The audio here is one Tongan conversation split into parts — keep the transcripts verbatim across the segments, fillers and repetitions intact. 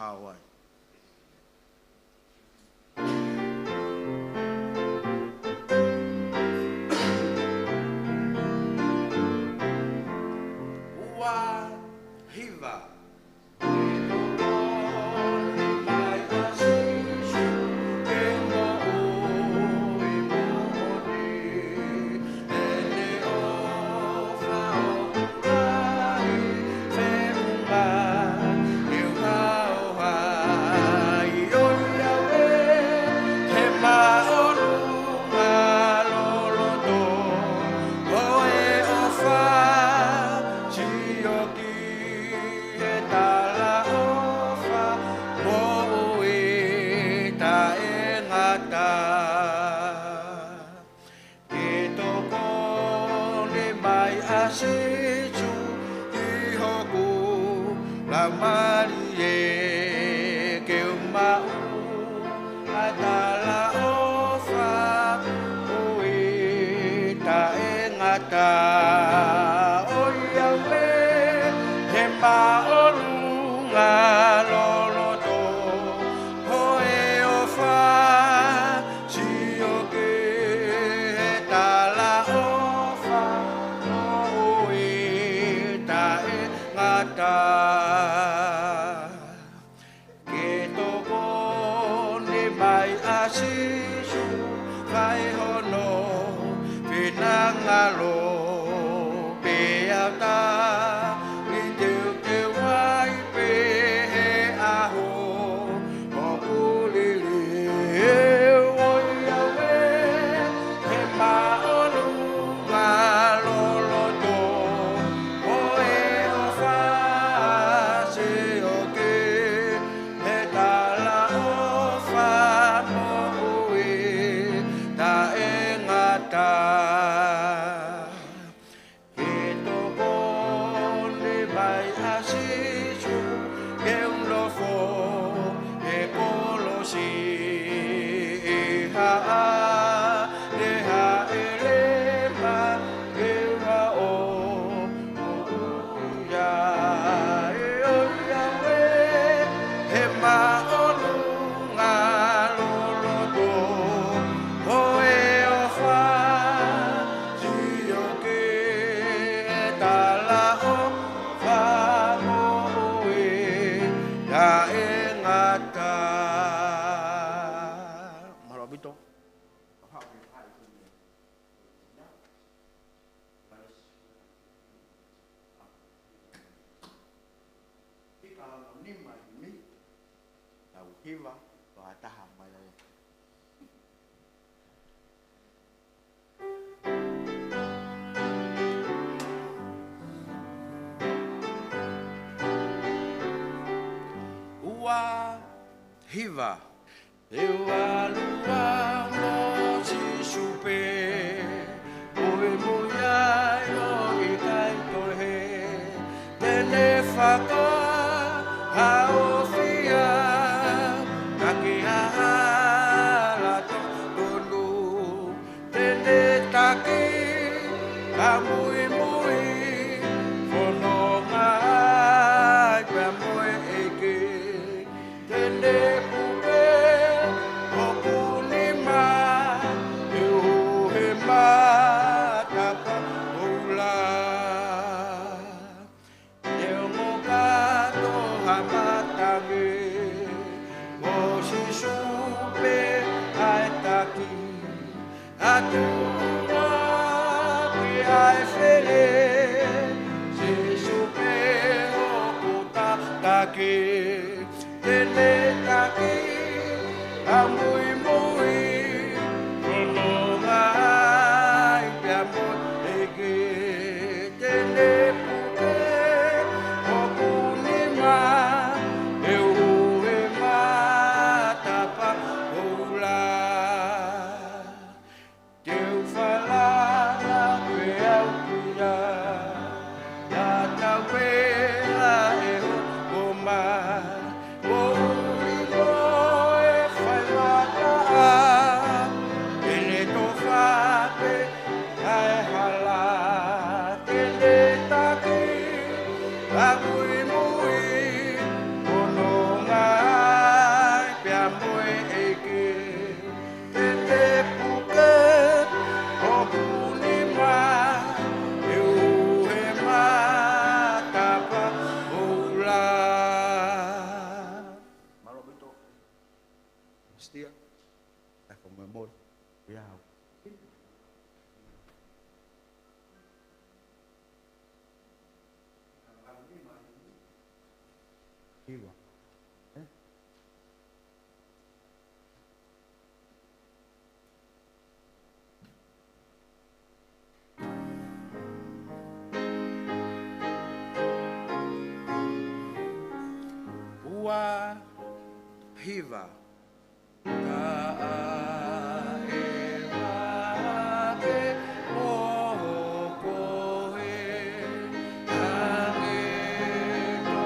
Hawaii. Ua hiva. He talaʻofa moʻui taʻengata. Ke tokoni mai ʻa Sīsū ki hoku laumālie, ke u maʻu ʻa e talaʻofa moʻui taʻengata. ʻOiauē, he māʻolunga loloto hoʻo ʻofa, sio ki he talaʻofa moʻui taʻengata. Ke tokoni mai ʻa Sīsū, fai hono finangalo, pea u tali teuteu ai pē he ʻaho ʻoku liliu. ʻOiauē, he māʻolunga loloto hoʻo ʻofa, sio ki he talaʻofa moʻui taʻengata. Ke tokoni mai ʻa Sīsū, ke u nofo he kolosi ʻi Haʻalehāʻele, pea ke u aʻu ʻo ʻuʻuya. ʻOiauē, he māʻolunga loloto hoʻo ʻofa, sio ki he talaʻofa moʻui taʻengata. Mālō ʻaupito. Fika hono nima himi, tau hiva, ʻo ha taha mai ai. Ua hiva. Te u ʻalu au mo Sīsū pē, muimui ai ʻo ʻikai toe hē. Te ne fakahaofi au, taki ha hala totonu. Te ne taki ha muimui, fononga ai pea mo e ʻEiki. Te ne puke hoku nima, ʻi he matapā koula. Te u ongo kātoa ha matangi, ko Sīsū pē ʻa e taki. ʻA e tuʻunga ki he fele, Sīsū pē hoku tataki. Te ne taki ha muimui, fononga ai pea mo e ʻEiki. Te ne puke hoku nima, ʻi he matapā koula. Te u falala pē au ki ai, tatau pē ʻa e hoko mai, koeʻuhi ko e fai mata Sia, ʻa e fakamolemole. Ia au. Hiva. Eh? Ua hiva. Ka ʻe vave ʻo koe, hangē ko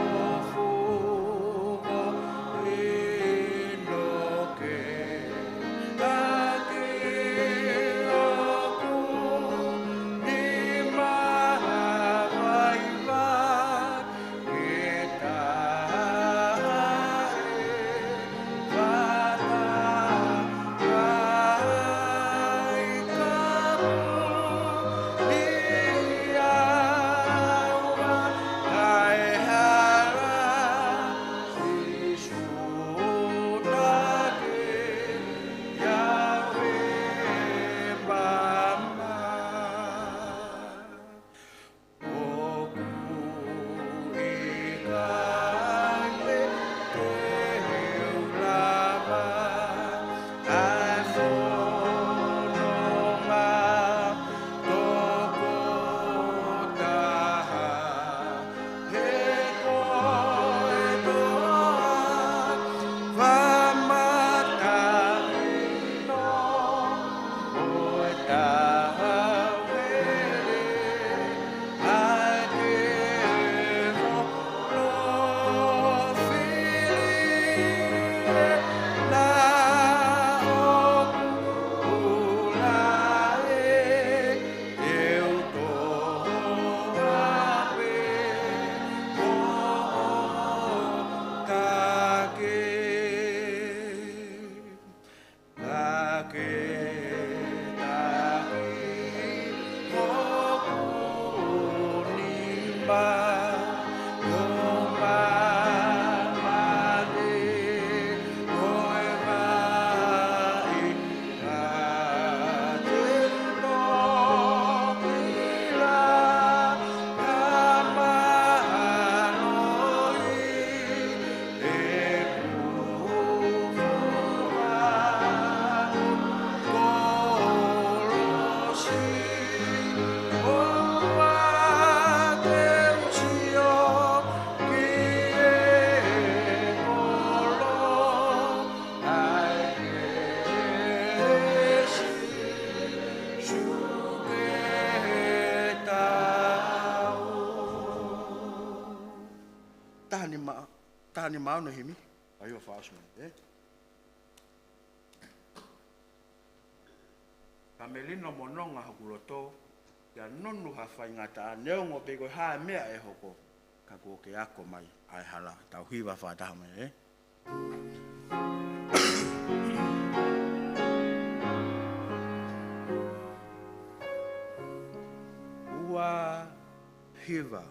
fuko ʻino ke taki ʻoku nima vaivai. Taha nima, taha nima ono himi. ʻAi ʻo fāsio, eh? Ka melino mo nonga hoku loto, ʻia nonu ha faingataʻa, neongo pe ko e hā e meʻa ʻe hoko, ka kuo ke ako mai ʻa e hala. Tau hiva fakataha mai, eh? Ua hiva.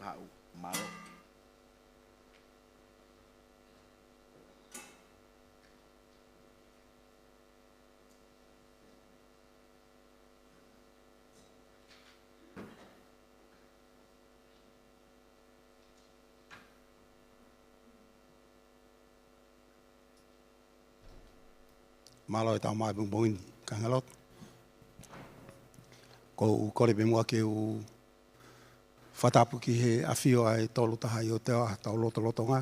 Kaʻu, mālō. Mālō e tau mai pongipongi ni, kāinga lotu. ʻOku ou kole pē muʻa ke u fakatapu ki he ʻafio ʻa e Tolu Tahaʻi ʻOtua ʻi hotau lotolotonga.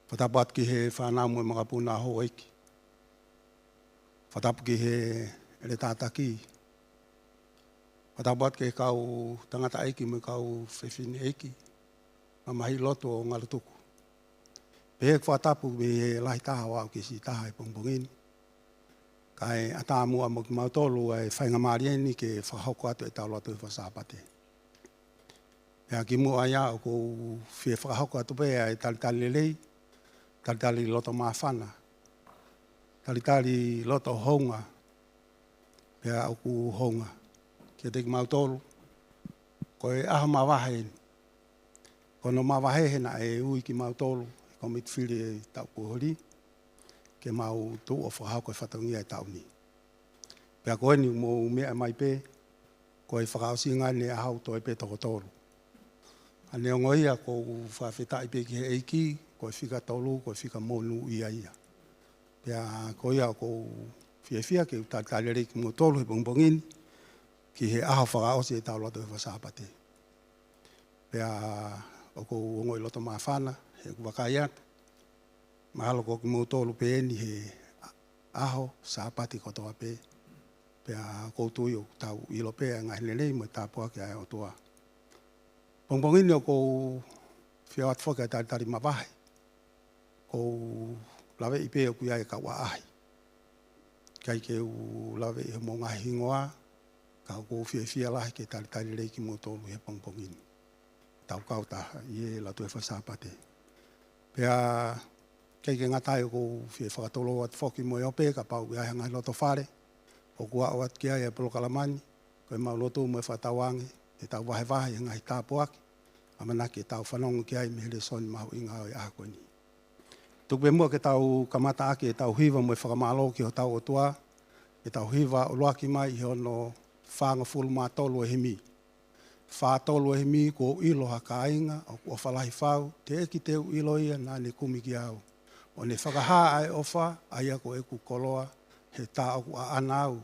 Fakatapu atu ki he fānau mo e makapuna houʻeiki. Fakatapu ki he ʻeletā taki. Fakatapu atu ki he kau tangataʻeiki mo e kau fefineʻeiki. Mamahi lotu ʻo Ngalutuku. Pehē ʻeku fakatapu mei he lahi taha ʻo aʻu ki he siʻi taha he pongipongi ni. Kae ʻatā muʻa mo kimautolu ʻa e faingamālie ni ke fakahoko atu e tau lotu he fakasāpate. Pea kimuʻa ia ʻoku ou fie fakahoko atu pē ʻa e talitali lelei, talitali loto māfana, talitali loto hounga, pea ʻoku hounga kiate kimautolu. Ko e ʻaho mavahe eni. Ko hono mavahe he naʻe ui kimautolu he kōmiti fili e taʻu kuo hili ke mau tuʻu ʻo fakahoko e fatongia e taʻu ni. Pea ko eni mou meʻa mai pē, ko e fakaʻosinga eni e ʻaho ʻoku toe pē toko tolu. ʻA neongo ia ʻoku ou fakafetaʻi pē ki he ʻEiki, ko e fika tolu, ko e fika monūʻia ia. Pea ko ia ʻoku ou fiefia ke u talitali lelei kimoutolu he pongipongi ni, ki he ʻaho fakaʻosi e tau lotu he fakasāpate. Pea ʻoku ou ongoʻi loto māfana, he ʻoku ou vakai atu. Mahalo ko kimoutolu pē eni he ʻaho Sāpate kotoa pē. Pea ʻoku ou tui ʻoku tau ʻilo pē ʻa e ngaahi lelei mo e tāpuaki ʻa e ʻOtua. Pongipongi ni ʻoku ou fie ʻoatu foki ʻa e talitali mavahe. ʻOku ou laveʻi pē ʻoku ʻi ai e kau ʻaʻahi. ʻIkai ke u laveʻi homou ngaahi hingoa, ka ʻoku ou fiefia lahi ke talitali lelei kimoutolu he pongipongi ni. Tau kau taha ʻi he lotu he fakasāpate. Pea ʻikai ke ngata ai ʻoku ou fie fakatulou atu foki mo e ope kapau ʻoku ʻi ai ha ngaahi loto fale ʻoku aʻu atu ki ai e polokalama ni, ko ʻemau lotu mo e fakatauange ke tau vahevahe e ngaahi tāpuaki ʻamanaki ke tau fanongo ki ai mei he lēsoni mahuʻinga ʻo e ʻaho ko eni. Tuku pē muʻa ke tau kamata ʻaki e tau hiva mo e fakamālō ki hotau ʻOtua, ke tau hiva ʻuluaki mai ʻi hono fāngofulu mā tolu e himi. Fā tolu e himi. Kuo u ʻilo ha kāinga ʻoku ʻofa lahi fau, teʻeki te u ʻilo ia naʻa ne kumi kiate au. ʻO ne fakahā ʻa e ʻofa, ʻa ia ko ʻeku koloa, he tā ʻoku ʻaʻana au,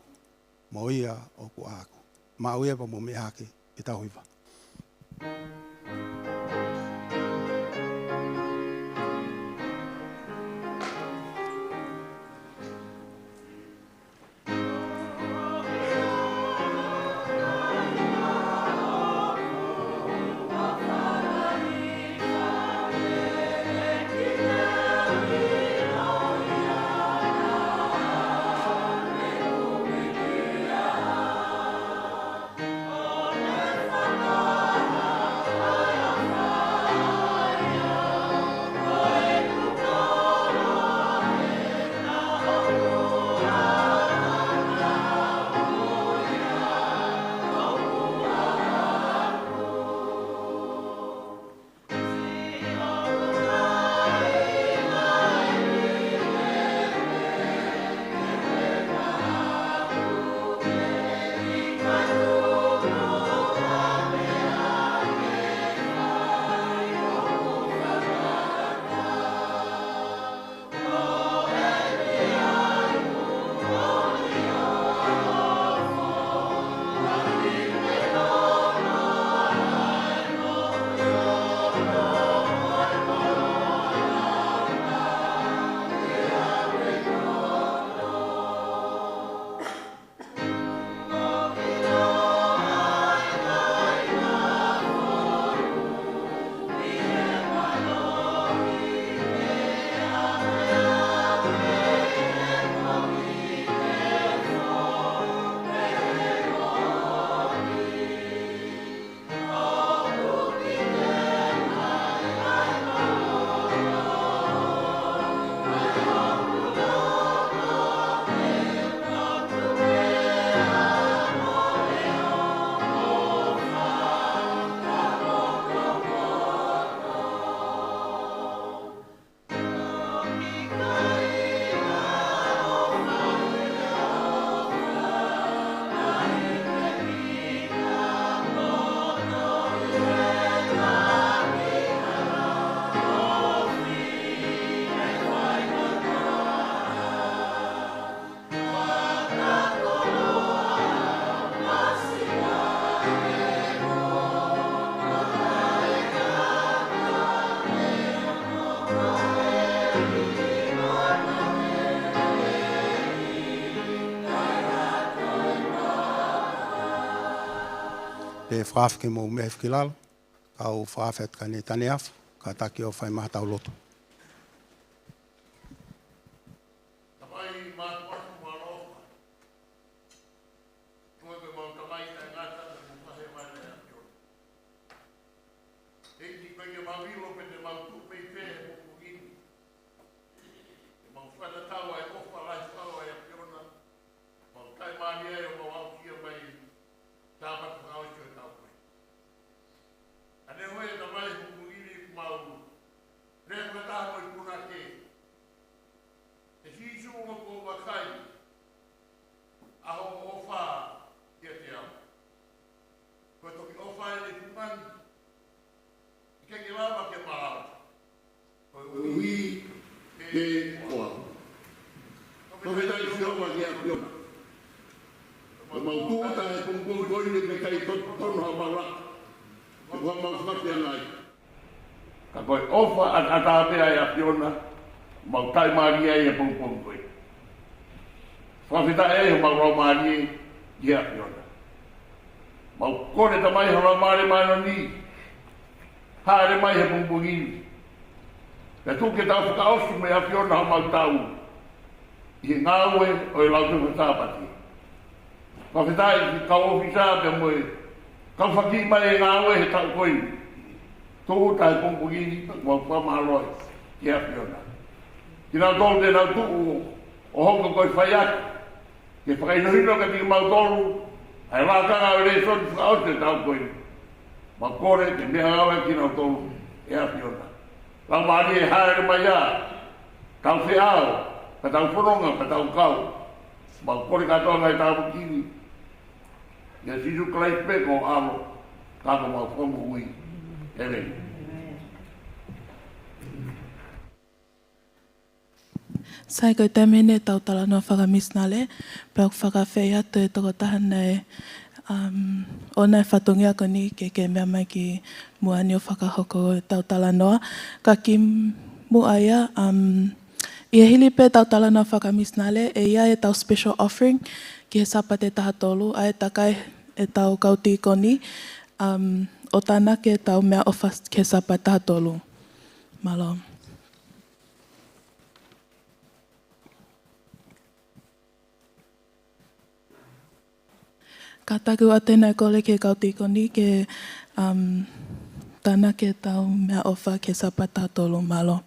mo ia ʻoku ʻaʻaku. Maʻu ia pea mou meʻa hake, ke tau hiva. Te u fakaafe ke mou meʻa hifo ki lalo, kau fakaafe atu kia Neitanea, kātaki ʻo fai mai haʻatau lotu. Tamai mātuʻaki mālō, ko koe ko ʻemau Tamai taʻengata, ʻoku mau fakafetaʻi ʻEiki, ʻoku ʻikai ke mau ʻilo pe te mau tuʻu mei fē he pongipongi ni. Ke mau fakatatau ai ʻofa lahi fau ʻa e ʻAfiona. Mau taʻimālie ai ʻo mau aʻusia mai Sāpate fakaʻosi ʻo e taʻu ko eni. ʻA e hoi ʻa e Tamai he pongipongi ni ʻoku mau lea fakataha mo e punake. ʻE Sīsū, ʻoku ou vakai ʻa hoʻo ʻofa kiate au. Ko e toki ʻofa ʻeni ʻoku ngali ʻikai ke lava ke malava. Koeʻuhi pē ko au. Fakafetaʻi Sihova ki he ʻAfiona. Ko ʻemau tuʻu ʻi he pongipongi ko eni ʻoku ʻikai totonu haʻamau laka. Ko haʻamau fakapeangai. Ka ko e ʻofa ʻataʻatā pē ʻa e ʻAfiona, mau taʻimālie ai he pongipongi ko eni. Fakafetaʻi ai homau laumālie ki he ʻAfiona. Mau kole Tamai ho Laumālie Māʻoniʻoni, hāʻele mai he pongipongi ni. Pea tuku ke tau fakaʻosi mo e ʻAfiona homau taʻu ʻi he ngāue ʻo e lau tohi Sāpate. Fakafetaʻi ki he kau ʻōfisa pea mo e kau fakakiʻi mai e ngāue he taʻu ko eni. Tuʻu ʻi he pongipongi ni, mau fakamālō ai ki he ʻAfiona. Kinautolu te nau tuʻu ʻo hoko ko e faiako ke fakahinohino kiate kimautolu ʻa e lakanga ʻo e lēsoni fakaʻosi ʻo e taʻu ko eni. Mau kole ke meʻangāue kinautolu ʻe ʻAfiona. Laumālie hāʻele mai ā, tau feʻao, ka tau fononga, ka tau kau. Mau kole kātoa ngaahi tāpuaki ni ʻia Sīsū Kalaisi pē ko ho ʻAlo, ka ko homau Fakamoʻui. ʻĒmeni. Sai, ko e taimi ʻeni ʻetau talanoa fakamisinale, pea ʻoku fakaafeʻi atu e tokotaha naʻe, um, ʻoange e fatongia ko eni ke, ke meʻa mai ki muʻa ni ʻo fakahoko ʻetau talanoa. Ka kimuʻa ia, um, ʻi he hili pē ʻetau talanoa fakamisinale, ʻe ʻi ai ʻetau special offering ki he Sāpate taha tolu, ʻa e takai ʻetau kau tīkoni, um, ʻo tānaki ʻetau meʻaʻofa ki he Sāpate taha tolu. Mālō. Kātaki atu ʻeni ʻa e kole ki he kau tīkoni ke, um, tānaki ʻetau meʻaʻofa ki he Sāpate taha tolu, mālō.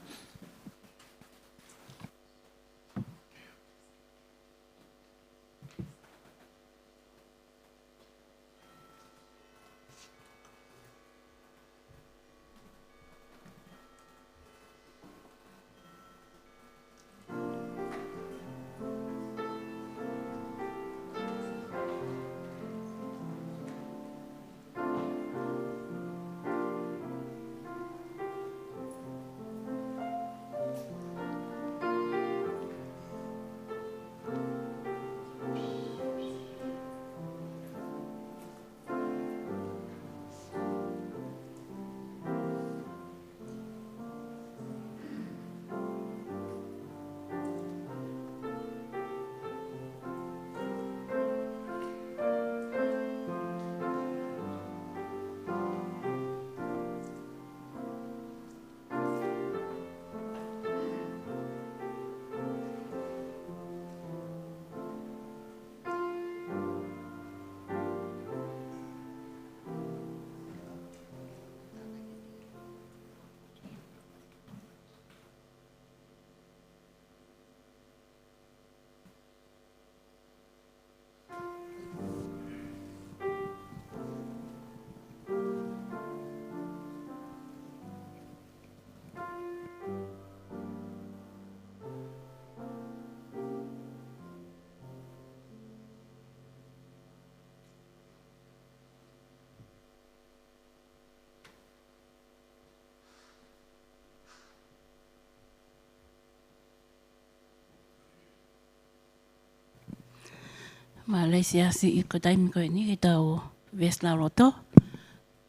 Mālō e siasi, ʻi he taimi ko eni ke tau veesi lauloto,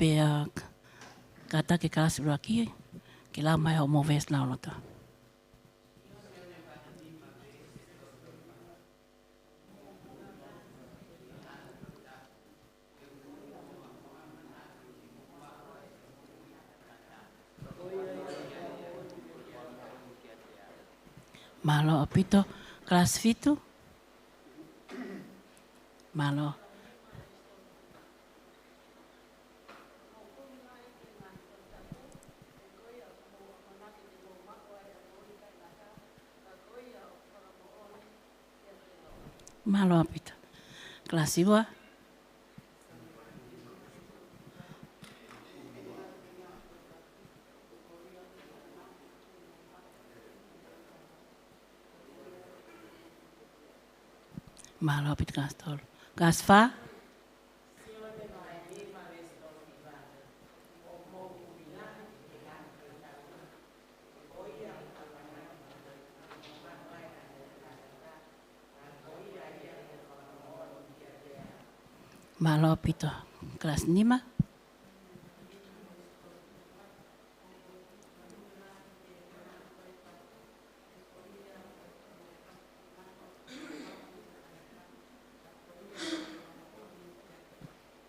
pea kātaki e kalasi ʻuluaki ke lau mai hoʻomou veesi lauloto. Mālō ʻaupito. Kalasi fitu. Mālō. Mālō ʻaupito. Kalasi ua. Mālō ʻaupito. Kalasi tolu. Kalasi fā. Mālō ʻaupito. Kalasi nima.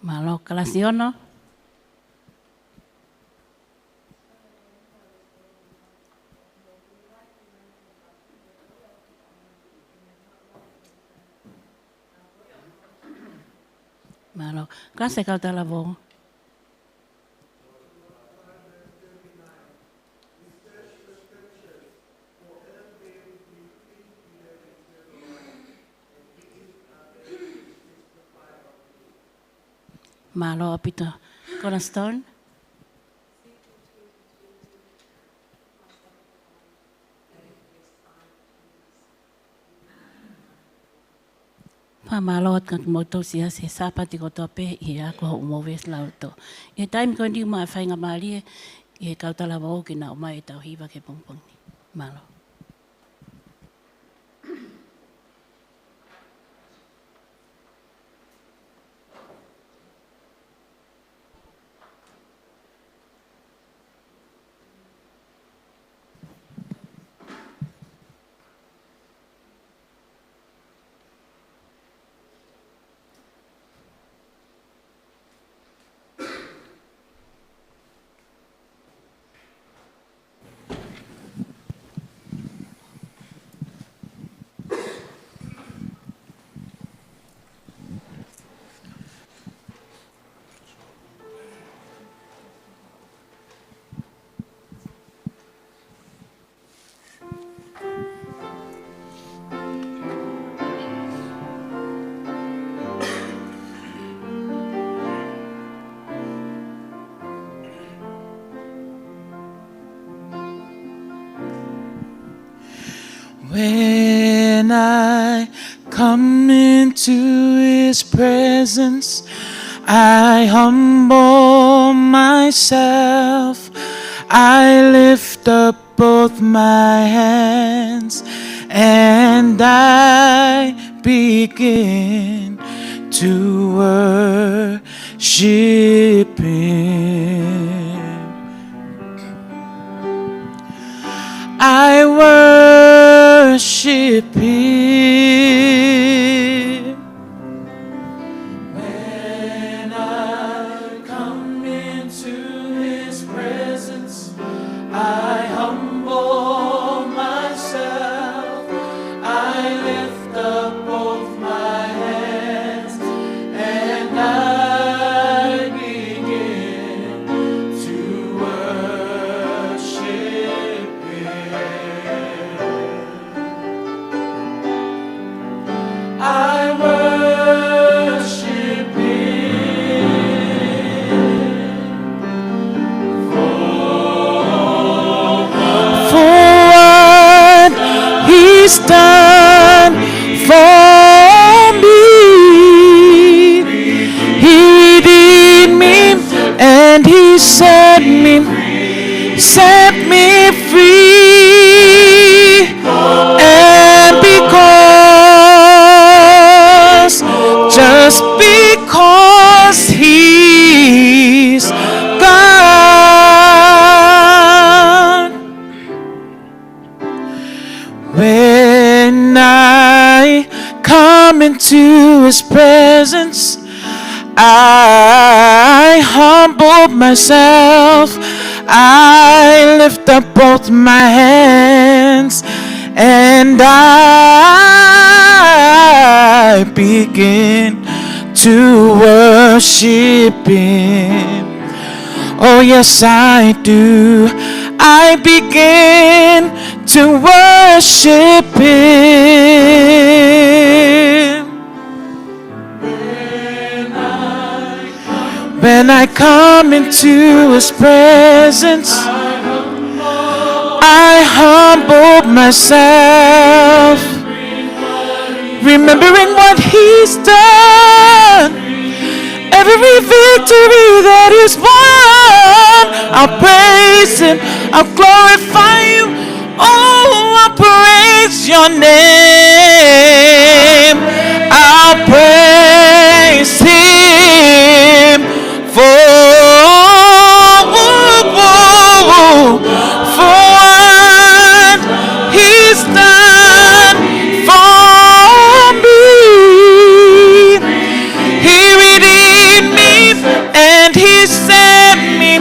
Mālō. Kalasi ono. Mālō. Kalasi kau talavou. Mālō ʻaupito. Kona Stone. Fakamālō atu kiate kimoutolu siʻi Sāpate kotoa pē ʻi he ako hoʻomou veesi lautohi. ʻI he taimi ko eni ʻoku maʻu e faingamālie ʻi he kau talavou ke nau ʻomai ʻetau hiva ki he pongipongi ni. Mālō. When I come into his presence, I humble myself, I lift up both my hands, and I begin to worship him. I worship him. When I come into his presence, I humble myself. I lift up both my hands and I begin to worship him. I worship him for what he's done for me. He redeemed me and he set me, set me free. And because, just because he's God. When I come into his presence, I humble myself. I lift up both my hands And I begin to worship him. Oh, yes, I do. I begin to worship him. When I come into his presence, I humble myself, remembering what he's done, every victory that is won. I'll praise him, I'll glorify you. Oh, I'll praise your name. I'll praise him for, for what he's done for me. He redeemed me and he set me,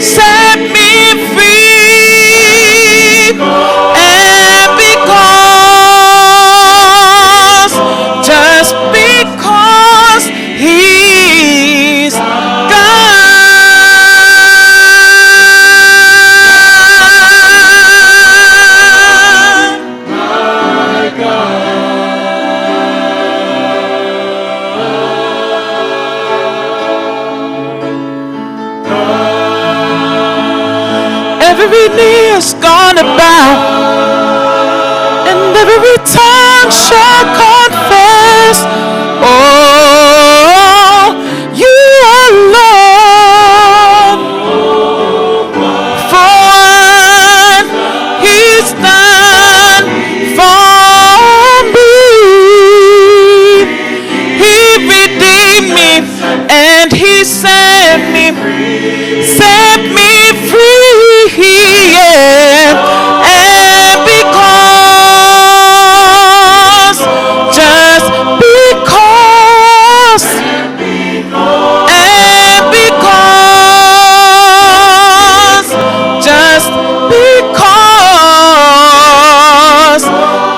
set me free. And because, just because he's God. Every knee is gonna bow, and every tongue shall confess, oh, you are Lord. For what he's done for me, he redeemed me and he set me, set me free. Yeah. And because, just because, and because, just because,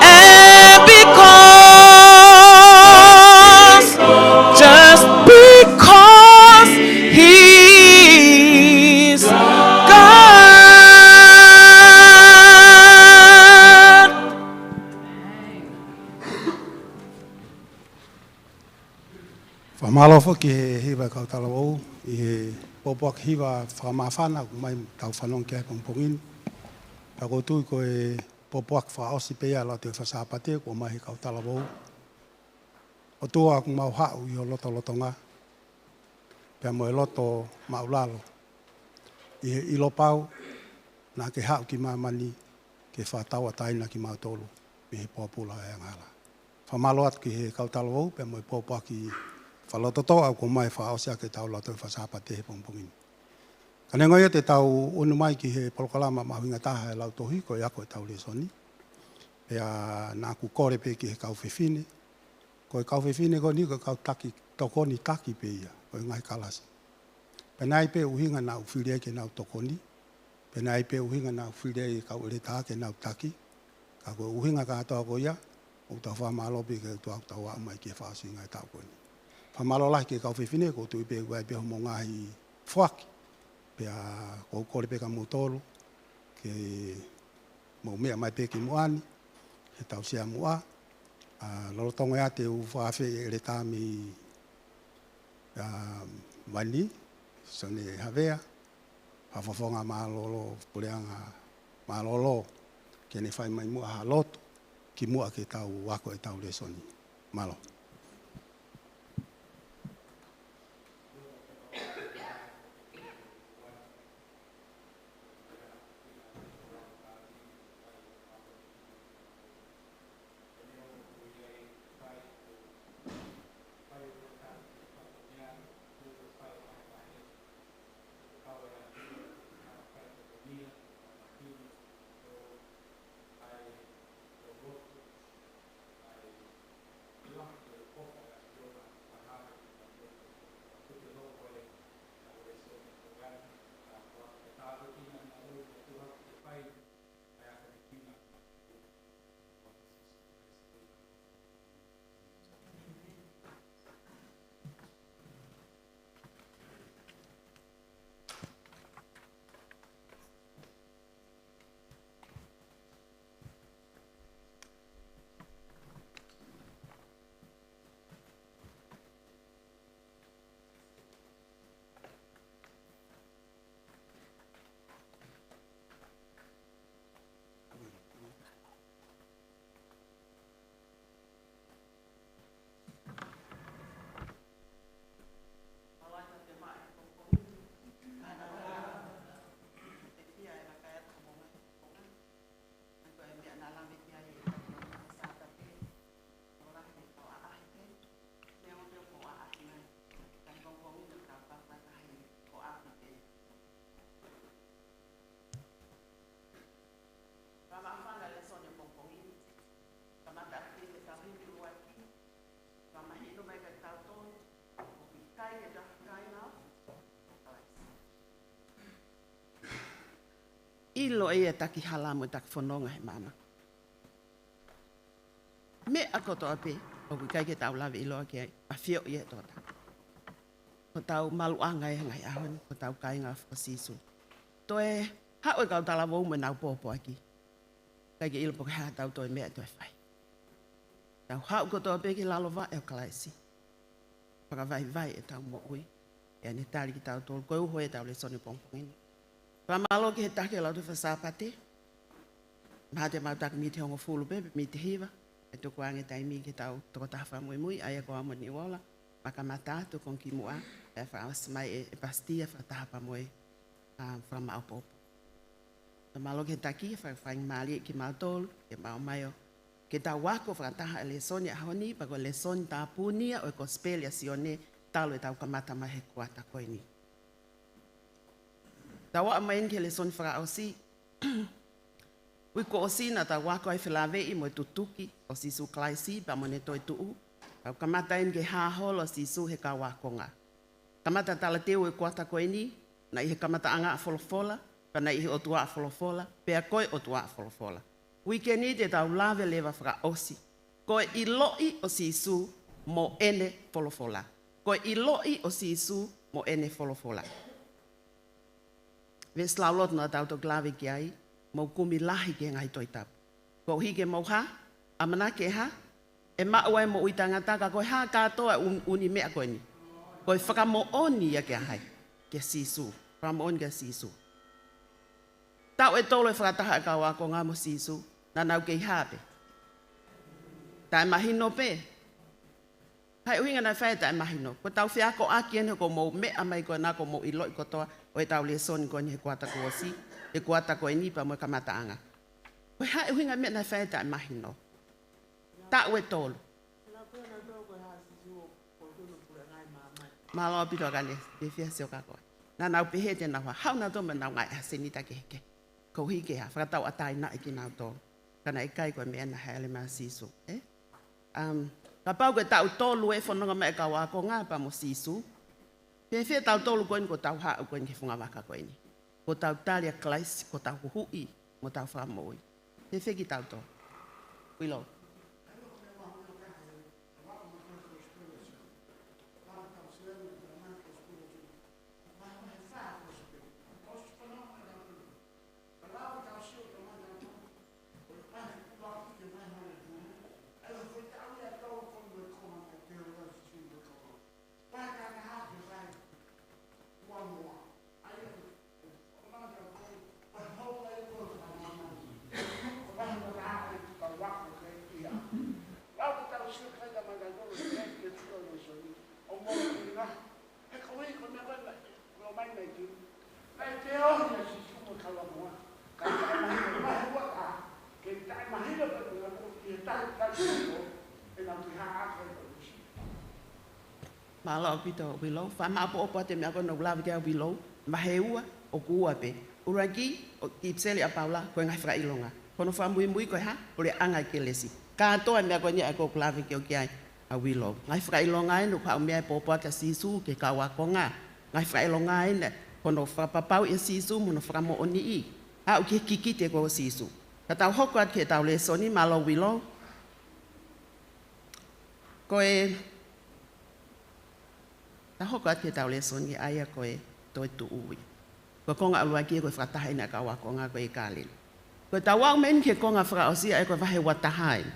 and because, just because he's God. Fakamālō foki ki he hiva ʻa e kau talavou, ʻi he pōpoaki hiva fakamāfana ʻoku ʻomai ke tau fanongo ki ai he pongipongi ni. Pea ʻoku ou tui ko e pōpoaki fakaʻosi pē ia ʻo e Lautohi Faka-Sāpate kuo ʻomai ʻe he kau talavou. ʻOtua, ʻoku mau haʻu ʻi ho lotolotonga, pea mo e loto māʻulalo, ʻi he ʻilo pau naʻa ke haʻu ki māmani ke fakatauʻatāina kimautolu mei he pōpula ʻo e angahala. Fakamālō atu ki he kau talavou pea mo e pōpoaki fakalototoʻa kuo ʻomai fakaʻosi ʻaki ʻetau Lautohi Faka-Sāpate he pongipongi ni. Ka neongo ia, te tau ʻunu mai ki he polokalama mahuʻinga taha ʻo e Lautohi, ko e ako ʻetau lēsoni. Pea naʻa ku kole pē ki he kau fefine, ko e kau fefine ko eni ko e kau taki, tokoni taki pē ia ʻo e ngaahi kalasi. Pea naʻe ʻi ai pē ʻuhinga naʻa ku fili ai ke nau tokoni, pea naʻe ʻi ai pē ʻuhinga naʻa ku fili ai e kau ʻeletā ke nau taki. Ka ko e ʻuhinga kātoa ko ia, ʻoku tau fakamālō pē ki he ʻOtua ʻoku tau aʻu mai ki he fakaʻosinga ʻo e taʻu ko eni. Fakamālō lahi ki he kau fefine, ʻoku ou tui pē ʻoku ʻi ai pē hoʻomou ngaahi foaki. Pea ʻoku ou kole pē kia moutolu ke mou meʻa mai pē ki muʻa ni, he tau sea muʻa. ʻA, lolotonga ia te u fakaafeʻi e ʻeletā mei, ʻa, Vainī, Sione Havea, Fakafofonga mālōlō, Puleʻanga mālōlō, ke ne fai mai muʻa ha lotu kimuʻa ke tau ako ʻetau lēsoni. Mālō. ʻilo ʻe ia e taki hala mo e taki fononga he maama. Meʻa kotoa pē ʻoku ʻikai ke tau lave ʻiloa ki ai, ʻafioʻi ʻe he tokotaha. Ko hotau maluʻanga ʻi he ngaahi ʻaho ni, ko hotau kāinga ʻo Sīsū. Toe haʻu e kau talavou mo ʻenau pōpoaki, ʻikai ke ʻilo pe ko e hā hotau toe meʻa ʻe toe fai. Tau haʻu kotoa pē ki lalo vaʻe ʻo Kalaisi. Fakavaivai ʻetau moʻui, ʻi heʻene tali kitautolu. Ko e uho ia ʻetau lēsoni pongipongi ni. Fakamālō ki he taki ʻo e Lautohi Faka-Sāpate. Mahalo te mau taki miniti hongofulu pē, pe miniti hiva. ʻE tuku ange taimi ki heʻetau tokotaha fakamuimui, ʻa ia ko Amoni Uola, ma kamata atu ko e kimuʻa, ʻe fakaʻosi mai ʻe, ʻe Pasitā fakataha pea mo e, ʻa, fakamāʻopoʻopo. Fakamālō ki he taki, fai, faingamālie kimautolu ke mau ō mai ʻo, ke tau ako fakataha e lēsoni ʻaho ni, pea ko e lēsoni tāpuni ia ʻo e Kosipeli ʻa Sione, talu ʻetau kamata mai he kuata ko eni. Tau aʻu mai eni ki he lēsoni fakaʻosi. Uike kuo ʻosi naʻa tau ako ai e felāveʻi mo e tutuki ʻo Sīsū Kalaisi pea mo ʻene toetuʻu. Tau kamata eni ki he hā holo ʻa Sīsū he kau ākonga. Kamata talateu e kuata ko eni, naʻe ʻi he kamataʻanga ʻa Folofola, pea naʻe ʻi he ʻOtua ʻa Folofola, pea ko e ʻOtua ʻa Folofola. Uike ni te tau lave leva fakaʻosi ko e ʻiloʻi ʻo Sīsū mo ʻene folofola. Ko e ʻiloʻi ʻo Sīsū mo ʻene folofola. Veesi lauloto naʻa tau toki lave ki ai, mou kumi lahi ki he ngaahi Tohi Tapu. Koeʻuhi ke mou hā, ʻamanaki ʻe hā, ʻe maʻu ai e moʻui taʻengata. Ka ko e hā kātoa e ʻun-, ʻuni meʻa ko eni? Ko e fakamoʻoni ia kia hai? Kia Sīsū. Fakamoʻoni kia Sīsū. Taʻu ʻe tolu e fakataha e kau ākonga mo Sīsū, naʻa nau kei hā pē? Taʻemahino pē. Ko e hā e ʻuhinga naʻe fai ai e taʻemahino? Ko ʻetau feakoʻaki eni, ko hoʻomou meʻa mai ko ena, ko hoʻomou ʻiloʻi kotoa ʻo ʻetau lēsoni ko eni he kuata kuo ʻosi, he kuata ko eni pea mo e kamataʻanga. Ko e hā e ʻuhinga e meʻa naʻe fai ai e taʻemahino? Taʻu ʻe tolu. Mālō ʻaupito Akane, fiefia Sio ka koe. Naʻa nau pehē te nau hā, haʻu nautolu mo ʻenau ngaahi ʻasenita kehekehe. Koeʻuhi ke hā, fakatauʻatāinaʻi kinautolu. Ka naʻe ʻikai ko e meʻa naʻe hāʻele mai ai ʻa Sīsū, ē? Um, kapau ko e taʻu tolu e fononga mai e kau ākonga pea mo Sīsū, fēfē tautolu ko eni kuo tau haʻu ko eni ki he funga vaka ko eni? Kuo tau tali ʻa Kalaisi, ko hotau Huhuʻi mo hotau Fakamoʻui. Fēfē kitautolu? Uilo. He ko e meʻa ko ē naʻe ʻomai mai ki, naʻe feohi ʻa Sīsū mo e kau ākonga. Ka taʻemahino, vahe ua taha. Ke taʻemahino pē ko e ʻalu ki he tahi tahi ko ē, ʻenau kei hā ake ko ē. Mālō ʻaupito Uilo. Fakamāʻopoʻopo atu e meʻa ko ē naʻa ku lave ki ai Uilo. Vahe ua, ʻoku ua pē. ʻUluaki, ʻo e ʻipiseli ʻa Paula, ko e ngaahi fakaʻilonga. Ko hono fakamuimui ko e hā? Puleʻanga e kelesi. Kātoa e meʻa ko eni ʻa ē ʻoku lave ki ai ʻa Uilo. Ngaahi fakaʻilonga eni ʻoku haʻu mei ai e pōpoaki ʻa Sīsū ki he kau ākonga. Ngaahi fakaʻilonga eni, ko hono fakapapauʻi ʻa Sīsū mo hono fakamoʻoniʻi. Aʻu ki he kikite ko ē ʻo Sīsū. Ka tau hoko atu ki heʻetau lēsoni, mālō Uilo. Ko e Tau hoko atu ki heʻetau lēsoni ʻa ia ko e toetuʻu. Ko e konga ʻuluaki ko e fakatahaʻi ʻa e kau ākonga ko ē ʻi Kāleli. Ko ʻetau aʻu mei heni ki he konga fakaʻosi ʻa ia ko e vahe ua taha eni.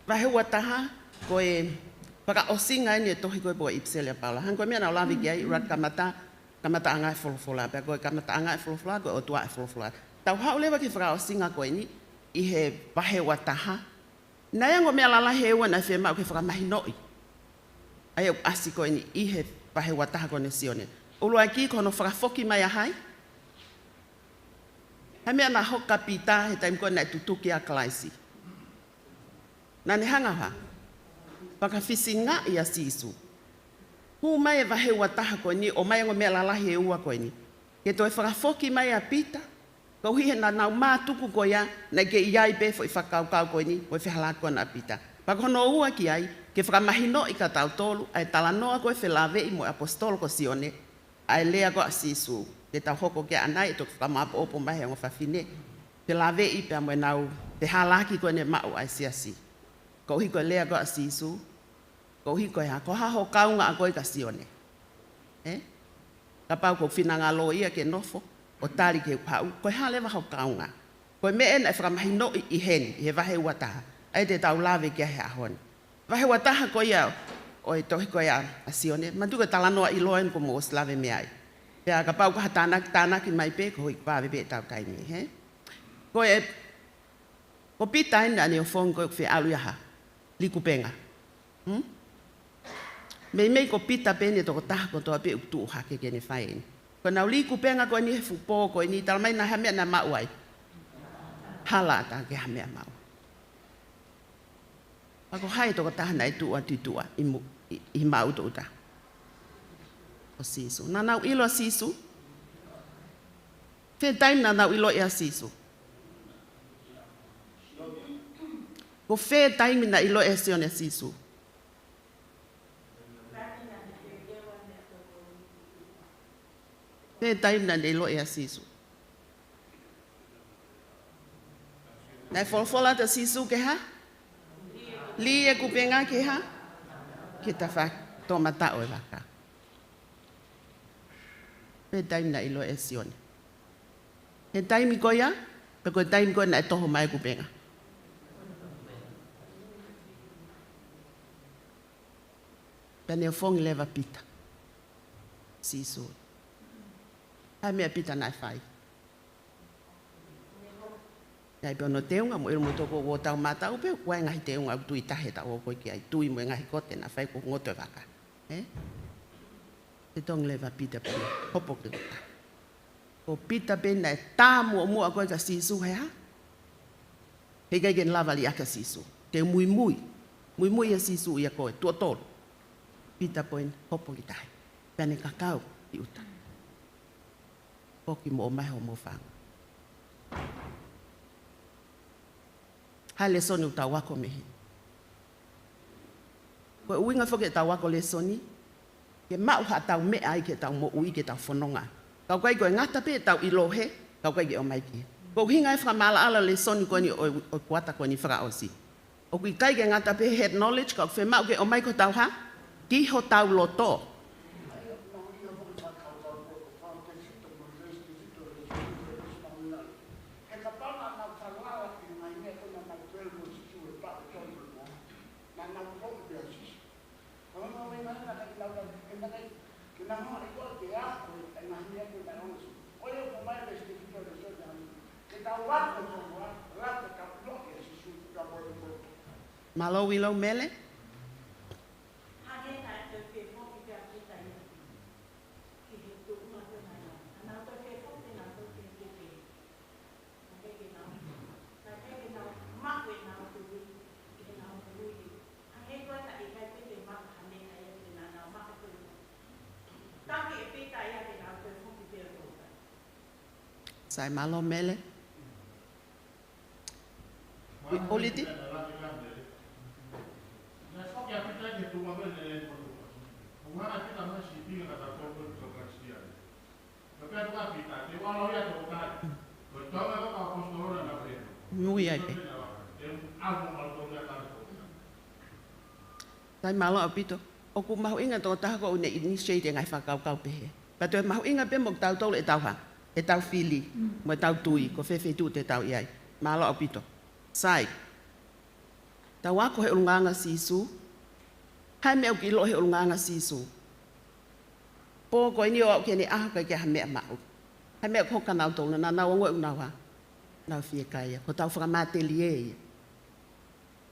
Vahe ua taha ko e fakaʻosinga eni e tohi ko ē pe ko e ʻipiseli ʻa Paula. Hangē ko e meʻa naʻa ku lave ki ai, ʻuluaki kamata, kamataʻanga e folofola. Pea ko e kamataʻanga e folofola, ko e ʻOtua e folofola. Tau haʻu leva ki he fakaʻosinga ko eni ʻi he vahe ua taha. Naʻe ʻi ai e ongo meʻa lalahi ʻe ua naʻe fiemaʻu ke fakamahinoʻi. ʻA ia ʻoku ʻasi ko eni ʻi he vahe ua taha ko eni ʻo Sione. ʻUluaki ko hono fakafoki mai ʻa hai? Hā e meʻa naʻe hoko kia Pita he taimi ko ē naʻe tutuki ai ʻa Kalaisi? Naʻa ne hanga ʻo hā? Fakafisingaʻi ʻa Sīsū. Hū mai e vahe ua taha ko eni, ʻomai e ongo meʻa lalahi ʻe ua ko eni. Ke toe fakafoki mai ʻa Pita, koeʻuhi he naʻa nau mātuku ko ia, naʻe kei ʻi ai pē foʻi fakakaukau ko eni, mo e fehālaaki ko ena ʻa Pita. Pea ko hono ua ki ai, ke fakamahinoʻi kia tautolu, ʻa e talanoa ko ē felāveʻi mo e ʻaposetolo ko Sione, ʻa e lea ko ē ʻa Sīsū, ke tau hoko ki ai ʻanai, ʻe toki fakamāʻopoʻopo mai he ongo fafine, ke laveʻi pea mo ʻenau, pea ʻi he halaaki ko eni ʻe maʻu ʻa e siasi. Koeʻuhi ko e lea ko ē ʻa Sīsū, koeʻuhi ko e hā, ko e hā hoʻo kaunga ʻa koe kia Sione? Ē? Kapau ko e finangalo ia ke nofo, ʻo tali ki heʻeku haʻu, ko e hā leva hoʻo kaunga? Ko e meʻa ena ʻe fakamahinoʻi ʻi heni, ʻi he vahe ua taha. ʻA ia te tau lave ki ai he ʻaho ni. Vahe ua taha ko ia ʻo e tohi ko ia ʻa Sione, manatuʻi ko e talanoa ʻiloa eni kuo mou ʻosi lave mei ai. Pea kapau ko ha tānaki, tānaki mai pē, koeʻuhi ko e vave pē ʻetau taimi, hē? Ko e, ko Pita eni naʻa ne ofongi ko ē ʻoku fie ʻalu ia ha likupenga. Hmm? Meimei ko Pita pē eni e tokotaha kotoa pē ʻoku tuʻu hake ke ne fai eni. Ko ʻenau likupenga ko eni he fuʻu pō ko eni, talamai naʻe ʻi ai ha meʻa naʻe maʻu ai. Hala ʻatā ke ʻi ai ha meʻa maʻu. Pea ko hai e tokotaha naʻe tuʻu atu ʻi tuʻa, ʻi mu-, ʻi, ʻi maʻu tuʻuta? Ko Sīsū. Naʻa nau ʻilo ʻa Sīsū? Fē taimi naʻa nau ʻiloʻi ʻa Sīsū? Ko fē taimi naʻe ʻiloʻi ʻe Sione ʻa Sīsū? Fē taimi naʻa ne ʻiloʻi ʻa Sīsū? Naʻe folofola atu ʻa Sīsū ke hā? Lī e kupenga ke hā? Ke tafaʻaki toʻomataʻu e vaka. Fē taimi naʻe ʻiloʻi ʻe Sione? He taimi ko ia, pe ko e taimi ko ē naʻe toho mai e kupenga? Pea ne ofongi leva Pita. Sīsū. Hā e meʻa ʻa Pita naʻe fai? Naʻe pē ʻi hono teunga, mou ʻilo moutolu ko ē ʻoku tau mātau pē, ʻoku ʻi ai e ngaahi teunga ʻoku tui tahi ʻetau hoko ki ai, tui mo e ngaahi kote naʻe fai kuo ngoto e vaka. Ē? Fetongi leva Pita pea hopo ki lota. Ko Pita pē naʻe tā muʻomuʻa ko ē kia Sīsū he hā? He ʻikai ke ne lava liʻaki ʻa Sīsū. Te u muimui. Muimui ʻia Sīsū ʻia koe, tuʻo tolu. Pita pē eni hopo ki tahi. Pea ne kakau ki ʻuta. Foki mo ʻomai hoʻomou fānau. Hā e lēsoni ʻoku tau ako mei heni? Ko e ʻuhinga foki ʻetau ako lēsoni, ke maʻu haʻatau meʻa ai ke tau moʻui, ke tau fononga. Ka ʻoku ʻikai ko e ngata pē ʻetau ʻilo hē, ka ʻoku ʻikai ke ʻomai ki hē. Ko e ʻuhinga e fakamaʻalaʻala lēsoni ko eni ʻo, ʻo e kuata ko eni fakaʻosi. ʻOku ʻikai ke ngata pē head knowledge, ka ʻoku fiemaʻu ke ʻomai ko hotau hā? Ki hotau loto. Mālō Uilo Mele. Sai, mālō Mele. Ui, ʻOliti? Ui ai pē. Sai, mālō ʻaupito. ʻOku mahuʻinga e tokotaha ko ē ʻoku ne initiate e ngaahi fakakaukau pehē. Pea toe mahuʻinga pē mo kitautolu ʻetau hā, ʻetau fili, mo ʻetau tui, ko fē feituʻu te tau ʻi ai. Mālō ʻaupito. Sai. Tau ako he ʻulungaanga ʻo Sīsū. Hā e meʻa ʻoku ke ʻilo he ʻulungaanga ʻo Sīsū? Pō ko eni ʻo aʻu ki heʻene ʻaho ʻikai ke ʻi ai ha meʻa maʻu. Hā e meʻa ʻoku hoko kia nautolu, naʻa nau ongoʻi ʻoku nau hā? Nau fiekaia. Ko hotau fakamatelie ia.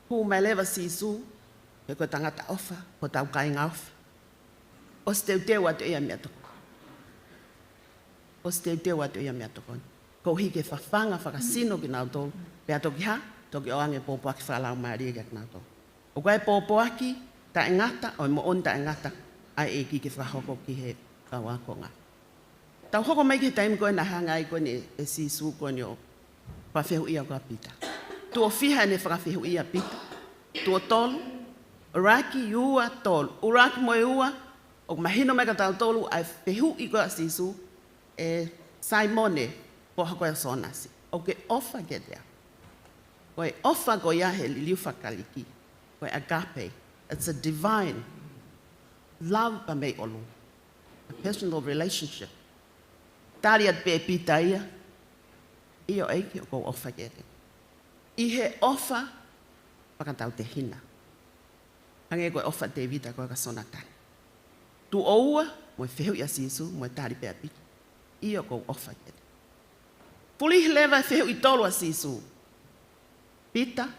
Hū mai leva Sīsū, he ko e tangata ʻofa, ko hotau kāinga ofi. ʻOsi teuteu atu ia meʻatokoni. ʻOsi teuteu atu ia meʻatokoni. Koeʻuhi ke fafanga fakasino kinautolu, pea toki hā, toki ʻoange pōpoaki fakalaumālie kia kinautolu. ʻOku ʻi ai e pōpoaki taʻengata, ʻo e moʻoni taʻengata, ʻa e ʻEiki ke fakahoko ki he kau ākonga. Tau hoko mai ki he taimi ko ē naʻe hanga ai ko eni ʻe Sīsū ko eni ʻo fakafehuʻia kia Pita. Tuʻo fiha ʻene fakafehuʻia Pita? Tuʻo tolu, ʻuluaki, ua, tolu. ʻUluaki mo e ua, ʻOku mahino mai kia tautolu ʻa e fehuʻi ko ē ʻa Sīsū, ʻe Saimone, foha ko ē ʻo Sōnasi, ʻoku ke ʻofa kiate au? Ko e ʻofa ko ia he liliu faka-Kalisi, ko e agape. It's a divine love pea mei ʻolunga. A personal relationship. Tali atu pē ʻe Pita ia, ʻio ʻEiki ʻoku ou ʻofa kiate koe. ʻI he ʻofa fakatautehina. Hangē ko e ʻofa ʻa Tēvita ko ē kia Sonatane. Tuʻo ua, mo e fehuʻi ʻa Sīsū, mo e tali pē ʻa Pita, ʻio ʻoku ou ʻofa kiate koe. Fulihi leva e fehuʻi tolu ʻa Sīsū. Pita,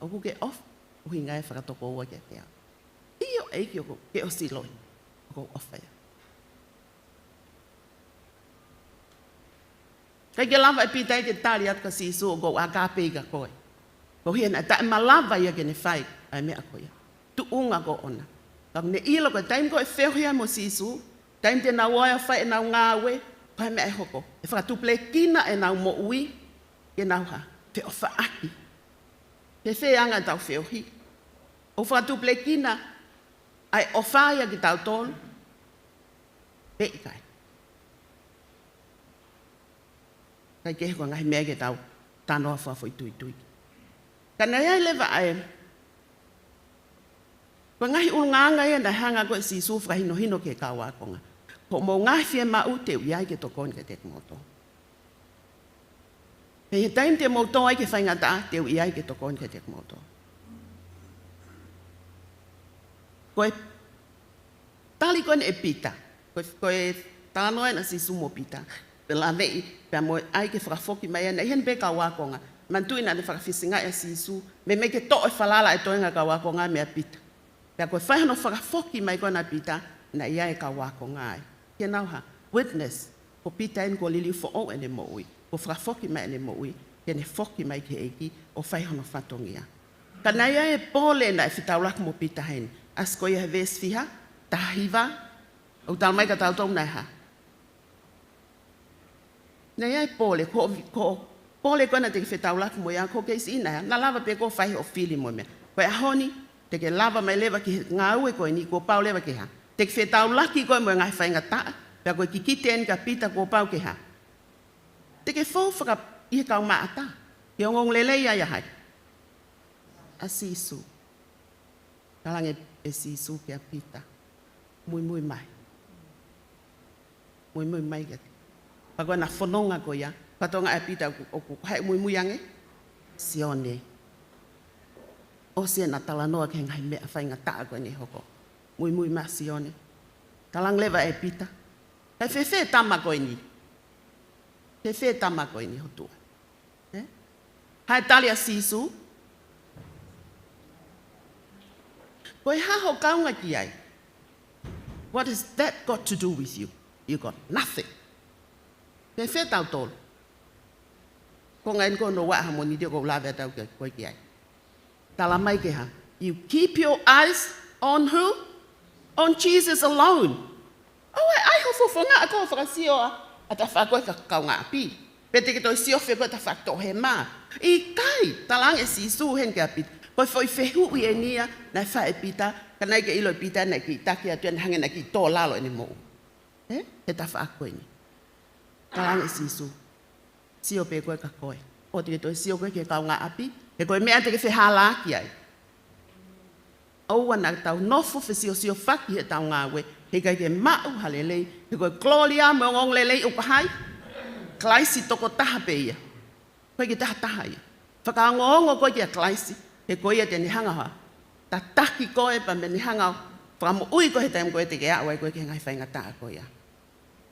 ʻoku ke ʻofa ʻuhinga ʻi he fakatokoua kiate au? ʻIo ʻEiki ʻoku ke ʻosi ʻiloʻi ʻoku ou ʻofa ʻiate koe. ʻIkai ke lava ʻe Pita ia ke tali atu kia Sīsū ʻoku ou agape kia koe, koeʻuhi he naʻe taʻemalava ia ke ne fai ʻa e meʻa ko ia. Tuʻunga ko ʻona. Ka ne ʻilo ko e taimi ko ē ʻe feohi ai mo Sīsū, taimi te nau ō ai ʻo fai ʻenau ngāue, ko e hā e meʻa ʻe hoko? ʻE fakatupulekina ʻenau moʻui ke nau hā? Feʻofaʻaki. He fēfē anga ʻetau feohi? ʻOku fakatupulekina ʻa e ʻofa ia kia tautolu pe ʻikai? Kae kehe ko e ngaahi meʻa ke tau talanoa fakafoʻituitui. Ka naʻe ʻi ai leva ʻa e, ko e ngaahi ʻulungaanga ia naʻe hanga ko ē ʻe Sīsū ʻo fakahinohino ki he kau ākonga. Ko hoʻomou ngaahi fiemaʻu te u ʻi ai ke tokoni kiate kimoutolu. Pea ʻi he taimi te mou tō ai ki he faingataʻa te u ʻi ai ke tokoni kiate kimoutolu. Ko e tali ko eni ʻe Pita. Ko e, ko e talanoa ena ʻa Sīsū mo Pita. Pea laveʻi, pea mo e ʻai ke fakafoki mai ena ʻi heʻene pē kau ākonga. Manatuʻi naʻa ne fakafisingaʻi ʻa Sīsū, meimei ke toʻo e falala ʻa e toenga kau ākonga meia Pita. Pea ko e fai hono fakafoki mai ko ena ʻa Pita, naʻe ʻi ai e kau ākonga ai. Ke nau hā? Witness, ko Pita eni kuo liliu foʻou ʻene moʻui. Kuo fakafoki mai ʻene moʻui, ke ne foki mai ki he ʻEiki ʻo fai hono fatongia. Ka naʻe ʻi ai e pole naʻe fetaulaki mo Pita heni. ʻAsi ko ia he veesi fiha, taha hiva, ʻoku talamai kia tautolu naʻe hā? Naʻe ʻi ai e pole, ko, ko, pole ko ena te ke fetaulaki mo ia, ko e kei siʻi naʻe hā? Naʻa lava pē koe ʻo fai hoʻo fili mo e meʻa. Ko e ʻaho ni, te ke lava mai leva ki he ngāue ko eni, kuo pau leva ke hā? Te ke fetaulaki koe mo e ngaahi faingataʻa, pea ko e kikite eni kia Pita kuo pau ke hā? Te ke fou faka ʻi he kau maʻata, ke ongoongolelei ai ʻa hai? ʻA Sīsū. Talaange ʻe Sīsū kia Pita, muimui mai. Muimui mai kiate au. Pea ko ena fononga ko ia, pea tokangaʻi ʻe Pita ʻoku, ʻoku, ʻoku haʻu muimui ange? Sione. ʻOsi ena talanoa ki he ngaahi meʻa faingataʻa ko eni ʻe hoko. Muimui mai Sione. Talaange leva ʻe Pita, kae fēfē tama ko eni? Fēfē tama ko eni ʻOtua? Ē? Hā e tali ʻa Sīsū? Ko e hā hoʻo kaunga ki ai? What has that got to do with you? You got nothing. Fēfē tautolu? Ko e ngaahi ko no wa ha moni te ko lave atu ki, ko ki ai. Talamai ke hā? You keep your eyes on who? On Jesus alone. ʻOua ʻe ʻai ho fofonga ʻa koe ʻo fakasio ʻa, ʻa e tafaʻaki ko ē ʻa e kaungāʻapi. Pe te ke toe sio fē ko ē ʻa e tafaʻaki toʻohema. ʻIkai, talaange ʻe Sīsū heni kia Pita. Ko e foʻi fehuʻi eni ia naʻe fai ʻe Pita, ka naʻe ʻikai ke ʻilo ʻe Pita naʻe kiʻi taki atu ia, naʻe hangē naʻe kiʻi tō lalo ʻene moʻui. Ē? He tafaʻaki ko eni. Talaange ʻe Sīsū, sio pē koe kia koe. ʻOua te ke toe sio koe ki he kaungāʻapi, he ko e meʻa te ke fehālaaki ai. ʻOua naʻa tau nofo fesiosiofaki heʻetau ngāue, he ʻikai ke maʻu ha lelei, he ko e kolōlia mo e ongoongolelei ʻoku ʻa hai? Kalaisi tokotaha pē ia. ʻOku ʻikai ke taha taha ia. Fakaongoongo koe kia Kalaisi, he ko ia te ne hanga ʻo tataki koe pea mo ne hanga ʻo fakamoʻui koe he taimi ko ē te ke aʻu ai koe ki he ngaahi faingataʻa ko ia.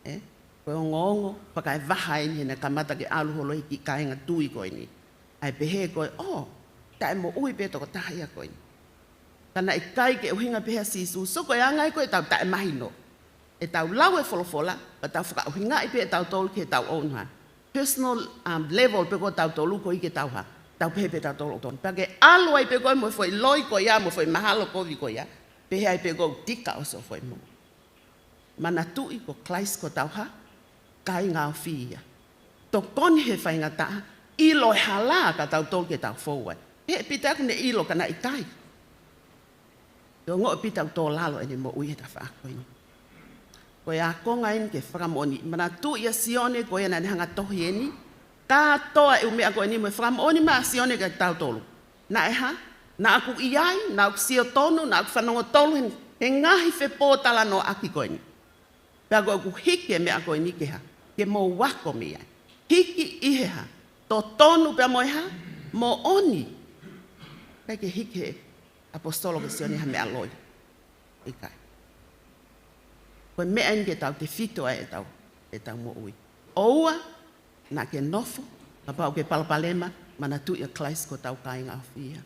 Ē? Ko e ongoongo fakaevaha eni he naʻe kamata ke ʻalu holo ʻe he kiʻi kāinga tui ko eni. ʻA e pehē ko ē, ʻō, taʻemoʻui pē tokotaha ia ko eni. Ka naʻe ʻikai ke ʻuhinga pehē ʻa Sīsū, so ko e anga ia ko ē ʻetau taʻemahino. ʻEtau lau e folofola, pea tau fakaʻuhingaʻi pē ʻe tautolu ki heʻetau own hā? Personal, um, level pē ko ē ʻo tautolu koeʻuhi ke tau hā? Tau pehē pē ʻe tautolu ʻoku tonu. Pea ke ʻalu ai pē koe mo e foʻi loi ko ia, mo e foʻi mahalo kovi ko ia. Pehē ai pē ʻoku tika ʻosi hoʻo foʻi moʻui. Manatuʻi ko Kalaisi ko hotau hā? Kāinga ofi ia. Tokoni he faingataʻa, ʻilo e hala kia tautolu ke tau fou ai. He ʻe Pita ʻoku ne ʻilo ka naʻe ʻikai. Te u ongoʻi ʻe Pita ʻoku tō lalo ʻene moʻui he tafaʻaki ko eni. Ko e ākonga eni ke fakamoʻoni. Manatuʻi ʻa Sione ko ia naʻa ne hanga tohi eni. Kātoa e ʻū meʻa ko eni mo e fakamoʻoni mai ʻa Sione kiate kitautolu. Naʻe hā? Naʻa ku ʻi ai, naʻa ku sio tonu, naʻa ku fanongo tonu he, he ngaahi fepōtalanoaʻaki ko eni. Pea ko ʻeku hiki e meʻa ko eni ke hā? Ke mou ako mei ai. Hiki ʻi he hā? Totonu pea mo e hā? Moʻoni. ʻIkai ke hiki he ʻaposetolo ko Sione ha meʻa loi. ʻIkai. Ko e meʻa eni ke tau tefito ai ʻetau, ʻetau moʻui. ʻOua naʻa ke nofo, kapau ʻoku ke palopalema, manatuʻi ʻa Kalaisi ko hotau kāinga ʻofeina.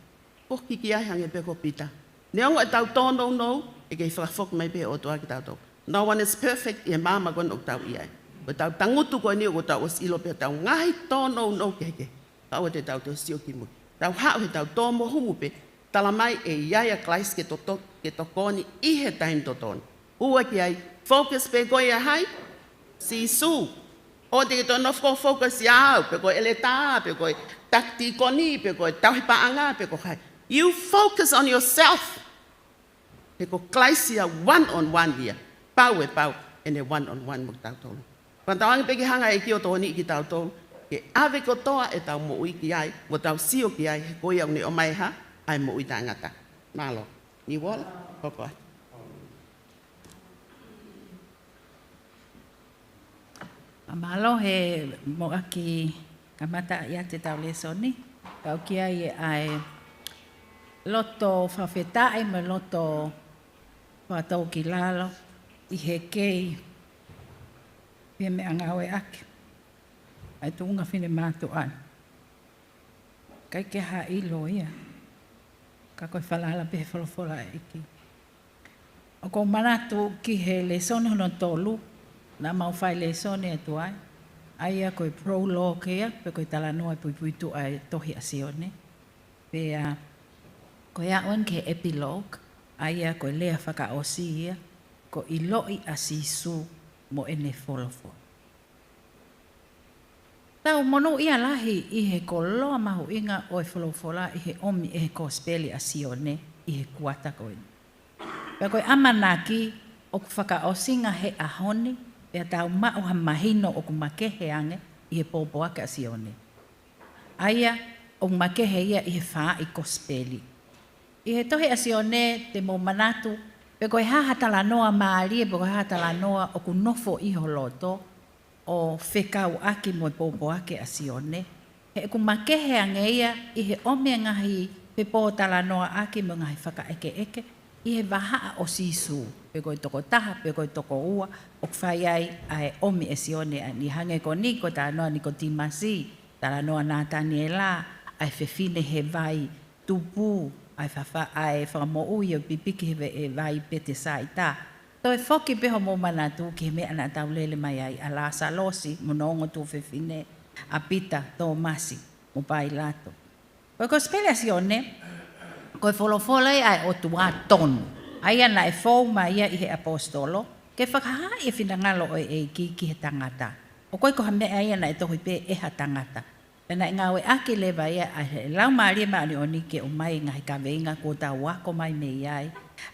Foki ki ai hangē pē ko Pita. Neongo ʻetau tōnounou, ʻe kei fakafoki mai pē ʻe he ʻOtua kitautolu. No one is perfect, ʻi he māmani ko eni ʻoku tau ʻi ai. Ko ʻetau tangutu ko eni ʻoku tau ʻosi ʻilo pē ʻetau ngaahi tōnounou kehekehe. Kae ʻoua te tau toe sio ki mui. Tau haʻu he tau tō mo humu pē, tala mai ʻe ʻi ai ʻa Kalaisi ke toto-, ke tokoni ʻi he taimi totonu. Ua ki ai, focus pē ko ia hai? Sīsū. ʻOua te ke toe nofo focus ia au, pe ko e ʻeletā, pe ko e taki tīkoni, pe ko e tauhi paʻanga, pe ko hai. You focus on yourself. He ko Kalaisi ia one on one ia. Pau e pau, ʻene one on one mo kitautolu. Fakatauange pē ke hanga ʻe he ʻEiki ʻo tokoniʻi kitautolu. Ke ʻave kotoa ʻetau moʻui ki ai, mo tau sio ki ai, he ko ia ʻoku ne ʻomai hā, ʻa e moʻui taʻengata. Mālō. Ni wala, koko atu. Mālō he muʻaki kamata ʻa ʻetau lēsoni. Kau ki ai ʻa e loto fakafetaʻi mo e loto fakatau ki lalo ʻi he kei pē meʻa ngāueʻaki ʻa e tuʻunga finemātuʻa ni. ʻIkai ke hā ʻilo ia. Ka ko e falala pē he folofola ʻa e ʻEiki. ʻOku ou manatu ki he lēsoni hono tolu, naʻa mau fai lēsoni atu ai, ʻa ia ko e prologue ia, pe ko e talanoa ʻo e puipuituʻa ʻo e tohi ʻa Sione. Pea, ko e aʻu eni ki he epilogue, ʻa ia ko e lea fakaʻosi ia, ko e ʻiloʻi ʻa Sīsū mo ʻene folofola. Tau monūʻia lahi ʻi he koloa mahuʻinga ʻo e folofola ʻi he ʻomi ʻe he Kosipeli ʻa Sione ʻi he kuata ko eni. Pea ko e ʻamanaki ʻoku fakaʻosinga he ʻaho ni, pea tau maʻu ha mahino ʻoku makehe ange ʻi he pōpoaki ʻa Sione. ʻA ia ʻoku makehe ia ʻi he faaʻi Kosipeli. ʻI he tohi ʻa Sione te mou manatu, pe ko e hā ha talanoa mālie, pe ko e hā ha talanoa ʻoku nofo ʻi ho loto, ʻo fekauʻaki mo e pōpoaki ʻa Sione. He ʻoku makehe ange ia ʻi he ʻomi e ngaahi pōtalanoaʻaki mo e ngaahi fakaʻekeʻeke ʻi he vahaʻa ʻo Sīsū, pe ko e tokotaha, pe ko e tokoua, ʻoku fai ai ʻa e ʻomi ʻe Sione ʻa eni. Hangē ko eni ko e talanoa Nikotīmasi, talanoa Nātaniela, ʻa e fefine he vai tupu, ʻa e fafa-, ʻa e fakamoʻui ʻo e pipiki he ve-, he vai Petesaita. Toe foki pē hoʻomou manatu ki he meʻa naʻa tau lele mai ai, ʻa Lāsalosi mo hono ongo tuofefine, ʻa Pita, Tōmasi, mo Pailato. Ko e Kosipeli ʻa Sione, ko e folofola ia ʻa e ʻOtua tonu. ʻA ia naʻe fou mai ia ʻi he ʻaposetolo, ke fakahaaʻi e finangalo ʻo e ʻEiki ki he tangata. ʻOku ʻikai ko ha meʻa ia naʻe tohi pē ʻe ha tangata. Pea naʻe ngāueʻaki leva ia ʻe he Laumālie Māʻoniʻoni ke ʻomai e ngaahi kaveinga kuo tau ako mai mei ai,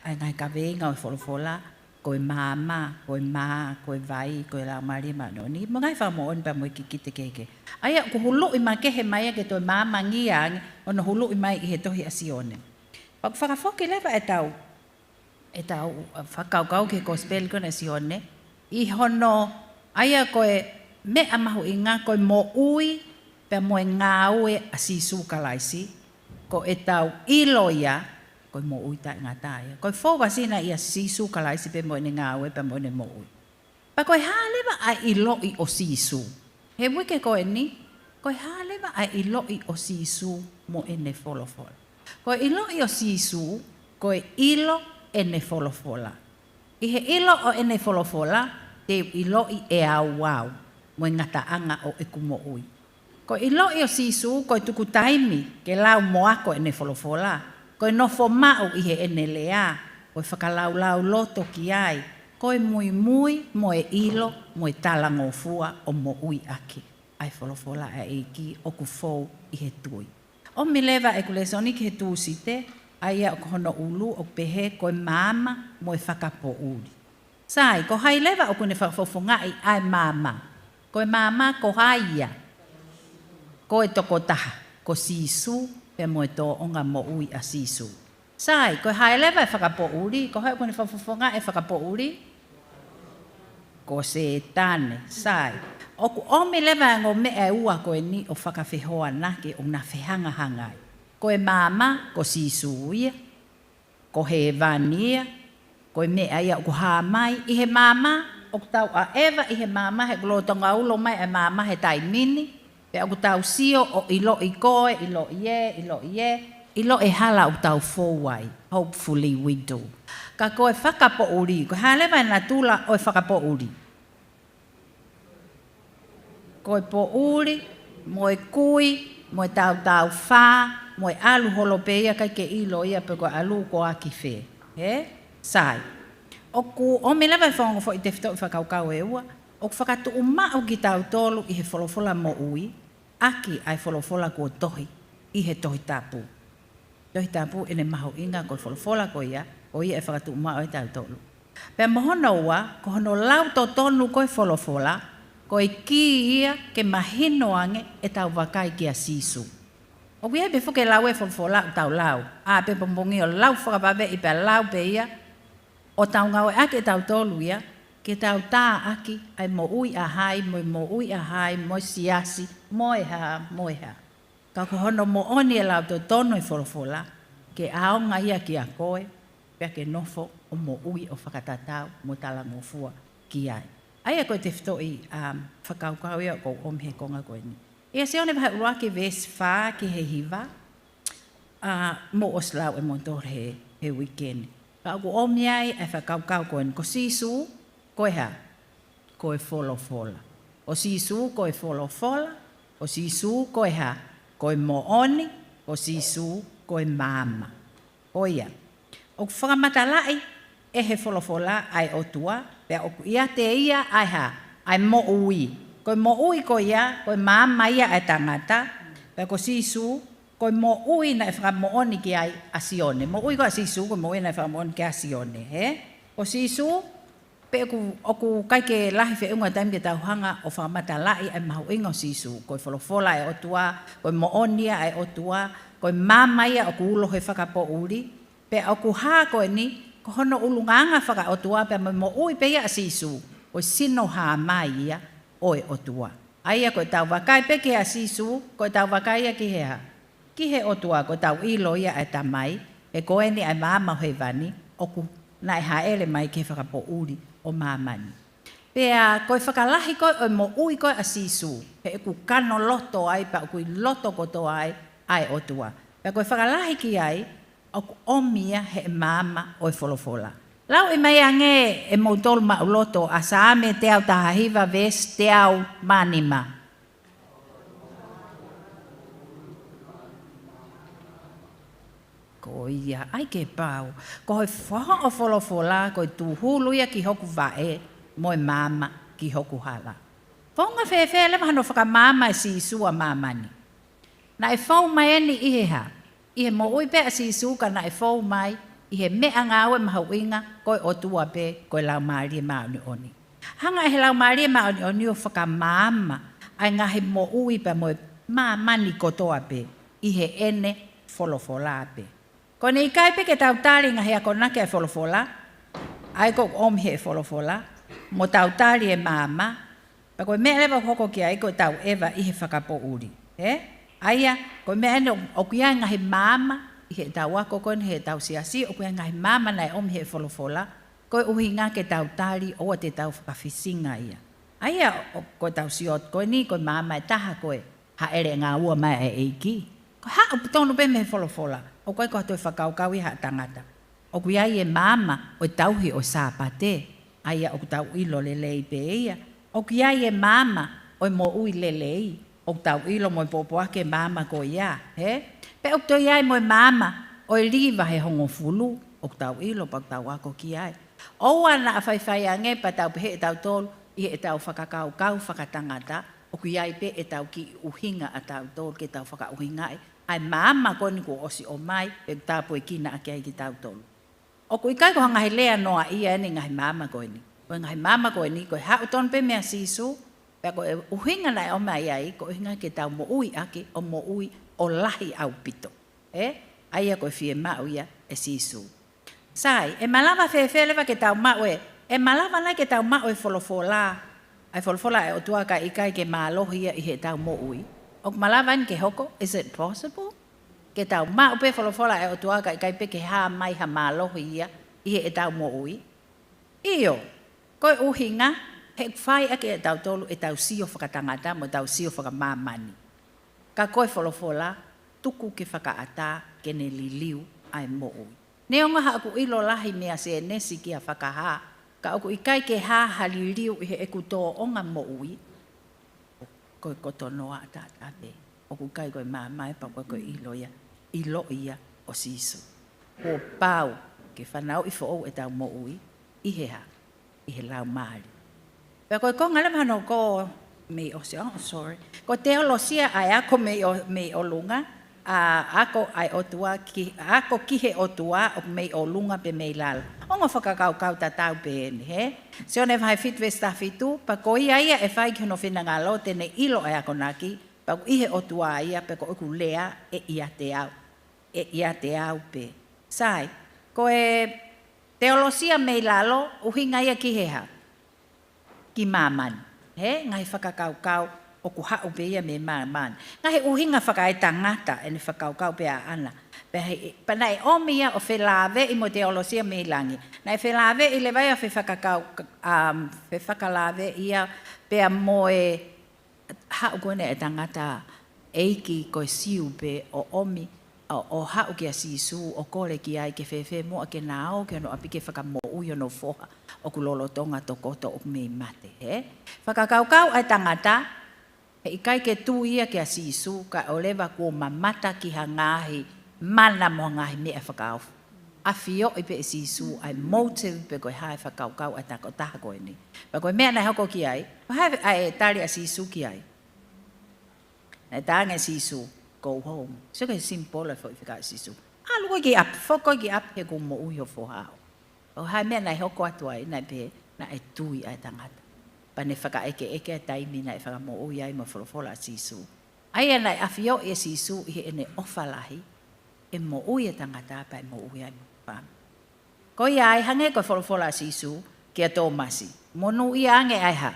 ʻa e ngaahi kaveinga ʻo e folofola, ko e maama, ko e mā, ko e vai, ko e Laumālie Māʻoniʻoni, mo e ngaahi fakamoʻoni pea mo e kikite kehekehe. ʻA ia ʻoku huluʻi makehe mai ia ke toe maamangia ange, hono huluʻi mai ʻi he tohi ʻa Sione. Pea ʻoku fakafoki leva ʻetau ʻetau, ʻa, fakakaukau ki he Kosipeli ko eni ʻa Sione, ʻi hono, ʻa ia ko e meʻa mahuʻinga, ko e moʻui, pea mo e ngāue ʻa Sīsū Kalaisi, ko ʻetau ʻilo ia, ko e moʻui taʻengata ia. Ko e fou vasina ia Sīsū Kalaisi pea mo ʻene ngāue, pea mo ʻene moʻui. Pea ko e hā leva ʻa e ʻiloʻi ʻo Sīsū? He uike ko eni, ko e hā leva ʻa e ʻiloʻi ʻo Sīsū mo ʻene folofola? Ko e ʻiloʻi ʻo Sīsū, ko e ʻilo ʻene folofola. ʻI he ʻilo ʻo ʻene folofola, te u ʻiloʻi ʻe au au, mo e ngataʻanga ʻo ʻeku moʻui. Ko e ʻiloʻi ʻo Sīsū, ko e tuku taimi ke lau mo ako ʻene folofola. Ko e nofo maʻu ʻi heʻene lea, ko e fakalaulauloto ki ai, ko e muimui mo e ʻilo mo e talangofua ʻo moʻui ʻaki ʻa e folofola ʻa e ʻEiki ʻoku fou ʻi he tui. ʻOmi leva ʻeku lēsoni ki he Tūsite, ʻa ia ʻoku hono ʻulu ʻoku pehē ko e maama mo e fakapoʻuli. Sai, ko hai leva ʻoku ne fakafofongaʻi ʻa e maama? Ko e maama ko hai ia? Ko e tokotaha, ko Sīsū, pea mo e tōʻonga moʻui ʻa Sīsū. Sai, ko hai leva e fakapoʻuli? Ko hai ʻoku ne fakafofongaʻi e fakapoʻuli? Ko Sētane. Sai, ʻoku ʻomi leva e ongo meʻa ʻe ua ko eni ʻo fakafehoanaki ʻo na fehangahangai. Ko e maama, ko Sīsū ia, ko hēvani ia, ko e meʻa ia ʻoku hā mai ʻi he maama, ʻoku tau ʻaʻeva ʻi he maama, he ʻoku lolotonga ulo mai e maama he taimi ni, pea ʻoku tau sio ʻo ʻiloʻi koe, ʻiloʻi ē, ʻiloʻi ē, ʻiloʻi e hala ʻoku tau fou ai. Hopefully we do. Ka ko e fakapoʻuli, ko hai leva e natula ʻo e fakapoʻuli? Ko e poʻuli, mo e kui, mo e tautaufā, mo e ʻalu holo pē ia, ʻikai ke ʻilo ia pe ko e ʻalu koā ki fē. Hē? Sai. ʻOku ʻomi leva e ongo foʻi tefitoʻi fakakaukau ʻe ua, ʻoku fakatuʻumaʻu kitautolu ʻi he folofola moʻui, ʻaki ʻa e folofola kuo tohi ʻi he Tohi Tapu. Tohi Tapu ʻene mahuʻinga ko e folofola ko ia, ko ia ʻe fakatuʻumaʻu ai kitautolu. Pea mo hono ua, ko hono lau totonu ko e folofola, ko e kī ia ke mahino ange ʻetau vakai kia Sīsū. ʻOku ʻi ai pē foki e lau e folofola ʻoku tau lau, ʻā pē pongipongi ʻo lau fakavaveʻi pea lau pē ia, ʻo tau ngāueʻaki ʻetautolu ia, ke tau tāʻaki ʻa e moʻui ʻa hai, mo e moʻui ʻa hai, mo e siasi, mo e hā, mo e hā. Ka ko hono moʻoni e lau totonu e folofola, ke ʻaonga ia kia koe, pea ke nofo ʻo moʻui ʻo fakatatau mo talangofua ki ai. ʻA ia ko e tefitoʻi, um, fakakaukau ia ʻoku ou ʻomi he konga ko eni. ʻIa Sione vahe ʻuluaki veesi fā ki he hiva, ʻa, mou ʻosi lau ʻe moutolu he, he uike ni. Ka ʻoku ʻomi ai e fakakaukau ko eni, ko Sīsū, ko e hā? Ko e folofola. Ko Sīsū ko e folofola, ko Sīsū ko e hā? Ko e moʻoni, ko Sīsū ko e maama. Ko ia, ʻoku fakamatalaʻi ʻe he folofola ʻa e ʻOtua, pea ʻoku ʻiate ia ʻa e hā? ʻA e moʻui. Ko e moʻui ko ia, ko e maama ia ʻa e tangata, pea ko Sīsū, ko e moʻui naʻe fakamoʻoni ki ai ʻa Sione. Moʻui ko ē ʻa Sīsū, ko e moʻui naʻe fakamoʻoni ki ai ʻa Sione, hē? Ko Sīsū, pea ʻoku, ʻoku ʻikai ke lahi feʻunga taimi ke tau hanga ʻo fakamatalaʻi ʻa e mahuʻinga ʻo Sīsū. Ko e folofola ʻa e ʻOtua, ko e moʻoni ia ʻa e ʻOtua, ko e maama ia ʻoku ulo he fakapoʻuli, pea ʻoku hā ko eni, ko hono ʻulungaanga fakaʻotua pea mo e moʻui pē ia ʻa Sīsū, ko e sino hā mai ia ʻo e ʻOtua. ʻA ia ko ʻetau vakai pē ki he ʻa Sīsū, ko ʻetau vakai ia ki he hā? Ki he ʻOtua, ko ʻetau ʻilo ia ʻa e Tamai, he ko eni ʻa e maama ʻo hēvani, ʻoku naʻe hāʻele mai ki he fakapoʻuli ʻo māmani. Pea ko e fakalahi ko ē ʻo e moʻui ko ē ʻa Sīsū, he ʻoku kano loto ai, pea ʻoku ʻi loto kotoa ai ʻa e ʻOtua. Pea ko e fakalahi ki ai, ʻoku ʻomi ia he maama ʻo e folofola. Lauʻi mai ange ʻe moutolu maʻuloto ʻa Saame teau taha hiva veesi teau mā nima. Ko ia, ʻai ke pau. Ko e fo-, hoʻo folofola, ko e tūhulu ia ki hoku vaʻe, mo e maama ki hoku hala. Founga fēfē leva hano fakamaama ʻe Sīsū ʻa māmani? Naʻe fou mai eni ʻi he hā? ʻI he moʻui pē ʻa Sīsū ka naʻe fou mai ʻi he meʻangāue mahuʻinga ko e ʻOtua pē, ko e Laumālie Māʻoniʻoni. Hanga ʻe he Laumālie Māʻoniʻoni ʻo fakamaama ʻa e ngaahi moʻui pea mo e māmani kotoa pē ʻi heʻene folofola pē. Ko ʻene ʻikai pē ke tau tali ngaahi akonaki ʻa e folofola, ʻa ia ʻoku ʻomi he folofola, mo tau tali e maama, pea ko e meʻa leva ʻoku hoko ki ai ko ʻetau ʻeva ʻi he fakapoʻuli. Hē? ʻA ia, ko e meʻa eni ʻoku ʻi ai ngaahi maama ʻi heʻetau ako ko eni heʻetau siasi, ʻoku ʻi ai ngaahi maama naʻe ʻomi he folofola, ko e ʻuhinga ke tau tali ʻoua te tau fakafisinga ia. ʻA ia, ʻo, ko ʻetau sio atu ko eni, ko e maama ʻe taha ko e hāʻele ngāue mai ʻa e ʻEiki. Ko e haʻu tonu pē mei he folofola, ʻoku ʻikai ko ha toe fakakaukau ia ʻa ha tangata. ʻOku ʻi ai e maama ʻo e tauhi ʻo e Sāpate, ʻa ia ʻoku tau ʻilo lelei pē ia. ʻOku ʻi ai e maama ʻo e moʻui lelei, ʻoku tau ʻilo mo e pōpoaki e maama ko ia, hē? Pea ʻoku toe ʻi ai mo e maama ʻo e Liva he hongofulu, ʻoku tau ʻilo pea ʻoku tau ako ki ai. ʻOua naʻa faifai ange pea tau pehē ʻe tautolu ʻi heʻetau fakakaukau fakatangata, ʻoku ʻi ai pē ʻetau kiʻi ʻuhinga ʻa tautolu ke tau fakaʻuhingaʻi ʻa e maama ko eni kuo ʻosi ʻomai, pea tāpuekina ʻaki ai kitautolu. ʻOku ʻikai ko ha ngaahi lea noaʻia eni ngaahi maama ko eni. Ko e ngaahi maama ko eni, ko e haʻu tonu pē meia Sīsū, pea ko e ʻuhinga naʻe ʻomai ai, ko e ʻuhinga ke tau moʻui ʻaki ʻo moʻui ʻo lahi ʻaupito. Ē? ʻA ia ko e fiemaʻu ia ʻe Sīsū. Sai, ʻe malava fēfē leva ke tau maʻu e, ʻe malava nai ke tau maʻu e folofola, ʻa e folofola ʻa e ʻOtua kae ʻikai ke mālohi ia ʻi heʻetau moʻui? ʻOku malava eni ke hoko, is it possible? Ke tau maʻu pē folofola ʻa e ʻOtua kae ʻikai pē ke hā mai ha mālohi ia ʻi heʻetau moʻui? ʻIo, ko e ʻuhinga, he ʻoku fai ʻaki ʻe tautolu ʻetau sio fakatangata mo ʻetau sio fakamāmani. Ka ko e folofola, tuku ke fakaʻatā ke ne liliu ʻa e moʻui. Neongo haʻaku ʻilo lahi meia Sēnesi kia Fakahā, ka ʻoku ʻikai ke hā ha liliu ʻi heʻeku tōʻonga moʻui, ko e kotoa noa ʻataʻatā pē. ʻOku ʻikai ko e maama ia pea ko e ʻilo ia, ʻilo ia ʻo Sīsū. Kuo pau ke fanauʻi foʻou ʻetau moʻui ʻi he hā? ʻI he Laumālie. Pea ko e konga leva hono hoko mei ʻosi, oh, sorry. Ko e teolosia ʻa e ako mei ʻo, mei ʻolunga, ʻa e ako ʻa e ʻOtua ki, ako ki he ʻOtua ʻoku mei ʻolunga pe mei lalo. Ongo fakakaukau tatau pē eni, hē? Sione vahe fitu veesi taha fitu, pea ko ia ia ʻe fai ki hono finangalo te ne ʻilo ʻa e akonaki, pea ʻoku ʻi he ʻOtua ia, pea ko ʻeku lea ʻe ʻiate au. ʻE ʻiate au pē. Sai, ko e teolosia mei lalo, ʻuhinga ia ki he hā? Ki māmani. Hē, ngaahi fakakaukau ʻoku haʻu pē ia mei māmani. Ngaahi ʻuhinga fakaetangata ʻene fakakaukau pē ʻaʻana. Pea he, pea naʻe ʻomi ia ʻo felāveʻi mo e teolosia mei langi. Naʻe felāveʻi leva ia fefakakau, um, fefakalāveʻi ia pea mo e haʻu ko eni e tangataʻeiki ko e Siu pē ʻo ʻomi, ʻo, ʻo haʻu kia Sīsū ʻo kole ki ai ke fēfē muʻa ke na ō ki hono ʻapi ke fakamoʻui hono foha ʻoku lolotonga tokoto ʻoku mei mate, hē? Fakakaukau ʻa e tangata, he ʻikai ke tui ia kia Sīsū kae ʻoua leva kuo mamata ki ha ngaahi mana mo ha ngaahi meʻa fakaofo. ʻAfioʻi pē ʻe Sīsū ʻa e motive pe ko e hā e fakakaukau ʻa e tokotaha ko eni. Pea ko e meʻa naʻe hoko ki ai, ko e hā ʻa e tali ʻa Sīsū ki ai? Naʻe talaange ʻe Sīsū, "Go home." Sio ki he simple e foʻi fekau ʻa Sīsū. ʻAlu koe ki ʻapi, foki koe ki ʻapi he kuo moʻui ho foha. Ko e hā e meʻa naʻe hoko atu ai, naʻe pehē, naʻe tui ʻa e tangata. Pea ne fakaʻekeʻeke ʻa e taimi naʻe fakamoʻui ai mo e folofola ʻa Sīsū. ʻA ia naʻe ʻafioʻi ʻe Sīsū ʻi heʻene ʻofa lahi, ʻe moʻui e tangata pea ʻe moʻui ai mo e fāmili. Ko ia ai hangē ko e folofola ʻa Sīsū kia Tōmasi, monūʻia ange ʻa e hā?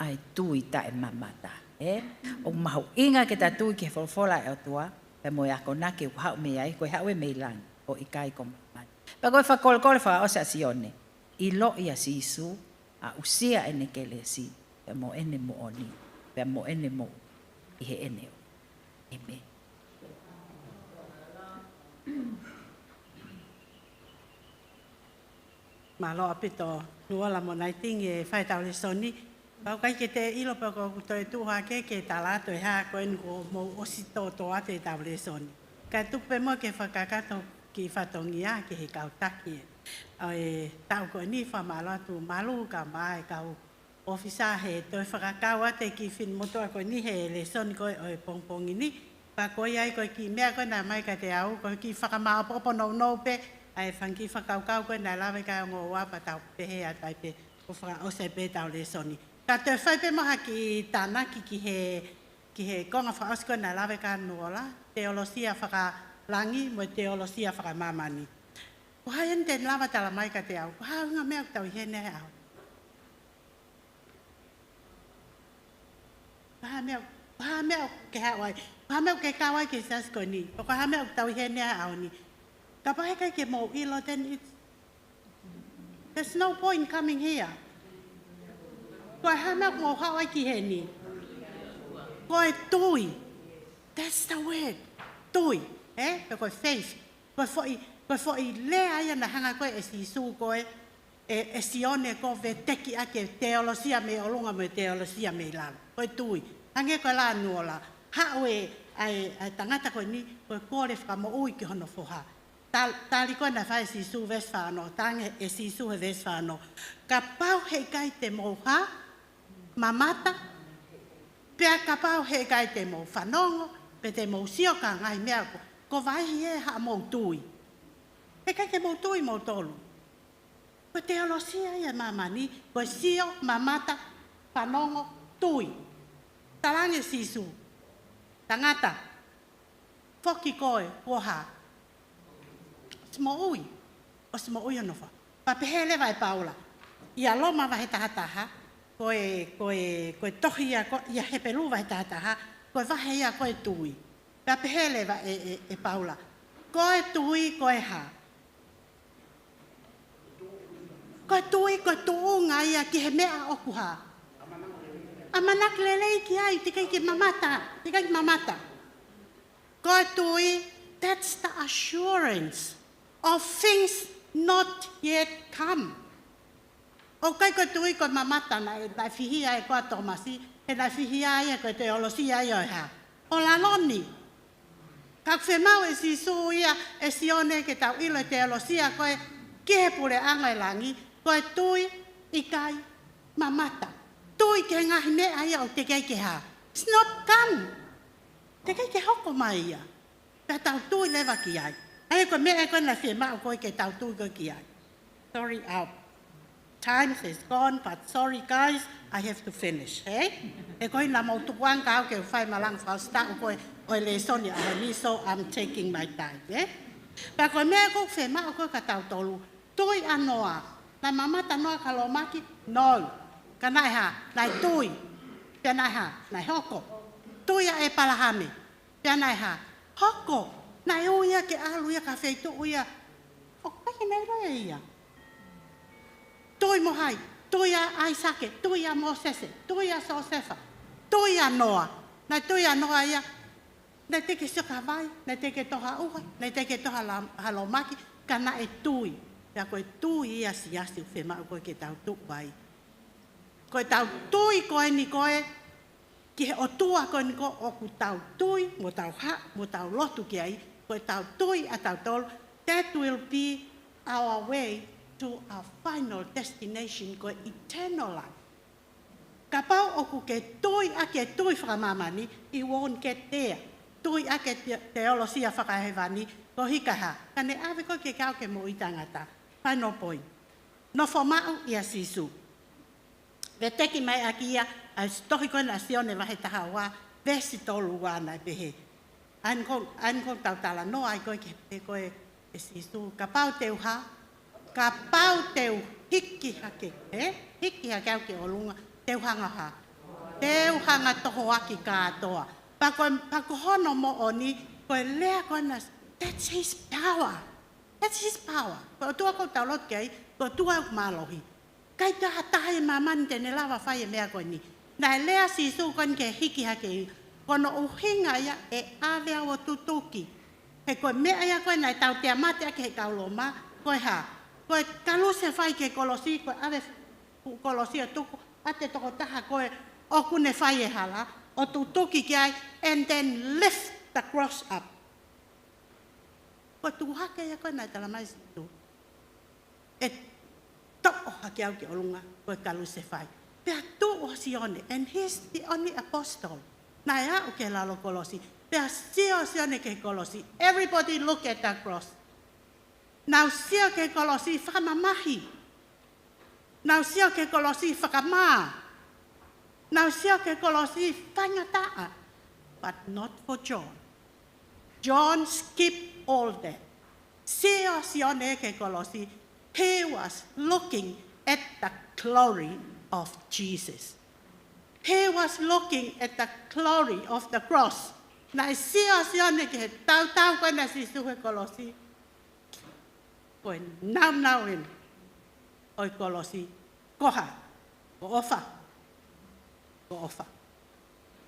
ʻA e tui taʻemamata. Ē? ʻOku mahuʻinga ke ta tui ki he folofola ʻa e ʻOtua, pea mo e akonaki ʻoku haʻu mei ai, ko e haʻu ia mei langi, ʻo ʻikai ko māmani. Pea ko e fakakolekole fakaʻosi ʻa Sione, ʻiloʻi ʻa Sīsū, aʻusia ʻene kelesi, pea mo ʻene moʻoni, pea mo ʻene moʻui, ʻi heʻene ʻEmeni. Mālō ʻaupito, Nuola mo Naiting, ʻi he fai ʻetau lēsoni. Pau kai ke te ʻilo pē ko ʻeku toe tuʻu hake ke tala atu e hā ko eni kuo mou ʻosi tōtō atu ʻetau lēsoni. Kae tuku pē muʻa ke fakakakato ki fatongia ki he kau taki ē. ʻA e taʻu ko eni fakamālō atu mālō ka mai kau ʻōfisa he toe fakakau atu e kiʻi finemotuʻa ko eni he lēsoni ko ē ʻo e pongipongi ni. Pea ko ia ai ko e kiʻi meʻa ko ē naʻe ʻomai kiate au, ko e kiʻi fakamāʻopoʻopo nounou pē, ʻa e fanga kiʻi fakakaukau ko ē naʻe lave ki ai e ongo ua pea tau pehē atu ai pē, ko e fakaʻosi ai pē ʻetau lēsoni. Ka toe fai pē mo ha kiʻi tānaki ki he, ki he konga fakaʻosi ko ē naʻe lave ki ai Nuola, teolosia fakalangi mo e teolosia fakamāmani. Ko hai eni te ne lava tala mai kiate au, ko e hā e ʻuhinga meʻa ʻoku tau ʻi heni he ʻaho ni? Ko e hā e meʻa, ko e hā e meʻa ʻoku ke haʻu ai? Ko e hā e meʻa ʻoku ke kau ai ki he siasi ko eni? Ko e hā e meʻa ʻoku tau ʻi heni he ʻaho ni? Kapau heʻikai ke mou ʻilo, then it's, there's no point coming here. Ko e hā e meʻa ʻoku mou haʻu ai ki heni? Ko e tui. That's the word. Tui. Ē? Pe ko e faith. Ko e foʻi, ko e foʻi lea ia naʻe hanga ko ē ʻe Sīsū ko ē, ʻe, ʻe Sione ko ē veteki ʻaki e teolosia mei ʻolunga mo e teolosia mei lalo. Ko e tui. Hangē ko e lea ʻa Nuola. Haʻu e, ʻa e, ʻa e tangata ko eni, ko e kole fakamoʻui ki hono foha. Tal-, tali ko ē naʻe fai ʻe Sīsū veesi fā ono, talaange ʻe Sīsū he veesi fā ono. Kapau heʻikai te mou hā, mamata, pea kapau heʻikai te mou fanongo, pe te mou sio ki he ngaahi meʻa ko, ko e vaʻinga ē haʻamou tui. Heʻikai ke mou tui moutolu. Ko e teolosia ia ʻa māmani, ko e sio, mamata, fanongo, tui. Talaange ʻe Sīsū, tangata, foki koe, kuo hā? ʻOsi moʻui, ʻosi moʻui hono fā. Pea pehē leva ʻe Paula, ʻia Loma vahe taha taha, ko e, ko e, ko e tohi ia ko, ʻia Hepelū vahe taha taha, ko e vahe ia ko e tui. Pea pehē leva ʻe, ʻe, ʻe Paula, ko e tui, ko e hā? Ko e tui, ko e tuʻunga ia ki he meʻa ʻoku hā? ʻAmanaki lelei ki ai, teʻeki ke mamata, teʻeki mamata. Ko e tui, that's the assurance of things not yet come. ʻOku ʻikai ko e tui ko e mamata naʻe, naʻe fihia ʻe koā Tōmasi, he naʻe fihia ia ko e teolosia ia ʻo e hā? ʻO lalo ni. Ka ʻoku fiemaʻu ʻe Sīsū ia ʻe Sione ke tau ʻilo e teolosia ko ē ki he puleʻanga ʻo e langi, ko e tui ʻikai mamata. Tui ki he ngaahi meʻa ia ʻoku teʻeki ke hā? It's not come. Teʻeki ke hoko mai ia. Pea tau tui leva ki ai. ʻA ia ko e meʻa ko ē naʻe fiemaʻu ko ē ke tau tui ko ē ki ai. Sorry, our time has gone, but sorry guys, I have to finish, eh? He ko e ʻuhinga naʻa mou tukuange au ke u fai e malanga fakaʻosi taʻu ko ē ʻo e lēsoni ʻaho ni, so I'm taking my time, eh? Pea ko e meʻa ʻoku fiemaʻu ko ē kia tautolu, tui ʻa Noa. Naʻe mamata ʻa Noa ki he lōmaki? No. Ka naʻe hā? Naʻe tui. Pea naʻe hā? Naʻe hoko. Tui ʻa ʻĒpalahame. Pea naʻe hā? Hoko. Naʻe ui ia ke ʻalu ia ki ha feituʻu ia ʻoku ʻikai ke ne ʻilo ia. Tui mo hai? Tui ʻa ʻAisake, tui ʻa Mōsese, tui ʻa Siosefa, tui ʻa Noa. Naʻe tui ʻa Noa ia, naʻe teʻeki ke sio ki ha vai, naʻe teʻeki ke tō ha ʻuha, naʻe teʻeki ke tō ha la-, ha lōmaki, ka naʻe tui. Pea ko e tui ia, siasi, ʻoku fiemaʻu ko ē ke tau tuʻu ai. Ko ʻetau tui ko eni ko ē ki he ʻOtua ko eni ko ē ʻoku tau tui, mo tau hā, mo tau lotu ki ai, ko ʻetau tui ʻatautolu, that will be our way to our final destination, ko e eternal life. Kapau ʻoku ke tui ʻaki e tui fakamāmani, you won't get there. Tui ʻaki e te-, teolosia fakahēvani, ko e hā? Ka ne ʻave koe ke ke aʻu ki he moʻui taʻengata. Final point. Nofo maʻu ʻia Sīsū. Veteki mai ʻaki ia ʻa e tohi ko ena ʻa Sione vahe taha ua, veesi tolu ua naʻe pehē. ʻA eni ko, ʻa eni ko ʻetau talanoa ai ko ē ki he pehē ko ē ʻe Sīsū, kapau te u hā, kapau te u hiki hake, ē? Hiki hake au ki ʻolunga, te u hanga ʻo hā? Te u hanga ʻo tohoakiʻi kātoa. Pea ko, pea ko hono moʻoni, ko e lea ko ena, that's his power. That's his power. Ko e ʻOtua ʻoku tau lotu ki ai, ko e ʻOtua ʻoku mālohi. ʻIkai toe ʻi ai ha taha ʻi māmani te ne lava fai e meʻa ko eni. Naʻe lea ʻa Sīsū ko eni ki he hiki hake, ko hono ʻuhinga ia ʻe ʻave au ʻo tutuki. He ko e meʻa ia ko ē naʻe tautea mate ʻaki ʻe he kau Loma, ko e hā? Ko e kalusefai ki he kolosi, ko e ʻave fuʻu kolosi ʻo tuku ʻa e tokotaha ko ē ʻoku ne fai e hala, ʻo tutuki ki ai, and then lift the cross up. Ko e tuʻu hake ia ko ē naʻe talamai ʻe Sīsū ʻe toʻo hake au ki ʻolunga, ko e kalusefai. Pea tuʻu ʻa Sione, and he's the only apostle. Naʻe aʻu ki he lalo kolosi. Pea sio ʻa Sione ki he kolosi. Everybody look at the cross. Nau sio ki he kolosi fakamamahi. Nau sio ki he kolosi fakamā. Nau sio ki he kolosi faingataʻa. But not for John. John skipped all that. Sio ʻa Sione ki he kolosi. He was looking at the glory of Jesus. He was looking at the glory of the cross. Naʻe sio ʻa Sione ki he tautau ko ena ʻa Sīsū he kolosi. Ko e nāunau eni ʻo e kolosi, ko hai? Ko ʻofa. Ko ʻofa.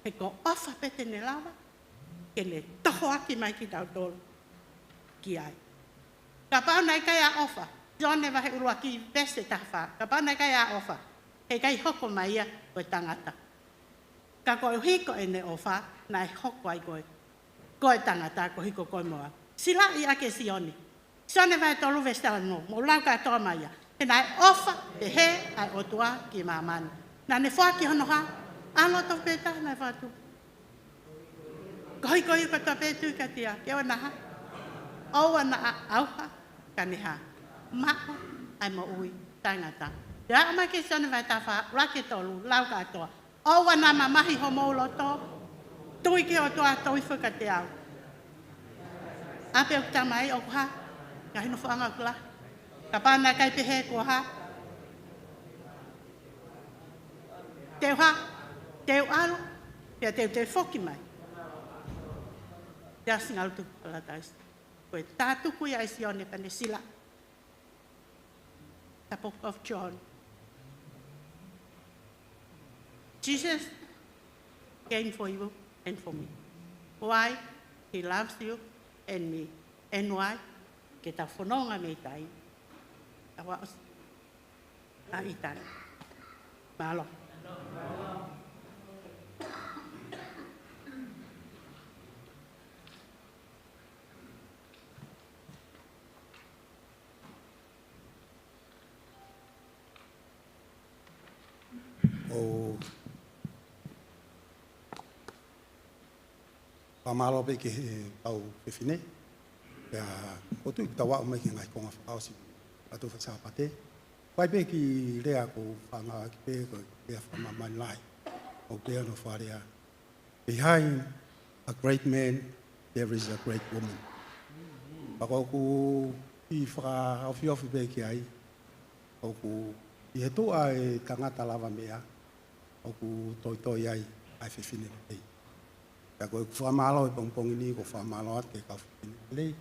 He ko ʻofa pē te ne lava ke ne tohoakiʻi mai kitautolu ki ai. Kapau naʻe ʻikai ha ʻofa, Sione vahe ʻuluaki veesi taha fā, kapau naʻe ʻikai ha ʻofa, heʻikai hoko mai ia ko e tangata. Ka koeʻuhi ko ʻene ʻofa, naʻe hoko ai ko e, ko e tangata, koeʻuhi ko koe mo au. Silaʻi ʻaki ʻe Sione. Sione vahe tolu veesi taha ono, mou lau kātoa mai ia. He naʻe ʻofa pehē ʻa e ʻOtua ki māmani. Naʻa ne foaki hono hā? ʻAlo tofu pē taha naʻe fakatupu. Koeʻuhi ko ia kotoa pē ʻe tui kiate ia, ke ʻoua naʻa hā? ʻOua naʻa ʻauha, ka ne hā? Maʻu ʻa e moʻui taʻengata. Pea aʻu mai ki he Sione vahe taha fā, ʻuluaki ki he tolu, lau kātoa. ʻOua naʻa mamahi homou loto, tui ki he ʻOtua, tui foki kiate au. ʻApē ʻoku tala mai ʻoku hā, ngaahi nofoʻanga ʻoku lahi. Kapau naʻe ʻikai pehē kuo hā. Te u hā, te u ʻalu, pea te u toe foki mai. Te u ʻosi ngalu tuku ki Palataisi. Ko e tā tuku ia ʻe Sione pea ne sila. The book of John. Jesus came for you and for me. Why? He loves you and me. And why? Ke tau fononga mei taimi. Tawa os. ʻA ʻitāniti. Mālō. ʻOku fakamālō pē ki he kau fefine. Pea ʻoku ou tui ʻoku tau aʻu mai ki he ngaahi konga fakaʻosi ʻa e Sāpate. Fai pē kiʻi lea ʻoku ou fakaʻamu ki ai pē ko e lea fakamāmani lahi. ʻOku pehē hono fakalea. Behind a great man, there is a great woman. Pea ʻoku ou kiʻi fakaofiofi pē ki ai. ʻOku ʻi he tuʻa ʻa e tangata lavameʻa, ʻoku toitoi ai ʻa e fefine lelei. Pea ko ʻeku fakamālō he pongipongi ni, ʻoku ou fakamālō atu ki he kau fefine lelei.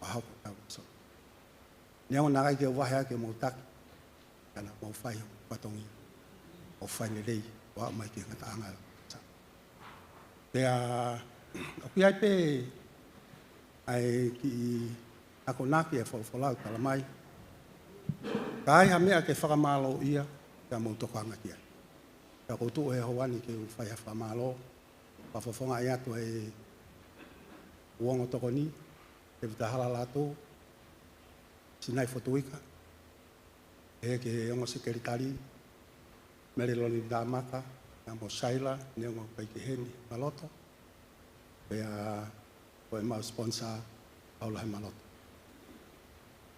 Pea hoko atu. Neongo naʻe ʻikai ke u vahe ʻa e ke mou taki. Ka naʻa mou fai hoʻomou fatongia ʻo fai lelei, ʻo aʻu mai ki he ngataʻanga. Pea ʻoku ʻi ai pē ʻa e kiʻi akonaki ʻa e folofola ʻoku tala mai. Ka ai ha meʻa ke fakamālōʻia, pea mou tokanga ki ai. Pea ʻoku ou tuʻu he ʻaho ni ke u fai ha fakamālō, fakafofongaʻi atu ʻa e ongo tokoni, Tēvita Halalātū, Sinai Fotuika, ʻEiki ongo sekelitali, Meleloni Tamaka, pea mo Saila, neongo ʻikai ke ʻi heni, Maloto. Pea ko e mau sponsor, Paula he Maloto.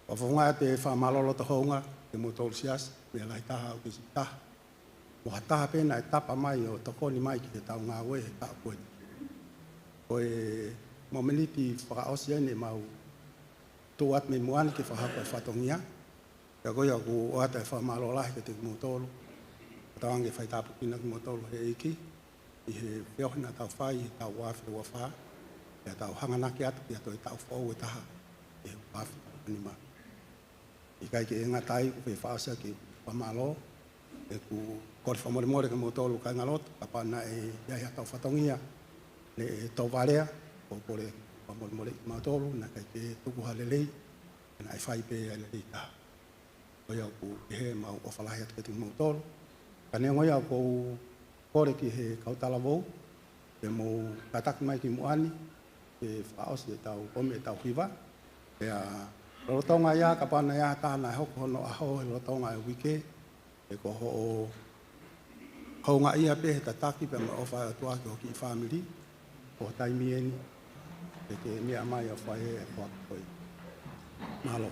Fakafofongaʻi atu e fakamālō loto houngaʻia, kimoutolu siasi, meʻa lahi taha ʻoku kei siʻi taha. Mo ha taha pē naʻe tapa mai ʻo tokoni mai ki heʻetau ngāue he taʻu ko eni. Ko e momeniti fakaʻosi eni ʻemau tuʻu atu mei muʻa ni ke fakahoko e fatongia. Pea ko ia ʻoku ou ʻoatu e fakamālō lahi kiate kimoutolu. Tauange ke faitāpuekina kimoutolu he ʻEiki, ʻi he feohi naʻa tau fai, he taʻu ua afe ua fā, pea tau hanganaki atu ki he taʻu foʻou ʻe taha, ʻi he ua afe ua nima. ʻIkai ke ngata ai, ʻoku ou fie fakaʻosi ʻaki e fakamālō, ʻeku kole fakamolemole kiate kimoutolu kāingalotu, kapau naʻe ʻi ai haʻatau fatongia, naʻe tō valea, ʻoku ou kole fakamolemole kiate kimoutolu, naʻe ʻikai ke tuku ha lelei, naʻe fai pē ʻa e lelei taha. Ko ia ʻoku ʻi heni ʻemau ʻofa lahi atu kiate kimoutolu. Ka neongo ia ʻoku ou kole ki he kau talavou, ke mou kātaki mai ki muʻa ni, ke fakaʻosi ʻetau ʻomi ʻetau hiva. Pea lolotonga ia kapau naʻe ʻi ai ha taha naʻe hoko hono ʻaho he lolotonga e uike, ʻe ko hoʻo houngaʻia pē he tataki pea mo e ʻofa ʻa e ʻOtua ki ho kiʻi fāmili, ko e taimi eni, ʻe ke meʻa mai ʻo fai e ʻofa ko ia. Mālō.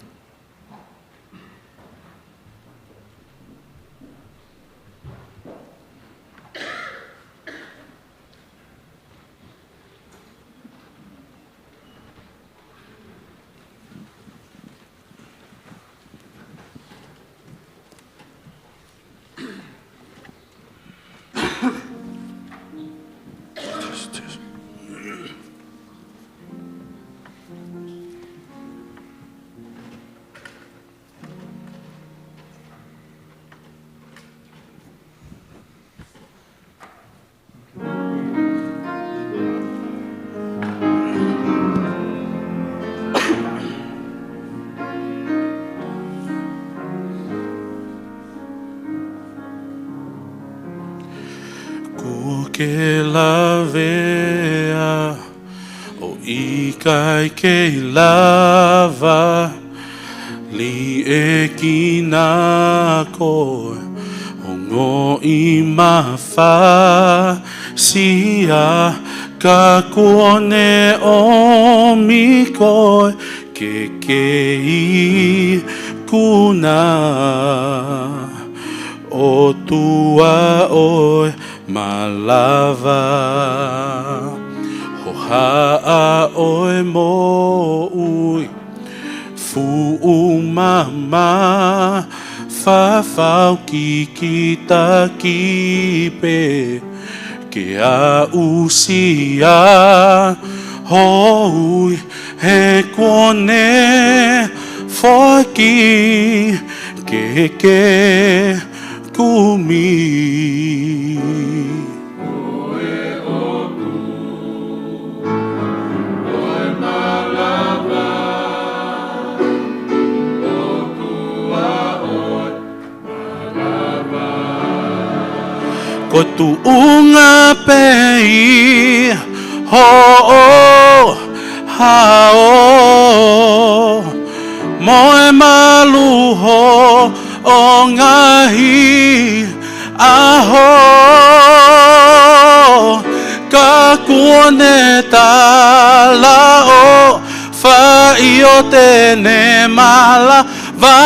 Kuo ke lavea ʻo ʻikai ke lava liʻekina koe, ongoʻi mafasia, ka kuo ne ʻomi koe ke ke ʻi Kuna ʻOtua ʻo e malava, hohaʻa ʻo e moʻui, fuʻu mamafa, fau kikita ki pē, ke aʻusia ho ui, he kuo ne foaki ke ke kumi. Ko e tuʻunga pē ʻi hoʻo hao mo e malu hoʻo ngaahi ʻaho, ka kuo ne talaʻofa ʻi ho tene malava.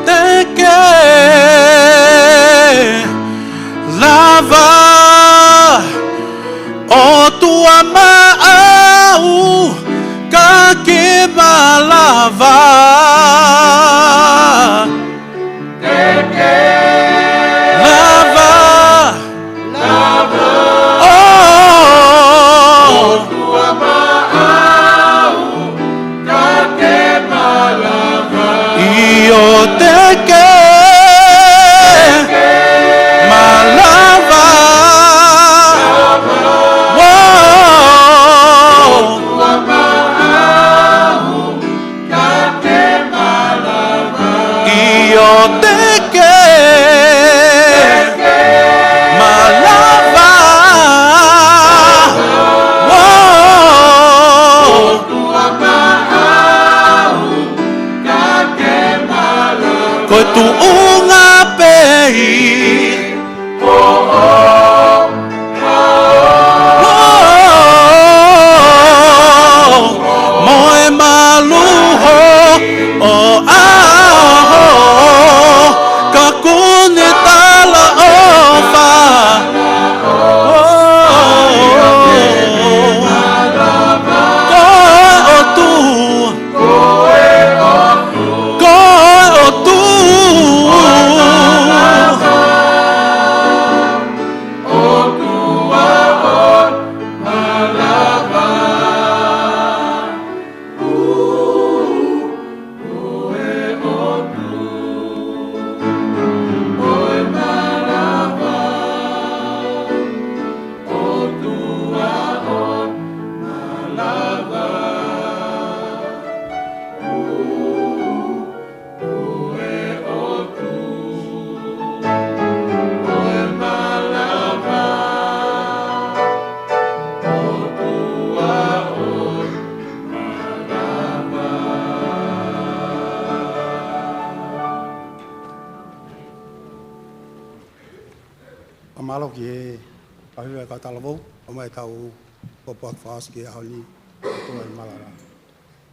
Te ke lava, ʻOtua maʻau, ka ke malava. Lava. ʻO ʻio te ke malava. Wow. ʻIo te ke malava. Wow. Ko e tuʻunga pē ʻi mo e malu hoʻo ʻaho, ka kuo ne talaʻofa. Ko e ʻOtua, ko e ʻOtua. Fakamālō ki he ʻaho ni ʻa e kau talavou, ʻomai ʻetau pōpoaki fakaʻosi ki he ʻaho ni, ʻOtua ʻo e malava.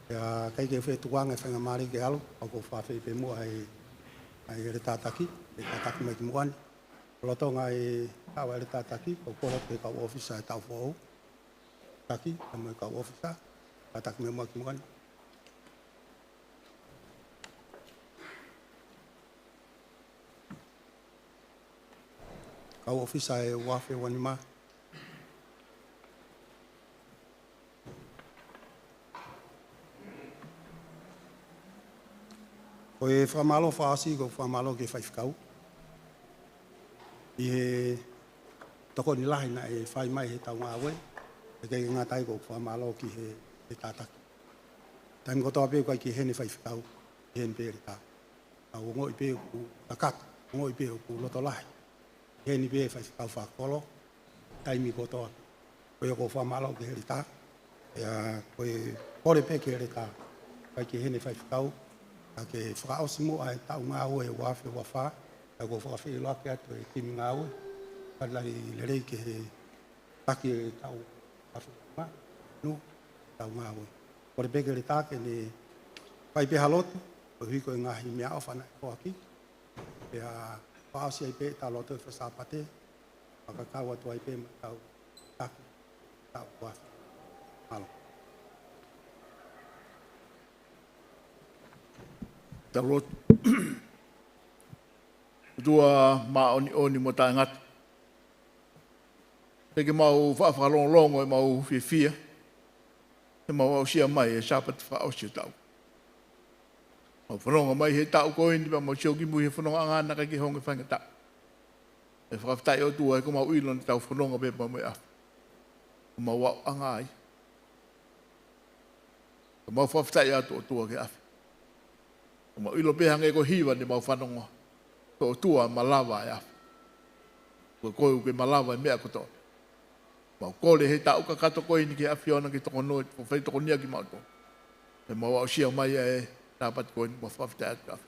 ʻIo, ʻikai ke u fie tukuange faingamālie ke ʻalu, ʻoku ou fakaafeʻi pē muʻa ʻa e, ʻa e heletā taki, ke kātaki mai ki muʻa ni. Lolotonga e haʻu ʻa e heletā taki, ʻoku ou kole atu ki he kau ʻōfisa ʻetau foʻou taki, pea mo e kau ʻōfisa, kātaki mai muʻa ki muʻa ni. kau ʻōfisa ʻe ua afe ua nima. Ko e fakamālō fakaʻosi ʻoku ou fakamālō ki he faifekau ʻi he tokoni lahi naʻe fai mai heʻetau ngāue, ʻikai ke ngata ai ʻoku ou fakamālō ki he, he tataki. Taimi kotoa pē ʻoku ʻikai ke ʻi heni e faifekau, ʻi heni pē ʻeletā. ʻOku ou ongoʻi pē ʻoku kakato, ongoʻi pē ʻoku loto lahi. ʻI heni pē faifekau fakakolo, taimi kotoa. Ko ia ʻoku ou fakamālō ki he ʻeletā. ʻIo, ko e kole pē ki he ʻeletā, ʻikai ke ʻi heni e faifekau, ka ke fakaʻosi muʻa e taʻu ngāue ua afe ua fā, ʻa ia ʻoku ou fakafeʻiloaki atu e timi ngāue, ka lai lelei ki he taki e taʻu afe ma, nu, taʻu ngāue. Kole pē ki he ʻeletā ke ne fai pē ha lotu, koeʻuhi ko e ngaahi meʻaʻofa naʻe foaki, pea fakaʻosi ai pē ʻetau lotu fakasāpate, fakakau atu ai pē mo ʻetau taki, taʻu ua afe. Mālō. Tau lotu. ʻOtua māʻoniʻoni mo taʻengata. Te ke mau faʻa fakalongolongo ʻemau fiefia, heʻemau aʻusia mai e Sāpate fakaʻosi ʻo e taʻu. Mau fononga mai he taʻu ko eni pea mau sio ki mui he fonongaʻanga naʻe ʻikai ke hoko e faingataʻa. ʻE fakafetaʻi ʻOtua he ʻoku mau ʻilo naʻa tau fononga pē pea mo e ʻafi. ʻOku mau aʻusia ai. ʻOku mau fakafetaʻi atu ʻOtua ki he ʻafi. ʻOku mau ʻilo pē hangē ko e hiva ne mau fanongoa. Ko e ʻOtua malava e ʻafi. Ko koe ʻoku ke malava e meʻa kotoa. Mau kole he taʻu kakato ko eni ki he ʻAfiona ke tokoni, fai tokonia kimautolu. Heʻemau aʻusia mai ʻa e Sāpate ko eni mau fakafetaʻi atu ki he ʻafi.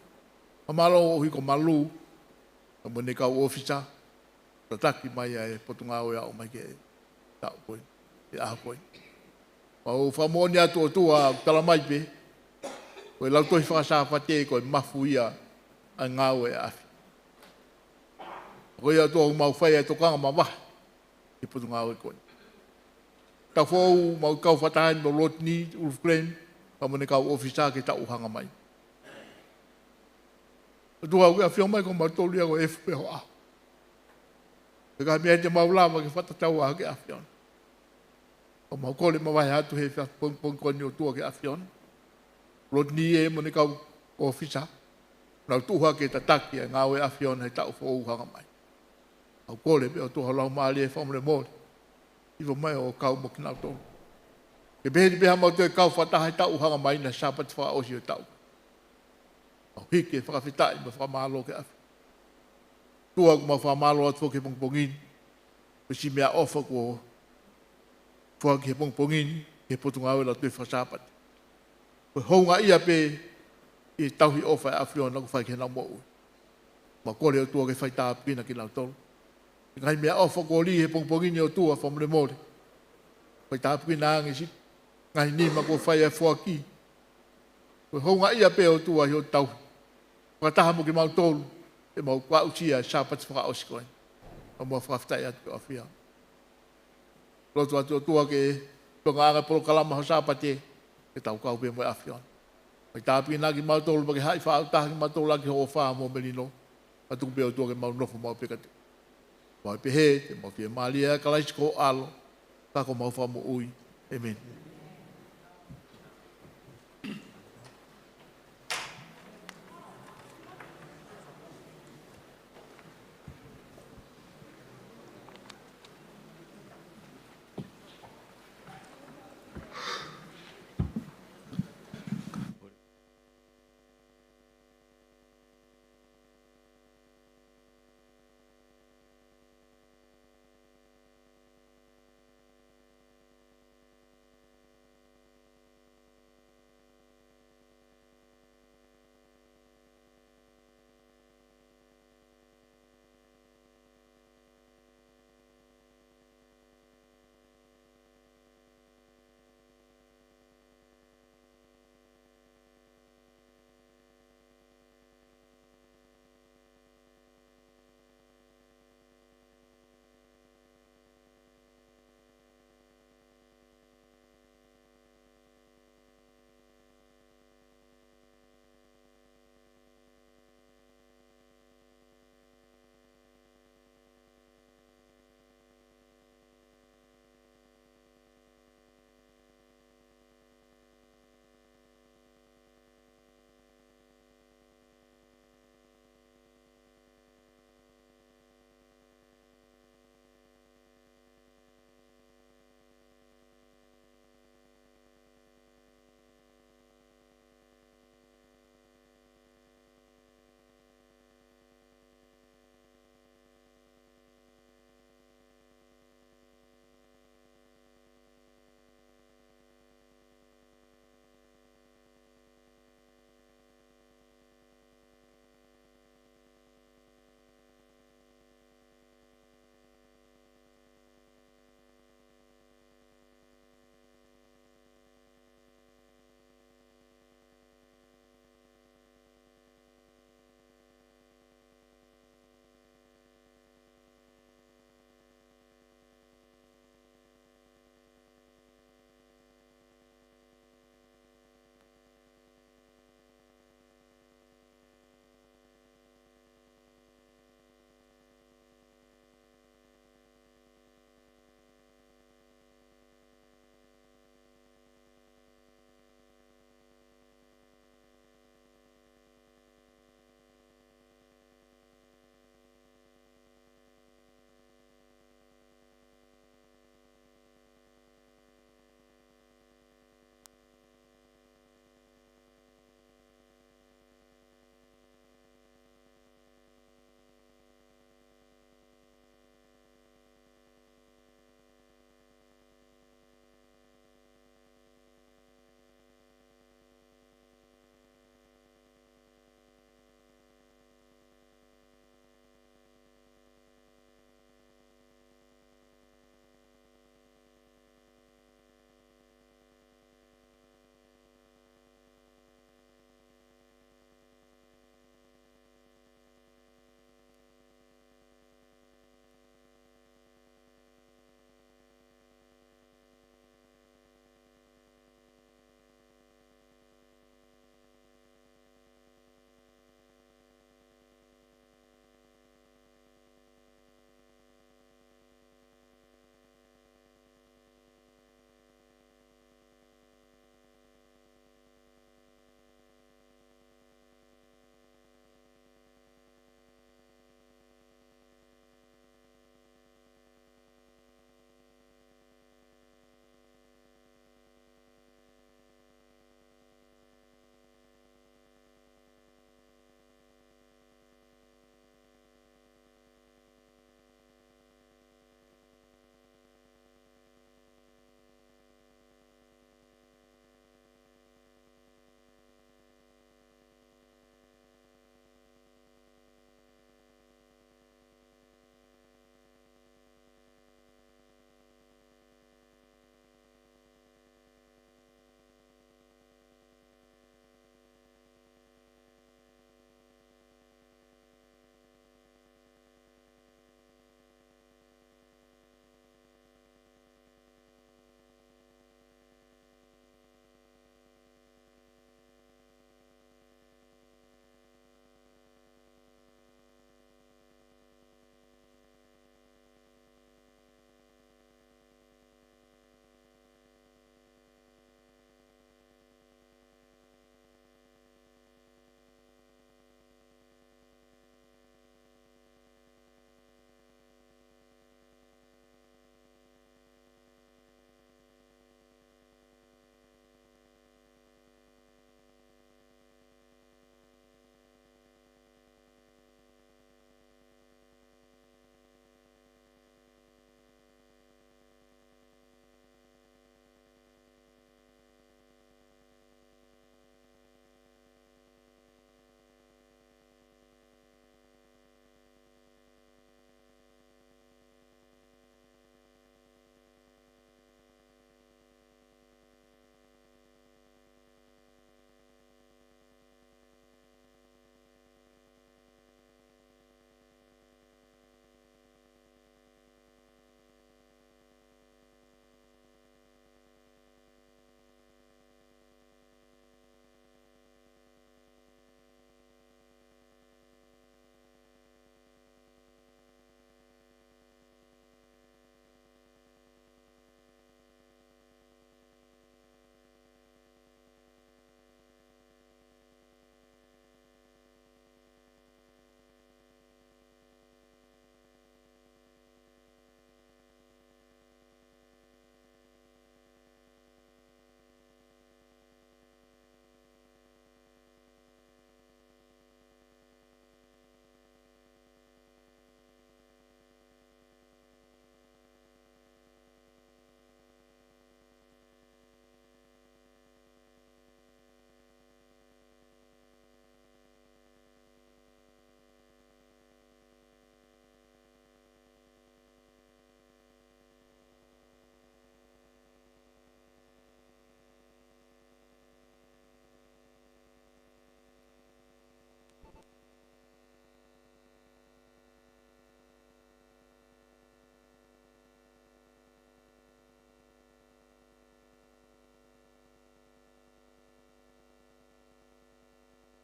Fakamālō ʻOhiko Malū, pea mo ʻene kau ʻōfisa, tataki mai ʻa e Potungāue ʻo aʻu mai ki he taʻu ko eni, ki he ʻaho ko eni. Mau fakamoʻoni atu ʻOtua ʻoku tala mai pē, ko e lautohi fakasāpate ko e mafu ia ʻa e ngāue ʻa e ʻafi. Ko ia ʻOtua ʻoku mau fai ʻa e tokanga mavahe ki he Potungāue ko eni. Taʻu foʻou mau kau fakataha eni mo Rodney Ulfgren, pea mo ʻene kau ʻōfisa ki he taʻu hanga mai. ʻOtua ʻoku ke ʻafio mai ko mautolu ia ko e efu pē ho ʻaho. Pea ka mea te mau lava ke fakatatau ai ki he ʻAfiona. ʻOku mau kole mavahe atu he efiafi pongipongi ko eni ʻOtua ki he ʻAfiona. Rodney ē mo ʻene kau ʻōfisa. Nau tuʻu hake tataki ʻa e ngāue ʻa e ʻAfiona he taʻu foʻou hanga mai. ʻOku kole pē ʻOtua ho Laumālie ʻo fakamolemole. Hifo mai ʻo kau mo kinautolu. Ke pehē ni pē haʻamau toe kau fakataha he taʻu hanga mai ʻi he Sāpate fakaʻosi ʻo e taʻu. Mau hiki e fakafetaʻi mo e fakamālō ki he ʻAfi. ʻOtua ʻoku mau fakamālō atu foki he pongipongi ni. Ko e siʻi meʻaʻofa kuo foaki he pongipongi ni, ki he Potungāue Lautohi Fakasāpate. Ko e houngaʻia pē ʻi he tauhi ʻofa ʻa e ʻAfiona kuo fai ki heʻenau moʻui. Mau kole ʻOtua ke fai tāpuekina kinautolu. Ngaahi meʻaʻofa kuo lī he pongipongi ni ʻOtua fakamolemole. Fai tāpuekina ange siʻi ngaahi nima kuo fai ʻa e foaki. Ko e houngaʻia pē ʻOtua ʻi hoʻo tauhi. Fakataha mo kimautolu, ʻemau aʻusia e Sāpate fakaʻosi ko eni. ʻOku mau fakafetaʻi atu ki he ʻAfiona. Lotu atu ʻOtua ke tokanga ange polokalama ho Sāpate, ke tau kau pē mo e ʻAfiona. Fai tāpuekina kimautolu pea ke haʻi faʻa taha kimautolu ʻaki ho ʻofa mo e melino. Ka tuku pē ʻOtua ke mau nofo maʻu pē kiate koe. Mau pehē, te mau fiemālie ʻia Kalaisi ko ho ʻAlo, ka ko homau Fakamoʻui. ʻĒmeni.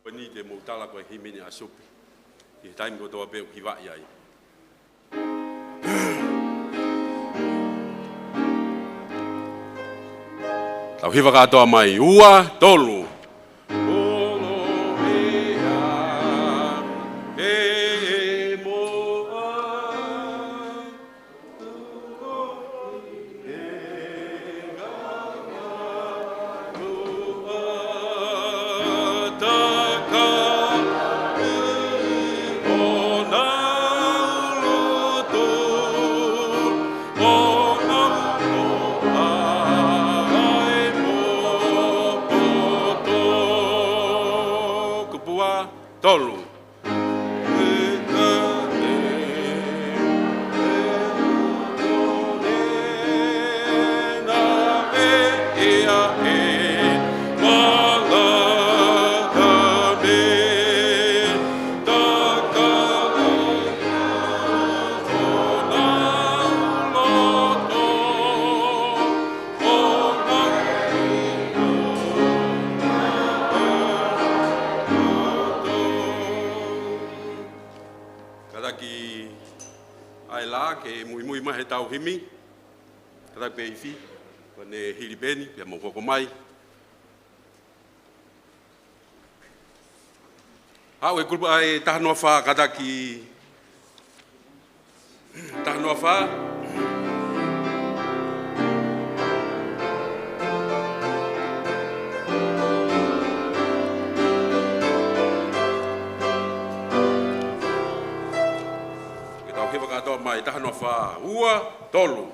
Ko eni te mou tala ko e himi ni ʻa Supi. ʻI he taimi kotoa pē ʻoku hivaʻi ai. Tau hiva kātoa mai. Ua, tolu. Kupu ua, tolu. Kātaki ʻa e lā ke muimui mai he tau himi. Kātaki pē Ifi, ko ʻene hilipeni, pea mou hoko mai. Haʻu e kulupu ʻa e taha noa fā, kātaki taha noa fā. Ke tau hiva kātoa mai, taha noa fā, ua, tolu.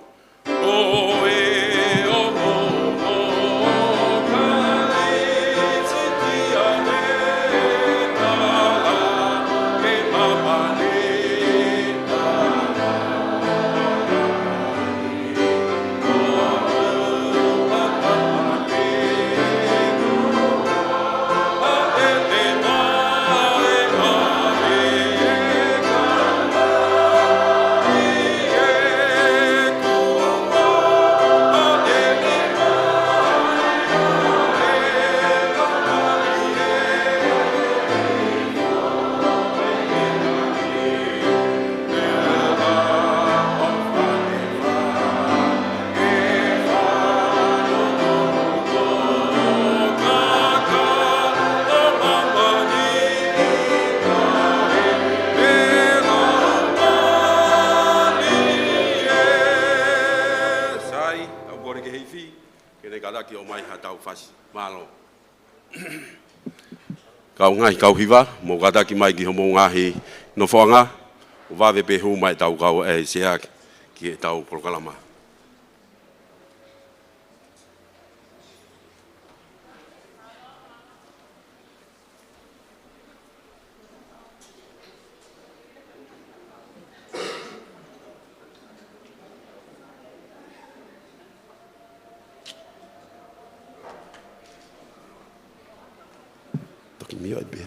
Sai, tau kole ki he Ifi, ke ne kātaki ʻo mai ha tau fasi. Mālō. Kau ngaahi kau hiva, mou kātaki mai ki homou ngaahi nofoʻanga, ʻo vave pē hū mai ʻetau kau ʻe seaki ki heʻetau polokalama. Toki mio ai pē.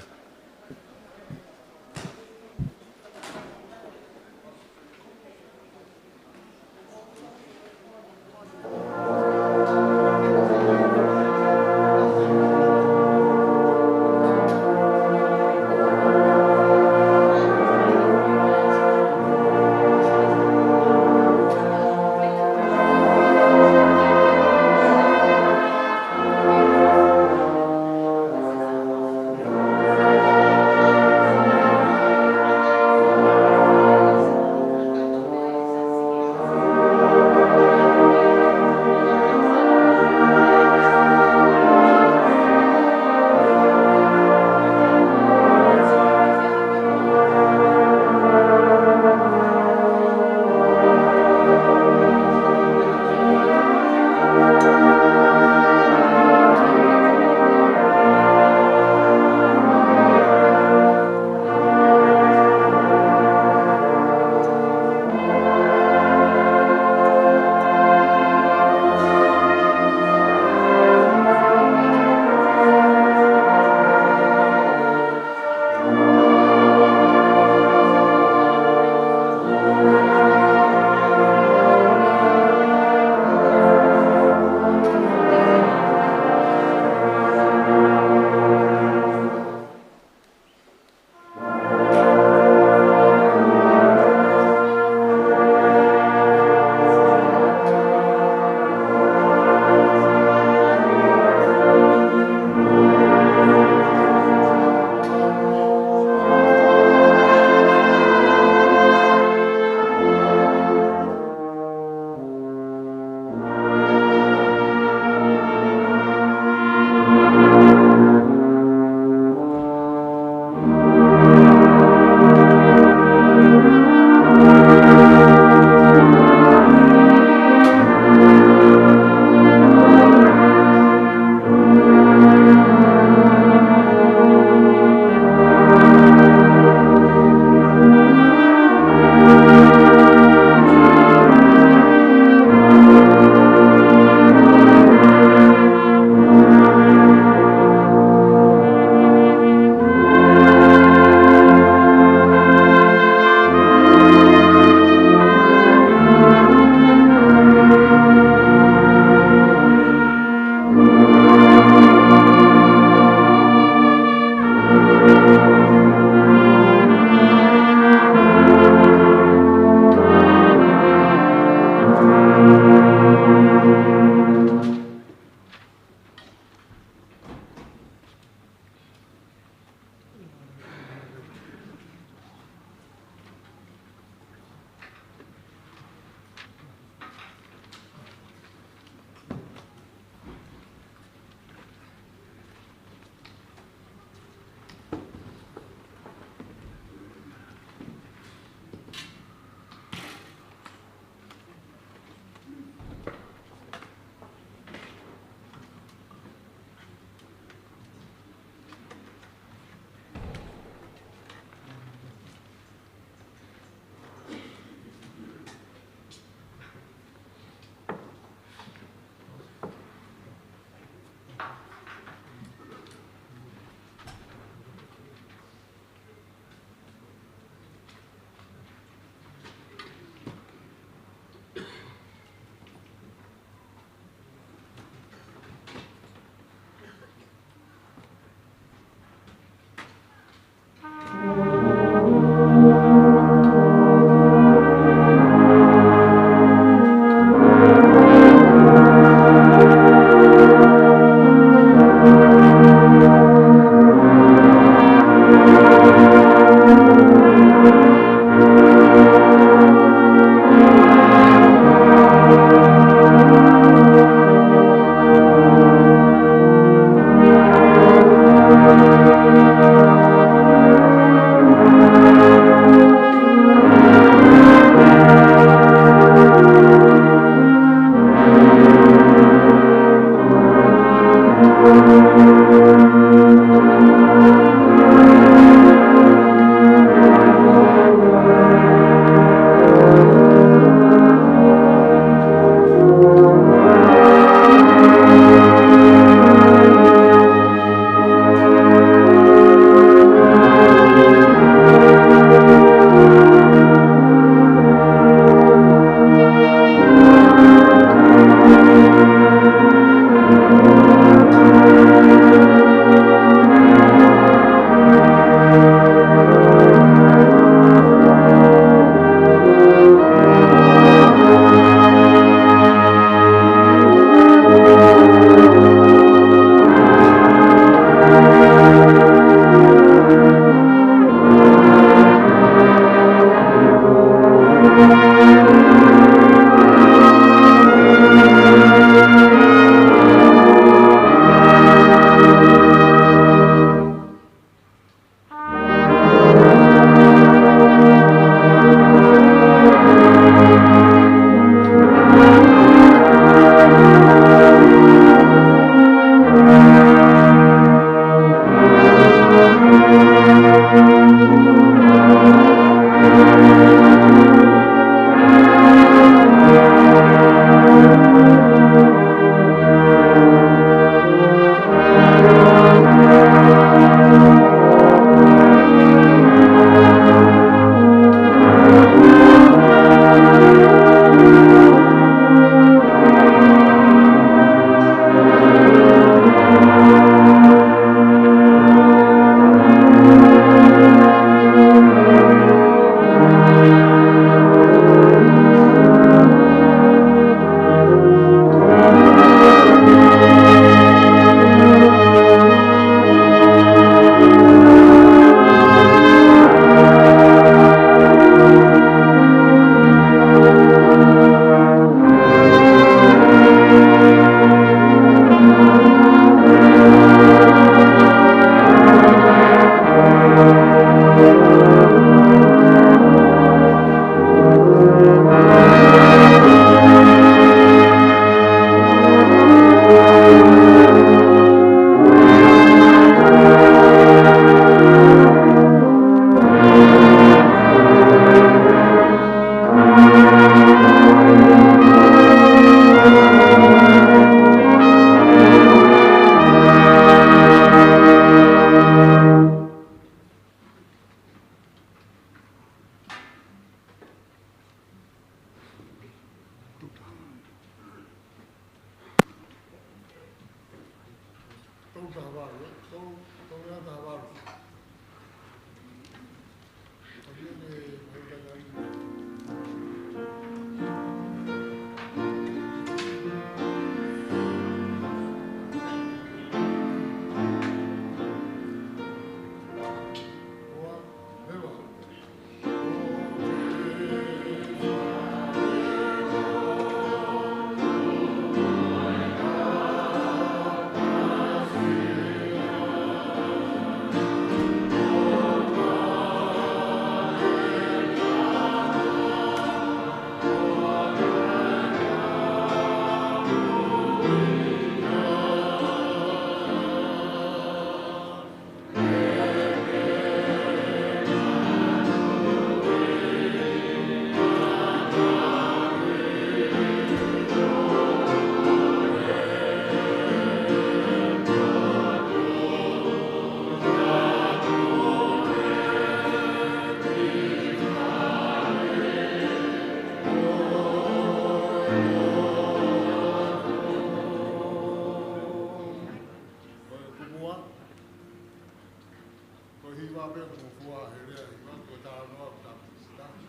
Ko e hiva pē ko e fua he lea hiva ko e talanoa ko e tapu.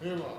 Hiva.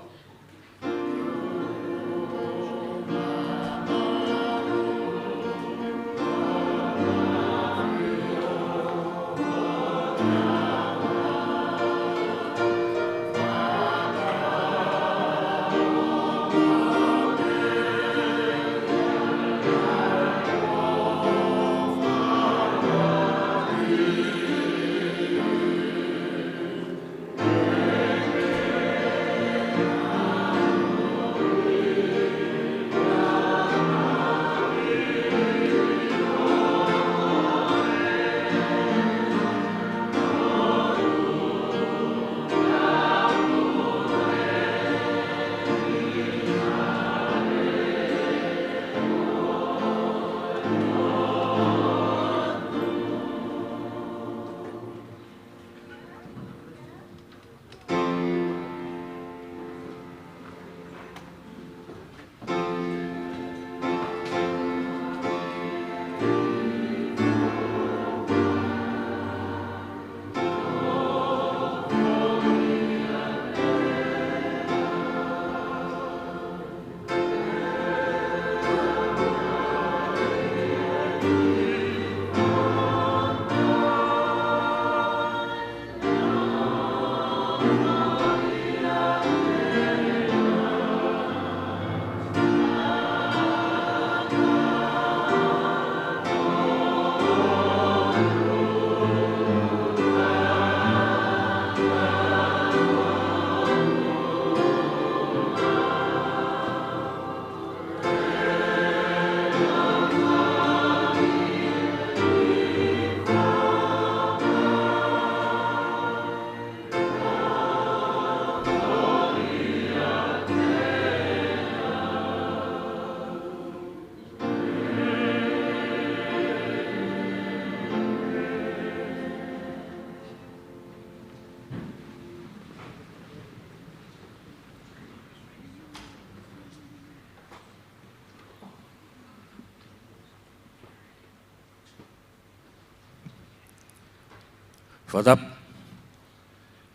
Fakatapu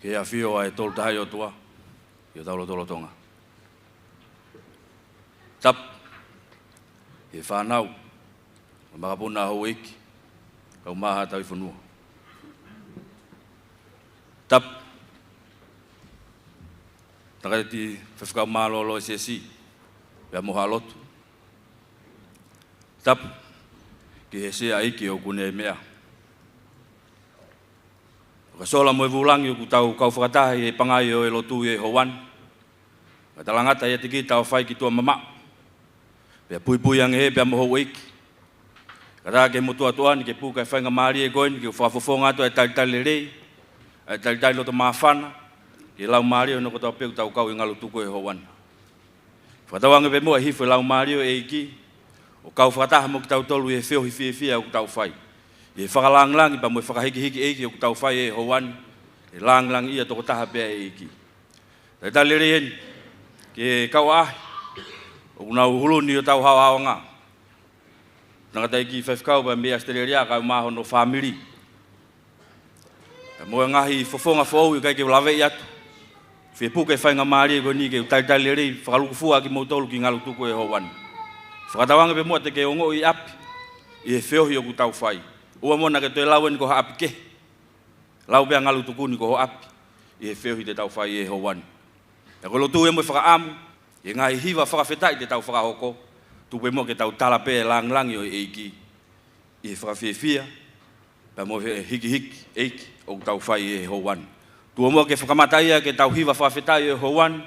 ki he ʻafio ʻa e Tolu Tahaʻi ʻOtua ʻi hotau lotolotonga. Tapu ki he fānau, makapuna, houʻeiki, kaeʻumaʻā haʻa tauhi fonua. Tapu tangataʻeiki faifekau mālōlō ʻo e siasi pea mo haʻa lotu. Tapu ki he siasi ʻoku ne meʻa. Ka sola mo e vūlangi ʻoku tau kau fakataha ʻi he pangai ʻo e lotu ʻi he houa ni. Ka talangata ʻiate kita ʻo fai ki tuʻa mamaʻo, pea puipui ange ē pea mo houʻeiki. Kātaki mo tuʻa tuʻa ni ke puke e faingamālie ko eni ke u fakafofonga atu ʻa e talitali lelei, ʻa e talitali loto māfana ki he laumālie ʻo kinautolu kotoa pē ʻoku tau kau ʻi ngalutuku ʻi he houa ni. Fakatauange pē muʻa ʻe hifo e laumālie ʻo e ʻEiki ʻo kau fakataha mo kitautolu ʻi he feohi fiefia ʻoku tau fai, ʻi he fakalāngilangi pea mo e fakahīkihikiʻi ʻEiki ʻoku tau fai ʻi he houa ni. ʻE lāngilangiʻia tokotaha pē ʻa e ʻEiki. Talitali lelei eni ki he kau ʻaʻahi ʻoku nau hulu ni ʻo tau haohaoanga. Tangataʻeiki faifekau pea mei ʻAositelēlia kaeʻumaʻā hono fāmili, pea mo e ngaahi fofonga foʻou ʻikai ke u laveʻi atu. Fie puke e faingamālie ko eni ke u talitali lelei fakalūkufua kimoutolu ki ngalutuku ʻi he houa ni. Fakatauange pē muʻa te ke ongoʻi ʻi ʻapi ʻi he feohi ʻoku tau fai. ʻOua muʻa naʻa ke toe lau eni ko ha ʻapi kehe. Lau pē ʻa ngalutuku ni ko ho ʻapi ʻi he feohi te tau fai ʻi he houa ni. Pea ko e lotu ē mo e fakaʻamu ʻi he ngaahi hiva fakafetaʻi te tau fakahoko, tuku pē muʻa ke tau tala pē e lāngilangi ʻo e ʻEiki ʻi he fakafiefia pea mo e hīkihikiʻi ʻEiki ʻoku tau fai ʻi he houa ni. Tuku muʻa ke fakamataʻi ʻa e ke tau hiva fakafetaʻi ʻi he houa ni,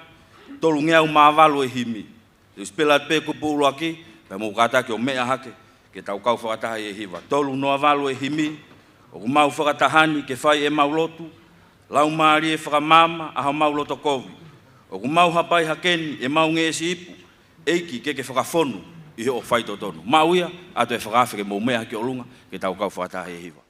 tolungeau mā valu e himi. Te u sipela atu pē kupu ʻuluaki, pea mou kātaki ʻo meʻa hake ke tau kau fakataha ʻi he hiva. Tolu noa valu e himi. ʻOku mau fakataha ni ke fai ʻemau lotu, Laumālie fakamaama ʻa homau loto kovi. ʻOku mau hapai hake ni ʻemau ngeʻesi ipu, ʻEiki ke ke fakafonu ʻi hoʻo faitotonu. Maʻu ia, ʻoatu e fakaafe ke mou meʻa hake ʻolunga ke tau kau fakataha ʻi he hiva.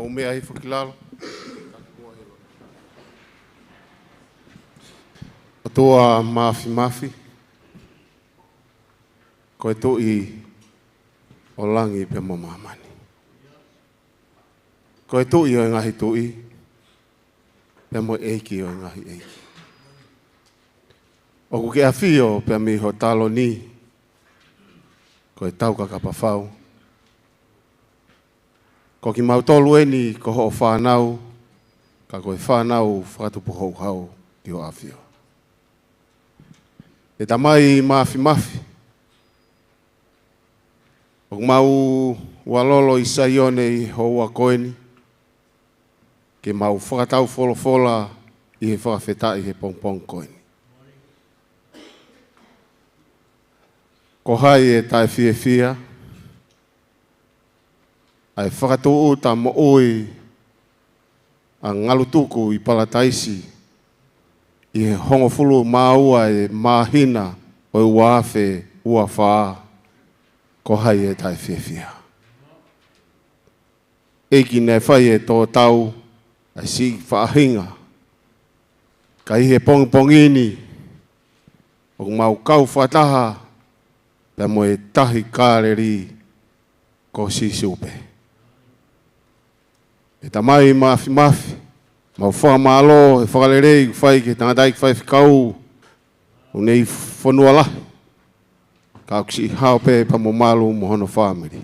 Mea hifo ki lalo. ʻOtua Māfimafi, ko e Tuʻi ʻo langi pea mo māmani. Ko e Tuʻi ʻo e ngaahi tuʻi, pea mo e ʻEiki ʻo e ngaahi ʻeiki. ʻOku ke ʻafio pea mei ho taloni, ko e taukakapa fau. Ko kimautolu eni ko hoʻo fānau, ka ko e fānau fakatupu houhau ki ho ʻafio. ʻE Tamai Māfimafi, ʻoku mau ʻalu ʻi Saione ʻi he houa ko eni, ke mau fakataufolofola ʻi he fakafetaʻi he pongipongi ko eni. Ko hai ʻe taʻefiefia, ʻa e fakatūʻuta moʻui ʻa Ngalutuku ʻi Palataisi ʻi he hongofulu mā ua ʻe māhina ʻo e ua afe ua fā, ko hai ʻe taʻefiefia. ʻEiki naʻe fai e tō tau ʻa e siʻi faʻahinga. Ka ʻi he pongipongi ni, ʻoku mau kau fakataha pea mo e Tahi Kāleli ko Sīsū pē. ʻE Tamai Māfimafi, mau fakamālō he fakalelei ʻoku fai ki he tangataʻeiki faifekau ʻoku ne ʻi fonua lahi, ka ʻoku siʻi hao pē pea mo malu mo hono fāmili.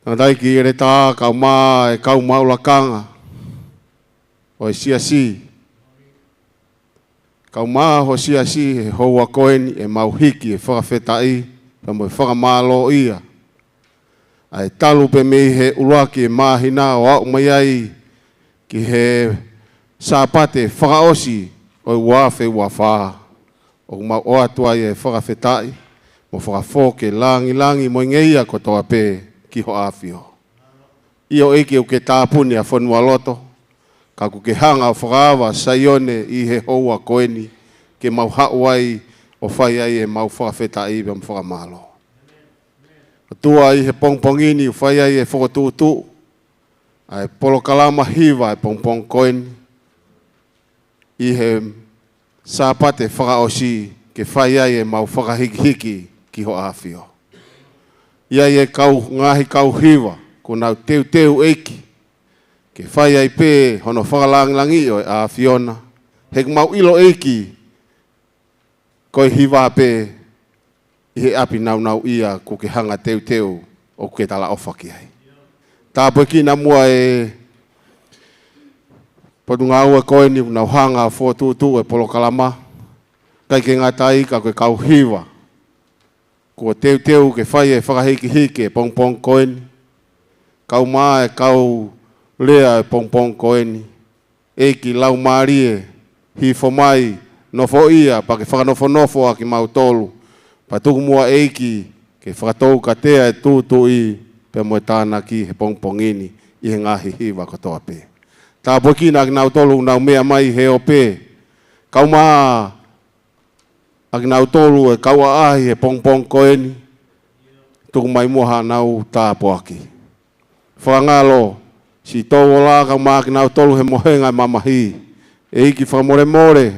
Tangataʻeiki ʻEletā, kae ʻumaʻā e kau maʻu lakanga ʻo e siasi, kae ʻumaʻā ho siasi he houa ko eni, ʻe mau hiki e fakafetaʻi pea mo e fakamālōʻia ʻa e talu pē mei he ʻuluaki e māhina ʻo aʻu mai ai ki he Sāpate fakaʻosi ʻo e ua afe ua fā. ʻOku mau ʻoatu ai e fakafetaʻi mo fakafoki e langilangi mo e ngeia kotoa pē ki ho ʻafio. ʻIo ʻEiki, ʻoku ke tāpuni ʻa fonualoto, ka ʻoku ke hanga ʻo fakaava Saione ʻi he houa ko eni, ke mau haʻu ai ʻo fai ai ʻemau fakafetaʻi pea mo fakamālō. ʻOtua, ʻi he pongipongi ni ʻoku fai ai e fokotuʻutuʻu ʻa e polokalama hiva e pongipongi ko eni, ʻi he Sāpate fakaʻosi, ke fai ai ʻemau fakahikihiki ki ho ʻafio. ʻI ai e kau, ngaahi kau hiva kuo nau teuteu ʻEiki, ke fai ai pē hono fakalangilangiʻi ʻo e ʻAfiona. He ʻoku mau ʻilo ʻEiki, ko e hiva pē ʻi he ʻapi nāunauʻia kuo ke hanga teuteu ʻoku ke talaʻofa ki ai. Tāpuekina muʻa e potungāue ko eni ʻoku nau hanga ʻo fokotuʻutuʻu e polokalama, ʻikai ke ngata ai ka ko e kau hiva kuo teuteu ke fai e fakahikihiki e pongipongi ko eni, kae ʻumaʻā e kau lea e pongipongi ko eni. ʻEiki Laumālie, hifo mai, nofoʻia, pea ke fakanofonofo ʻa kimautolu. Pea tuku muʻa ʻEiki ke fakatoukatea e tūtuʻi pea mo e tānaki he pongipongi ni ʻi he ngaahi hiva kotoa pē. Tāpuekina ʻa kinautolu ʻoku nau meʻa mai he ope, kae ʻumaʻā ʻa kinautolu e kau ʻaʻahi he pongipongi ko eni, tuku mai muʻa haʻanau tāpuaki. Fakangalo siʻi tō ola kae ʻumaʻā kinautolu he mohenga e mamahi. ʻEiki, fakamolemole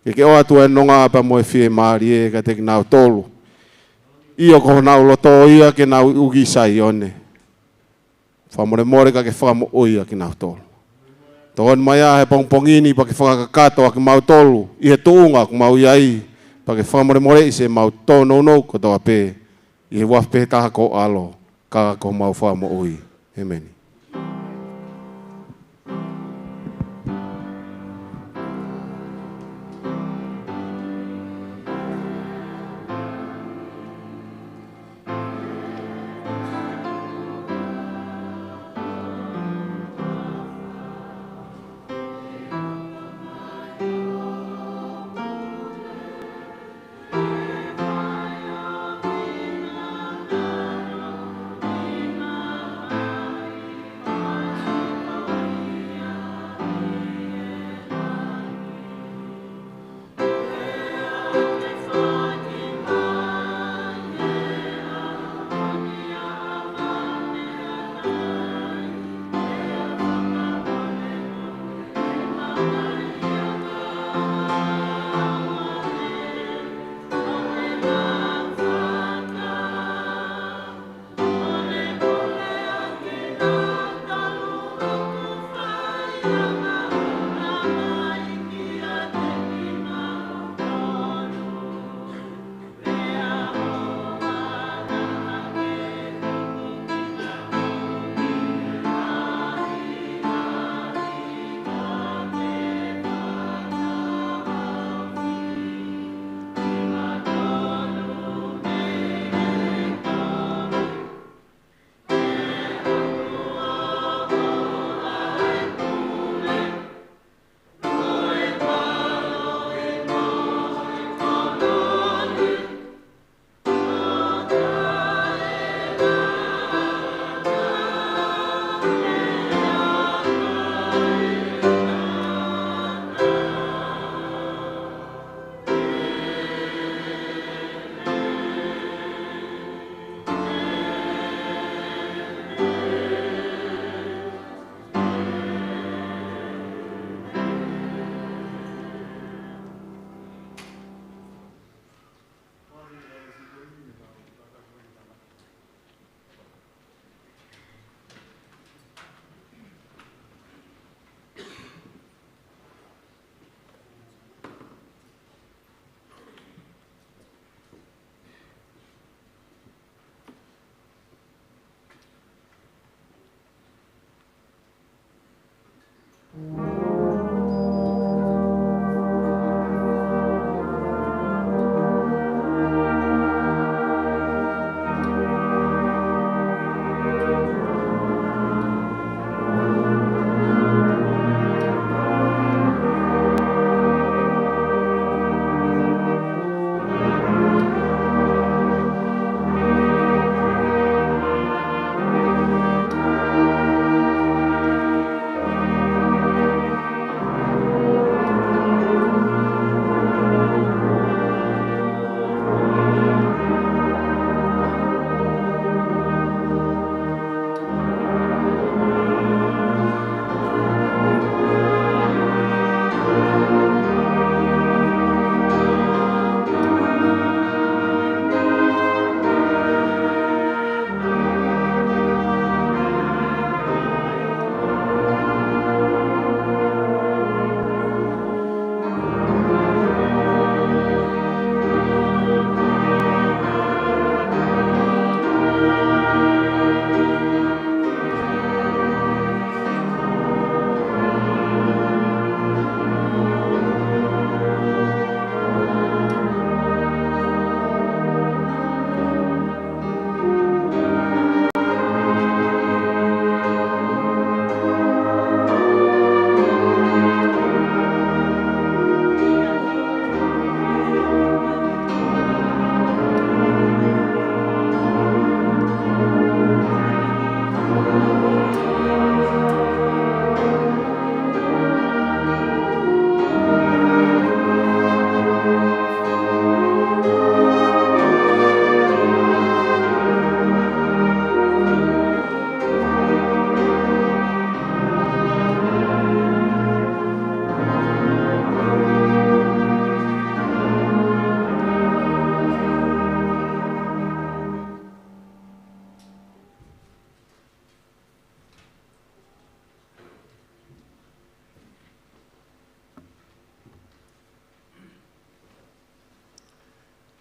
ke ke ʻoatu e nonga pea mo e fiemālie kiate kinautolu. ʻIo, ko honau loto ia ke nau ʻuki Saione. Fakamolemole ka ke fakamoʻui ʻa kinautolu. Tokoni mai ā he pongipongi ni pea ke fakakakato ʻa kimautolu ʻi he tuʻunga ʻoku mau ʻi ai, pea ke fakamolemoleʻi siʻemau tōnounou kotoa pē, ʻi he huafa pē taha ko ho ʻAlo, ka ko homau Fakamoʻui. ʻĒmeni.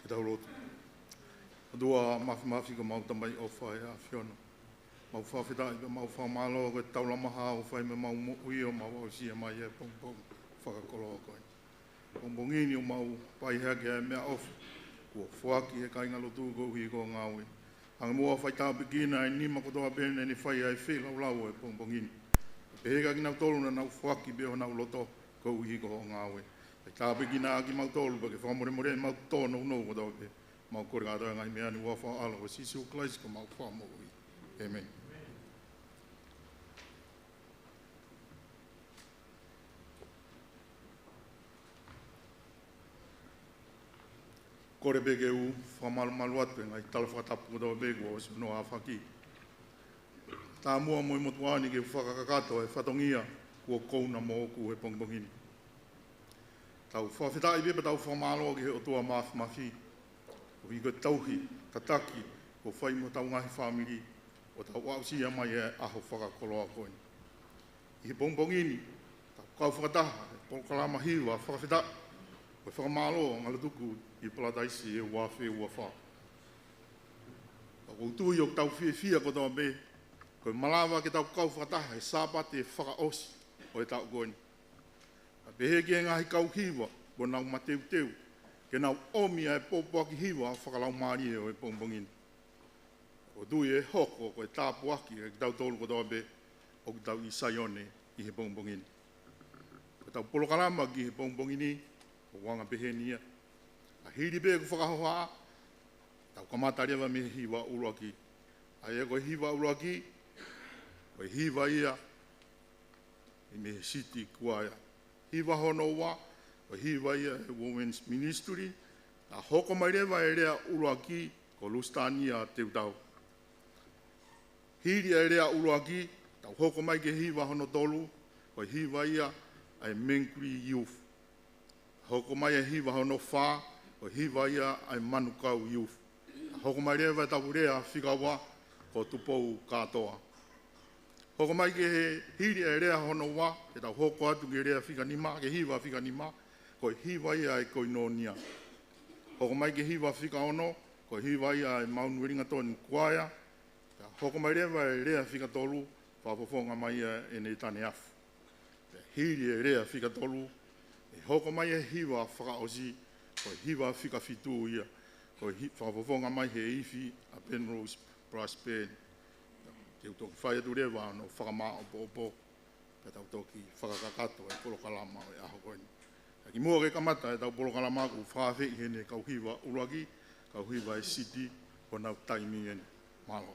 Ke tau lotu. ʻOtua Māfimafi, ko homau Tamai ʻofa ʻa e ʻAfiona. Mau fakafetaʻi pea mau fakamālō ko e taulama hao ʻoku fai mei homau moʻui ʻo mau aʻusia mai ʻa e pongipongi fakakoloa ko eni. Pongipongi ni ʻoku mau fai hake ʻa e meʻaʻofa kuo foaki ʻe he kāingalotu koeʻuhi ko e ngāue. Hanga muʻa ʻo fai tāpuekina ʻa e nima kotoa pē naʻa ne fai ʻa e feilaulau ʻo e pongipongi ni. Pehē kia kinautolu naʻa nau foaki pē honau loto koeʻuhi ko hoʻo ngāue. Fai tāpuekina ʻa kimautolu pea ke fakamolemoleʻi ʻemau tōnounou kotoa pē. Mau kole kātoa ʻa e ngaahi meʻa ni ʻi he huafa ʻo ho ʻAlo ko Sīsū Kalaisi ko homau Fakamoʻui. ʻĒmeni. Kole pē ke u fakamalumalu atu ʻa e ngaahi tala fakatapu kotoa pē kuo ʻosi hono ʻaofaki. Taumuʻa mo e motuʻa ni ke u fakakakato e fatongia kuo kouna moʻoku he pongipongi ni. Tau fakafetaʻi pea tau fakamālō ki he ʻOtua Māfimafi, koeʻuhi ko e tauhi, tataki, kuo fai mo hotau ngaahi fāmili, ʻo tau aʻusia mai e ʻaho fakakoloa ko eni. ʻI he pongipongi ni, tau kau fakataha he polokalama hiva fakafetaʻi, ko e fakamālō angalotuku ʻi Palataisi ʻi he ua afe ua fā. Ka ʻoku ou tui ʻoku tau fiefia kotoa pē, ko e malava ke tau kau fakataha he Sāpate fakaʻosi ʻo e taʻu ko eni. Ka pehē ki he ngaahi kau hiva, kuo nau mateuteu ke nau ʻomi ʻa e pōpoaki hiva fakalaumālie ʻo e pongipongi ni. ʻOku ou tui ʻe hoko ko e tāpuaki kiate kitautolu kotoa pē ʻoku tau ʻi Saione ʻi he pongipongi ni. Ko ʻetau polokalama ki he pongipongi ni, ʻoku anga peheni ia. Ka hili pē ʻeku fakahohaʻa, tau kamata leva mei he hiva ʻuluaki. ʻA ia ko e hiva ʻuluaki, ko e hiva ia ʻi he City Choir. Hiva hono ua, ko e hiva ia ʻa e Women's Ministry. Ka hoko mai leva e lea ʻuluaki, ko Lusitania Teutau. Hili e lea ʻuluaki, tau hoko mai ki he hiva hono tolu, ko e hiva ia ʻa e Mangere Youth. Hoko mai e hiva hono fā, ko e hiva ia ʻa e Manukau Youth. Hoko mai leva ʻetau lea fika ua, ko Tupou Kātoa. Hoko mai ki he hili e lea hono ua, ke tau hoko atu ki he lea fika nima, ki he hiva fika nima, ko e hiva ia ʻa e Koinonia. Hoko mai ki he hiva fika ono, ko e hiva ia ʻa e Mount Wellington Choir. Pea hoko mai leva e lea fika tolu, fakafofonga mai ia ʻe Nētane Afu. Pea hili e lea fika tolu, ʻe hoko mai e hiva fakaʻosi, ko e hiva fika fitu ia, ko e hi-, fakafofonga mai he ifi ʻa Penrose Brass Band. Te u toki fai atu leva hono fakamāʻopoʻopo, pea tau toki fakakakato e polokalama ʻo e ʻaho ko eni. Ka kimuʻa ke kamata ʻetau polokalama, ʻoku ou fakaafeʻi heni e kau hiva ʻuluaki, kau hiva ʻa e City, ko honau taimi eni. Mālō.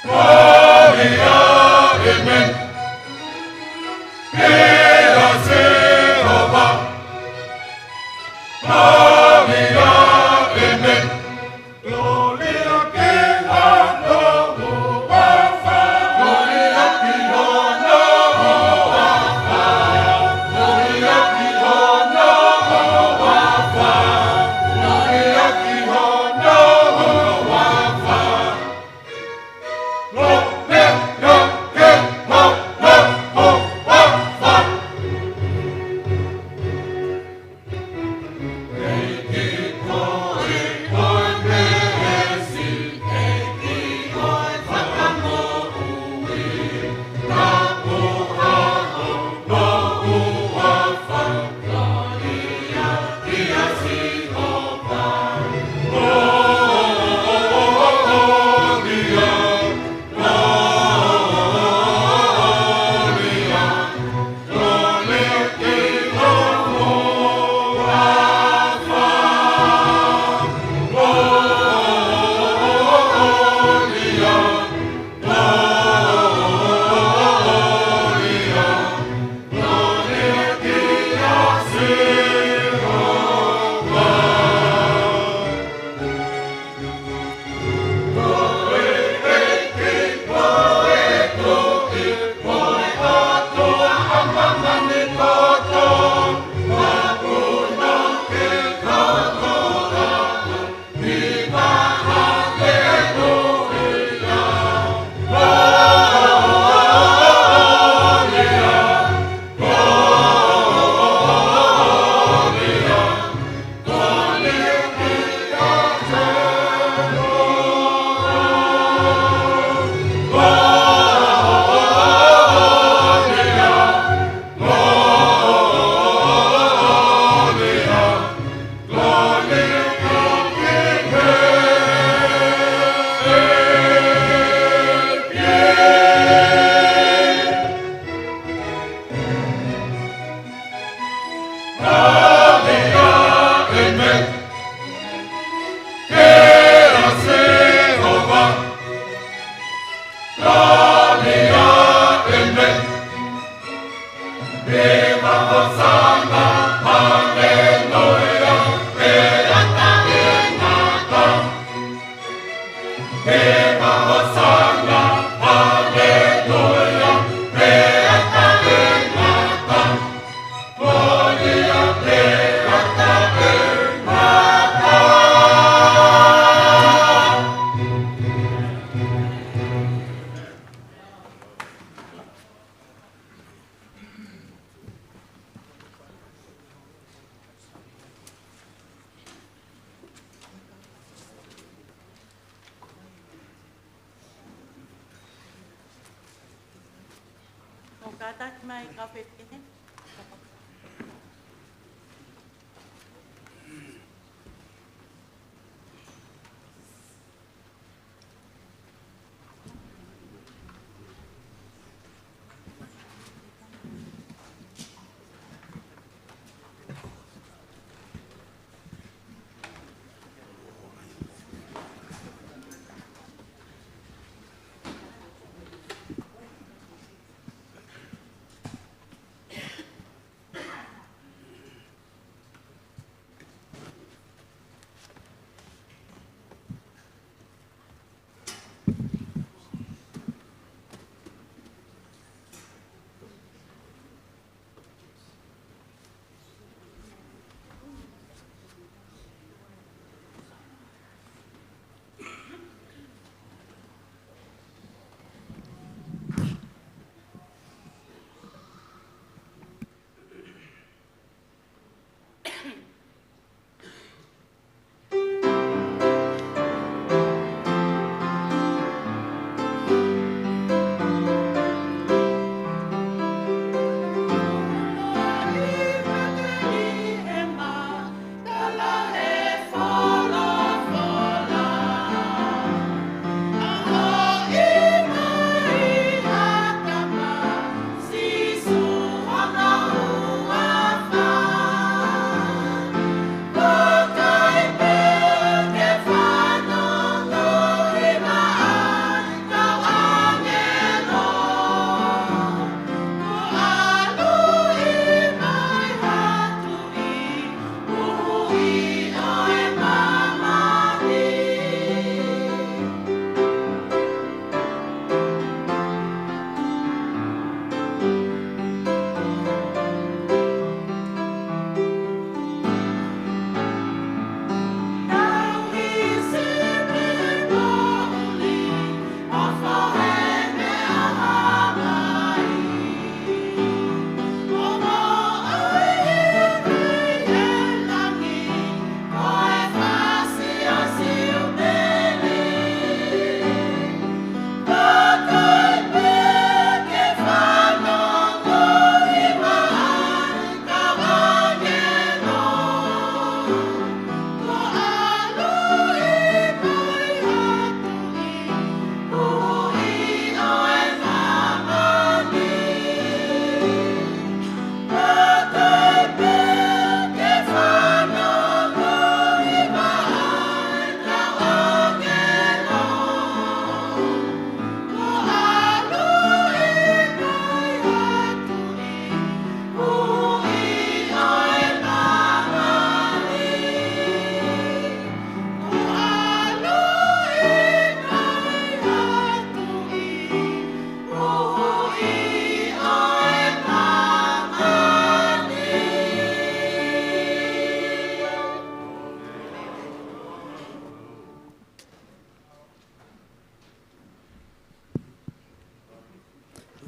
Gloria, amen. Pea Sihova. Gloria, amen. Gloria ke hano huafa. Gloria ki hono huafa. Gloria ki hono huafa. Gloria ki hono huafa. Mou kātaki mai kau fefine.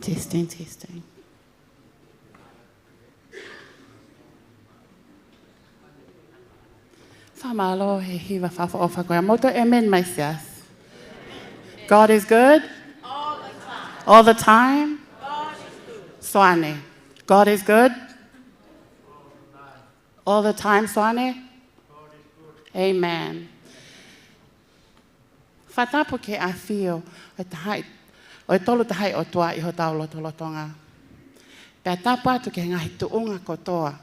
Testing, testing. Fakamālō he hiva fakaʻofoʻofa ko ia. Mou toe amen mai, siasi. God is good. All the time. Soane. God is good. All the time, Soane. Amen. Fakatapu ki he ʻafio ʻo e Tahaʻi, ʻo e Tolu Tahaʻi ʻOtua ʻi hotau lotolotonga. Pea tapu atu ki he ngaahi tuʻunga kotoa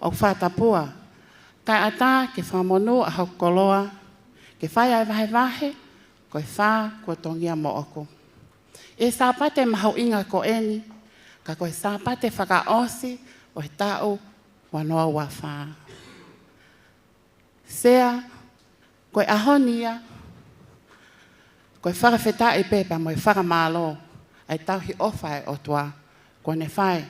ʻoku fakatapua, taʻeʻatā ke fakamonū ʻa hoku koloa, ke fai ʻa e vahevahe, ko e fā kuo tongia moʻoku. ʻI he Sāpate mahuʻinga ko eni, ka ko e Sāpate fakaʻosi ʻo e taʻu ua noa ua fā. Sea, ko e ʻaho ni ia, ko e fakafetaʻi pē pea mo e fakamālō ʻa e tauhi ʻofa ʻa e ʻOtua kuo ne fai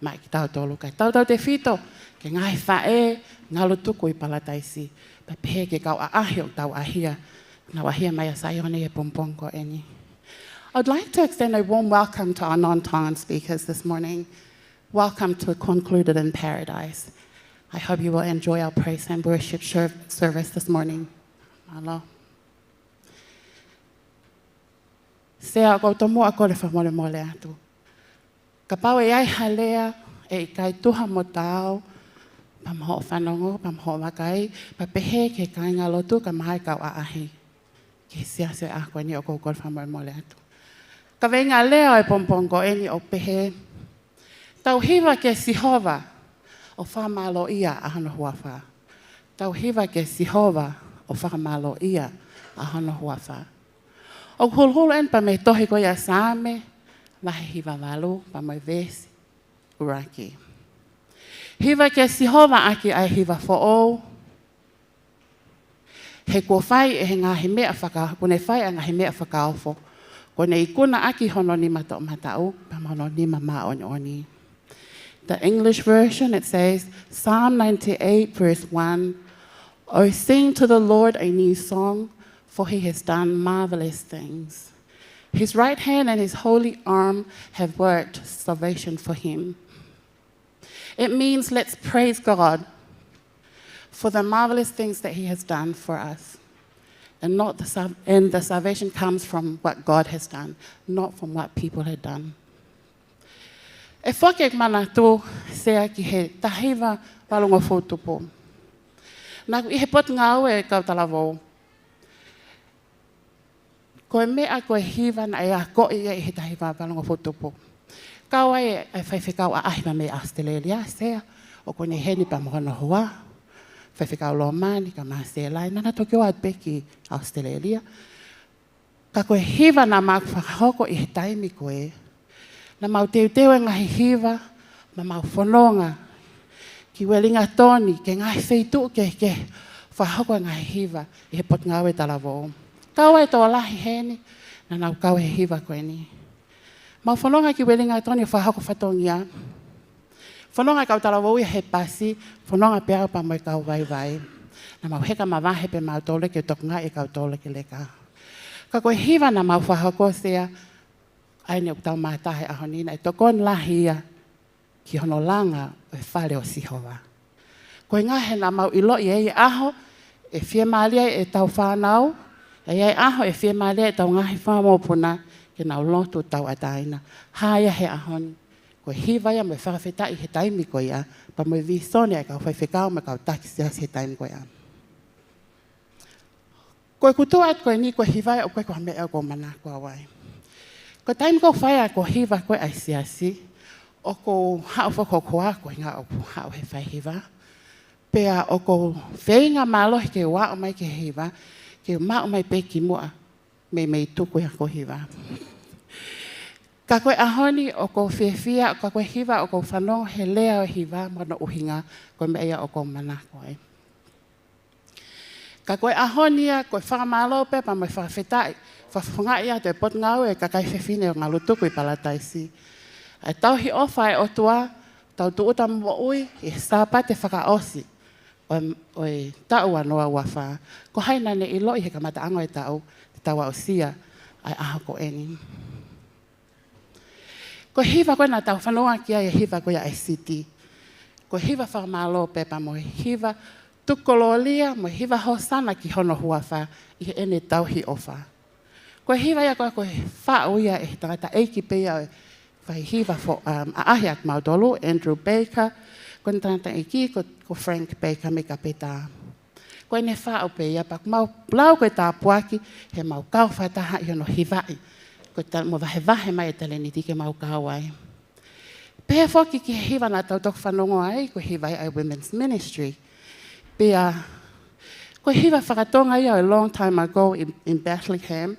maʻa kitautolu, kae tautautefito ki he ngaahi faʻē ngalutuku ʻi Palataisi, pea pehē ki he kau ʻaʻahi ʻoku tau ʻahia, nau ʻahia mai ʻa Saione ʻi he pongipongi ko eni. I'd like to extend a warm welcome to our non-Tongan speakers this morning. Welcome to Concluded in Paradise. I hope you will enjoy our praise and worship serv-, service this morning. Mālō. Sea, ʻoku ou tomuʻa kole fakamolemole atu. Kapau ʻe ʻi ai ha lea ʻe ʻikai tuha mo taau, pea mo hoʻo fanongo, pea mo hoʻo vakai, pea pehē ki he kāingalotu kae ʻumaʻā e kau ʻaʻahi ki he siasi ʻaho ko eni, ʻoku ou kole fakamolemole atu. Kaveinga lea ʻo e pongipongi ko eni ʻoku pehē: Tau hiva kia Sihova ʻo fakamālōʻia ʻa hono huafa. Tau hiva kia Sihova ʻo fakamālōʻia ʻa hono huafa. ʻOku huluhulu eni pea mei he tohi ko ia Saame, vahe hiva valu, pea mo e veesi ʻuluaki. Hiva kia Sihova ʻaki ʻa e hiva foʻou, he kuo fai ʻe he ngaahi meʻa faka-, kuo ne fai ʻa e ngaahi meʻa fakaofo. Kuo ne ikuna ʻaki hono nima toʻomataʻu, pea mo hono nima māʻoniʻoni. The English version, it says, Psalm ninety-eight, verse one, "Oh, sing to the Lord a new song, for he has done marvelous things. His right hand and his holy arm have worked salvation for him." It means, let's praise God for the marvelous things that he has done for us. And not the sal-, and the salvation comes from what God has done, not from what people had done. ʻE foki ʻeku manatu, Sea, ki he taha hiva valungofulu tupu. Naʻá ku ʻi he potungāue ʻo e kau talavou. Ko e meʻa ko e hiva naʻe akoʻi ia ʻi he taha hiva valungofulu tupu. Kau ai e faifekau ʻaʻahi mei ʻAositelēlia, Sea, ʻoku ne ʻi heni pea mo hono hoa, faifekau Lomani, kae ʻumaʻā Selai, naʻá na toki ō atu pē ki ʻAositelēlia. Ka ko e hiva naʻa mau fakahoko ʻi he taimi ko ē, naʻa mau teuteu e ngaahi hiva, pea mau fononga ki Uelingatoni, ki he ngaahi feituʻu kehekehe, fakahoko e ngaahi hiva ʻi he potungāue talavou. Kau ai e tokolahi heni naʻa nau kau he hiva ko eni. Mau fononga ki Uelingatoni ʻo fakahoko fatongia. Fononga e kau talavou ia he pasi, fononga pē au pea mo e kau vaivai. Naʻa mau heka mavahe pē mautolu ke tokangaʻi e kau tōlekeleka. Ka ko e hiva naʻa mau fakahoko, Sea, ʻa eni ʻoku tau mātā he ʻaho ni, naʻe tokoni lahi ia ki hono langa ʻo e fale ʻo Sihova. Ko e ʻuhinga he naʻa mau ʻiloʻi ʻi he ʻaho ʻe fiemālie ai ʻetau fānau, ʻe ʻi ai e ʻaho ʻe fiemālie ai ʻetau ngaahi fanga mokopuna ke nau lotu tauʻatāina. Hā ia he ʻaho ni, ko e hiva ia mo e fakafetaʻi he taimi ko ia, pea mo e vīsone ʻa e kau faifekau mo e kau taki siasi he taimi ko ia. Ko ʻeku tuʻu atu ko eni, ko e hiva ia ʻoku ʻikai ko ha meʻa ʻoku ou manako au ai. Ko e taimi ʻoku ou fai ai ko e hiva ko ē ʻa e siasi, ʻoku ou haʻu foki hoku hoa, ko e ʻuhinga ʻoku ou haʻu he fai hiva. Pea ʻoku ou feinga mālohi ke u aʻu mai ki he hiva, ke u maʻu mai pē ki muʻa, meimei tuku ia ko e hiva. Ka ko e ʻaho ni ʻoku ou fiefia, ka ko e hiva ʻoku ou fanongo he lea ʻo e hiva mo hono ʻuhinga, ko e meʻa ia ʻoku ou manako ai. Ka ko e ʻaho ni ia, ko e fakamālō pē pea mo e fakafetaʻi, fakafofongaʻi atu e Potungāue ʻo e Kakai Fefine ʻo Ngalutuku ʻi Palataisi. ʻA e tauhi ʻofa ʻa e ʻOtua, tau tūʻuta moʻui ʻi he Sāpate fakaʻosi ʻo e, ʻo e taʻu ua noa ua fā. Ko hai naʻa ne ʻiloʻi he kamataʻanga ʻo e taʻu te tau aʻusia ʻa e ʻaho ko eni. Ko e hiva ko ē naʻa tau fanongo ki ai, e hiva ko ia ʻa e siti. Ko e hiva fakamālō pē pea mo e hiva tuku kolōlia mo e hiva hōsana ki hono huafa ʻi heʻene tauhi ʻofa. Ko e hiva ia ko ē, ko e faʻu ia ʻe he tangataʻeiki pē ia ʻo e fai hiva fo-, um, ʻaʻahi ʻa kimautolu, Andrew Baker, ko ʻene tangataʻeiki ko, ko Frank Baker mei Kapetā. Ko ʻene faʻu pē ia pea ʻoku mau lau ko e tāpuaki, he mau kau fakataha ʻi hono hivaʻi. Ko e ta-, mo vahevahe mai e talēniti ke mau kau ai. Pehē foki ki he hiva naʻa tau toki fanongo ai, ko e hiva ia ʻa e Women's Ministry. Pea, ko e hiva fakatonga ia ʻo e Long Time Ago in, in Bethlehem.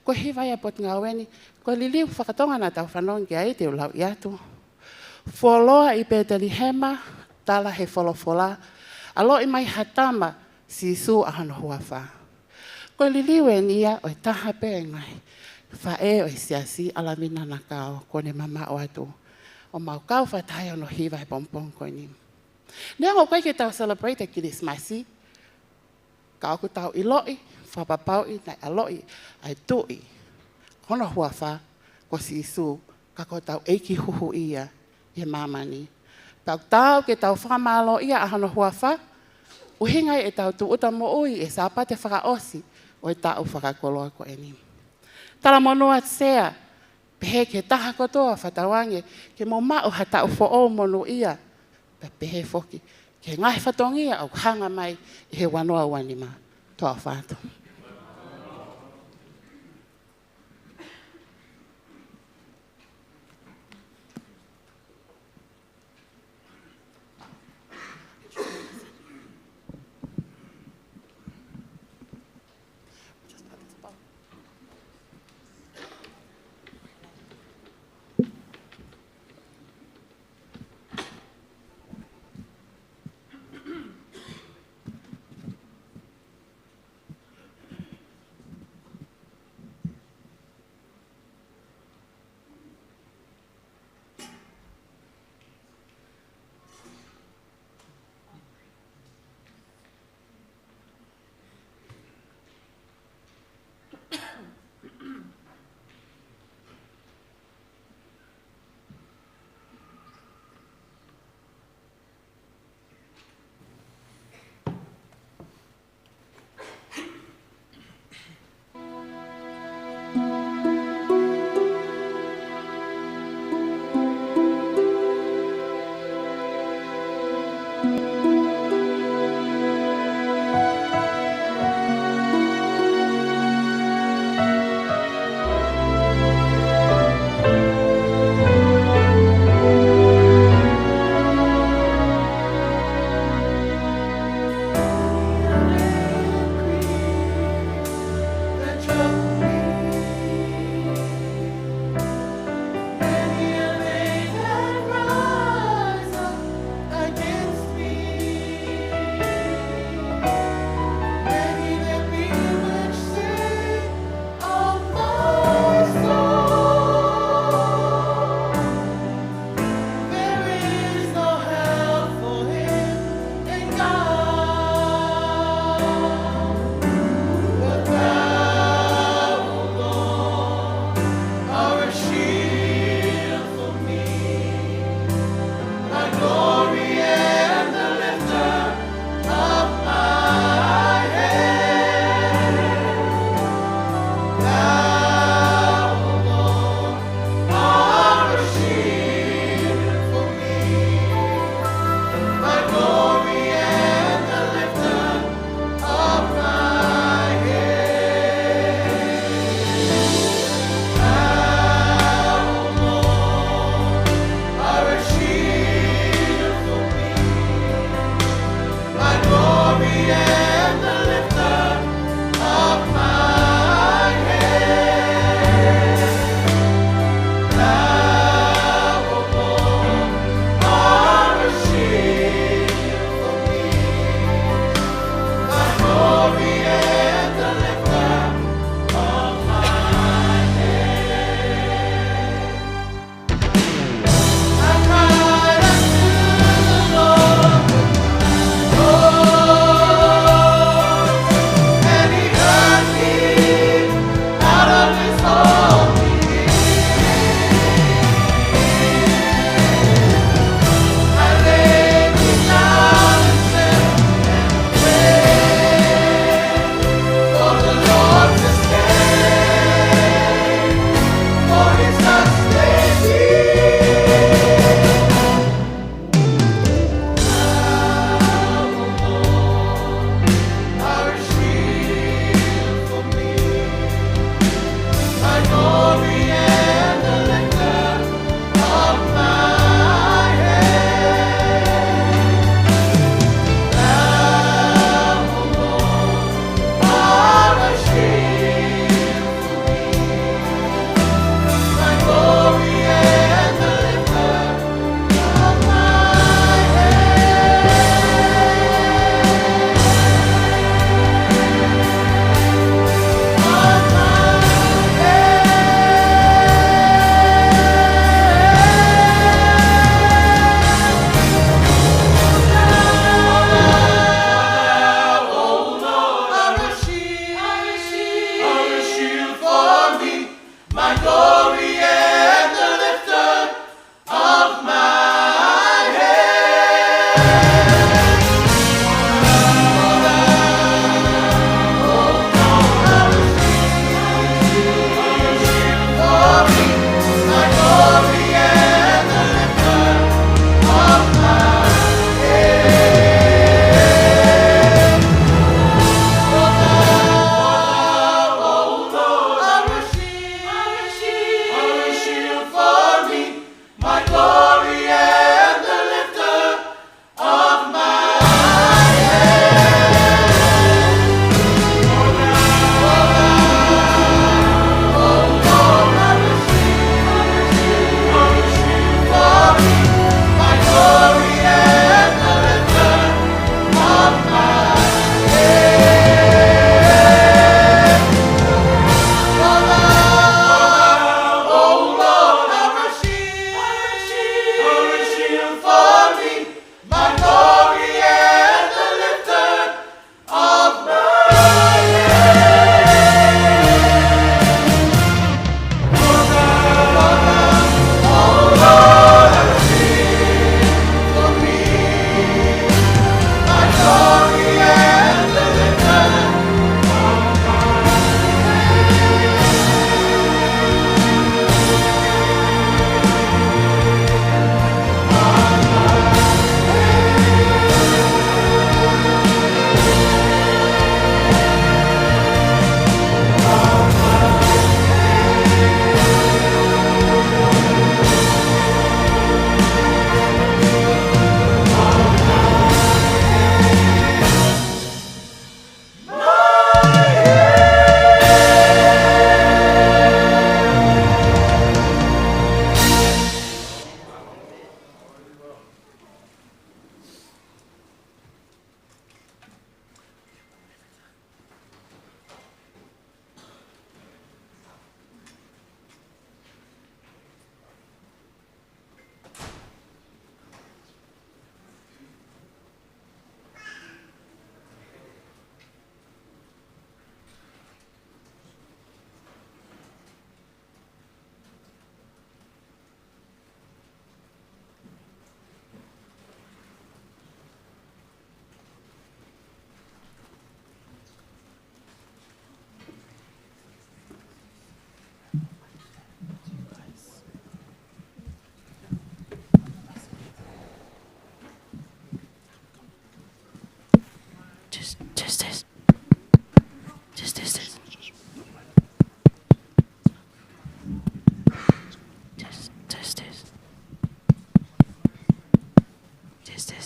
Ko e hiva ia ʻa e potungāue ni, ko e liliu fakatonga naʻa tau fanongo ki ai te u lauʻi atu. Fuoloa ʻi Petelihema, tala he folofola, ʻaloʻi mai ha tama, Sīsū ʻa hono huafa. Ko e liliu eni ia ʻo e taha pē ʻo e ngaahi faʻē ʻo e siasi, ʻAlavina Nakao, kuo ne mamaʻo atu. ʻO mau kau fakataha ʻi hono hiva he pongipongi ko eni. Neongo ʻoku ʻikai ke tau celebrate e Kilisimasi, ka ʻoku tau ʻiloʻi, fakapapauʻi, naʻe ʻaloʻi ʻa e Tuʻi, ko hono huafa ko Sīsū, ka ko hotau ʻEiki Huhuʻi ia ʻi he māmani. Pea ʻoku taau ke tau fakamālōʻia ʻa hono huafa, ʻuhinga ʻi heʻetau tūʻuta moʻui he Sāpate fakaʻosi ʻo e taʻu fakakoloa ko eni. Talamonū atu Sea, pehē ki he taha kotoa fakatauange ke mou maʻu ha taʻu foʻou monūʻia, pea pehē foki ki he ngaahi fatongia ʻoku hanga mai ʻi he ua noa ua nima. Tau ʻofa atu.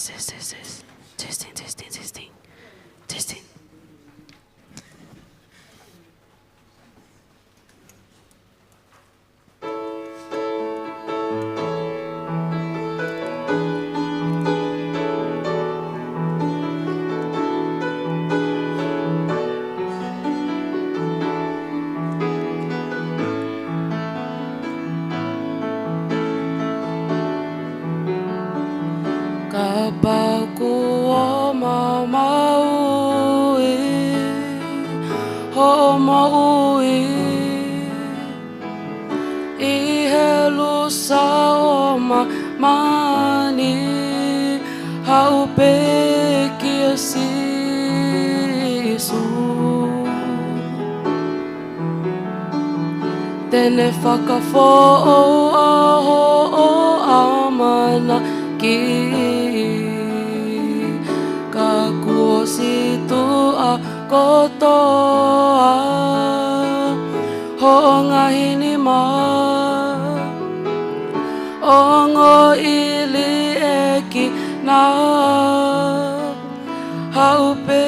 Test, test, test. Testing, testing, testing. Testing. Kapau kuo maumauʻi hoʻo moʻui ʻi he lusa ʻo māmani, haʻu pē kia Sīsū. Te ne fakafoʻou ʻa hoʻo ʻamanaki, ka kuo situʻa kotoa hoʻo ngaahi nima, ongoʻi liʻekina, haʻu pē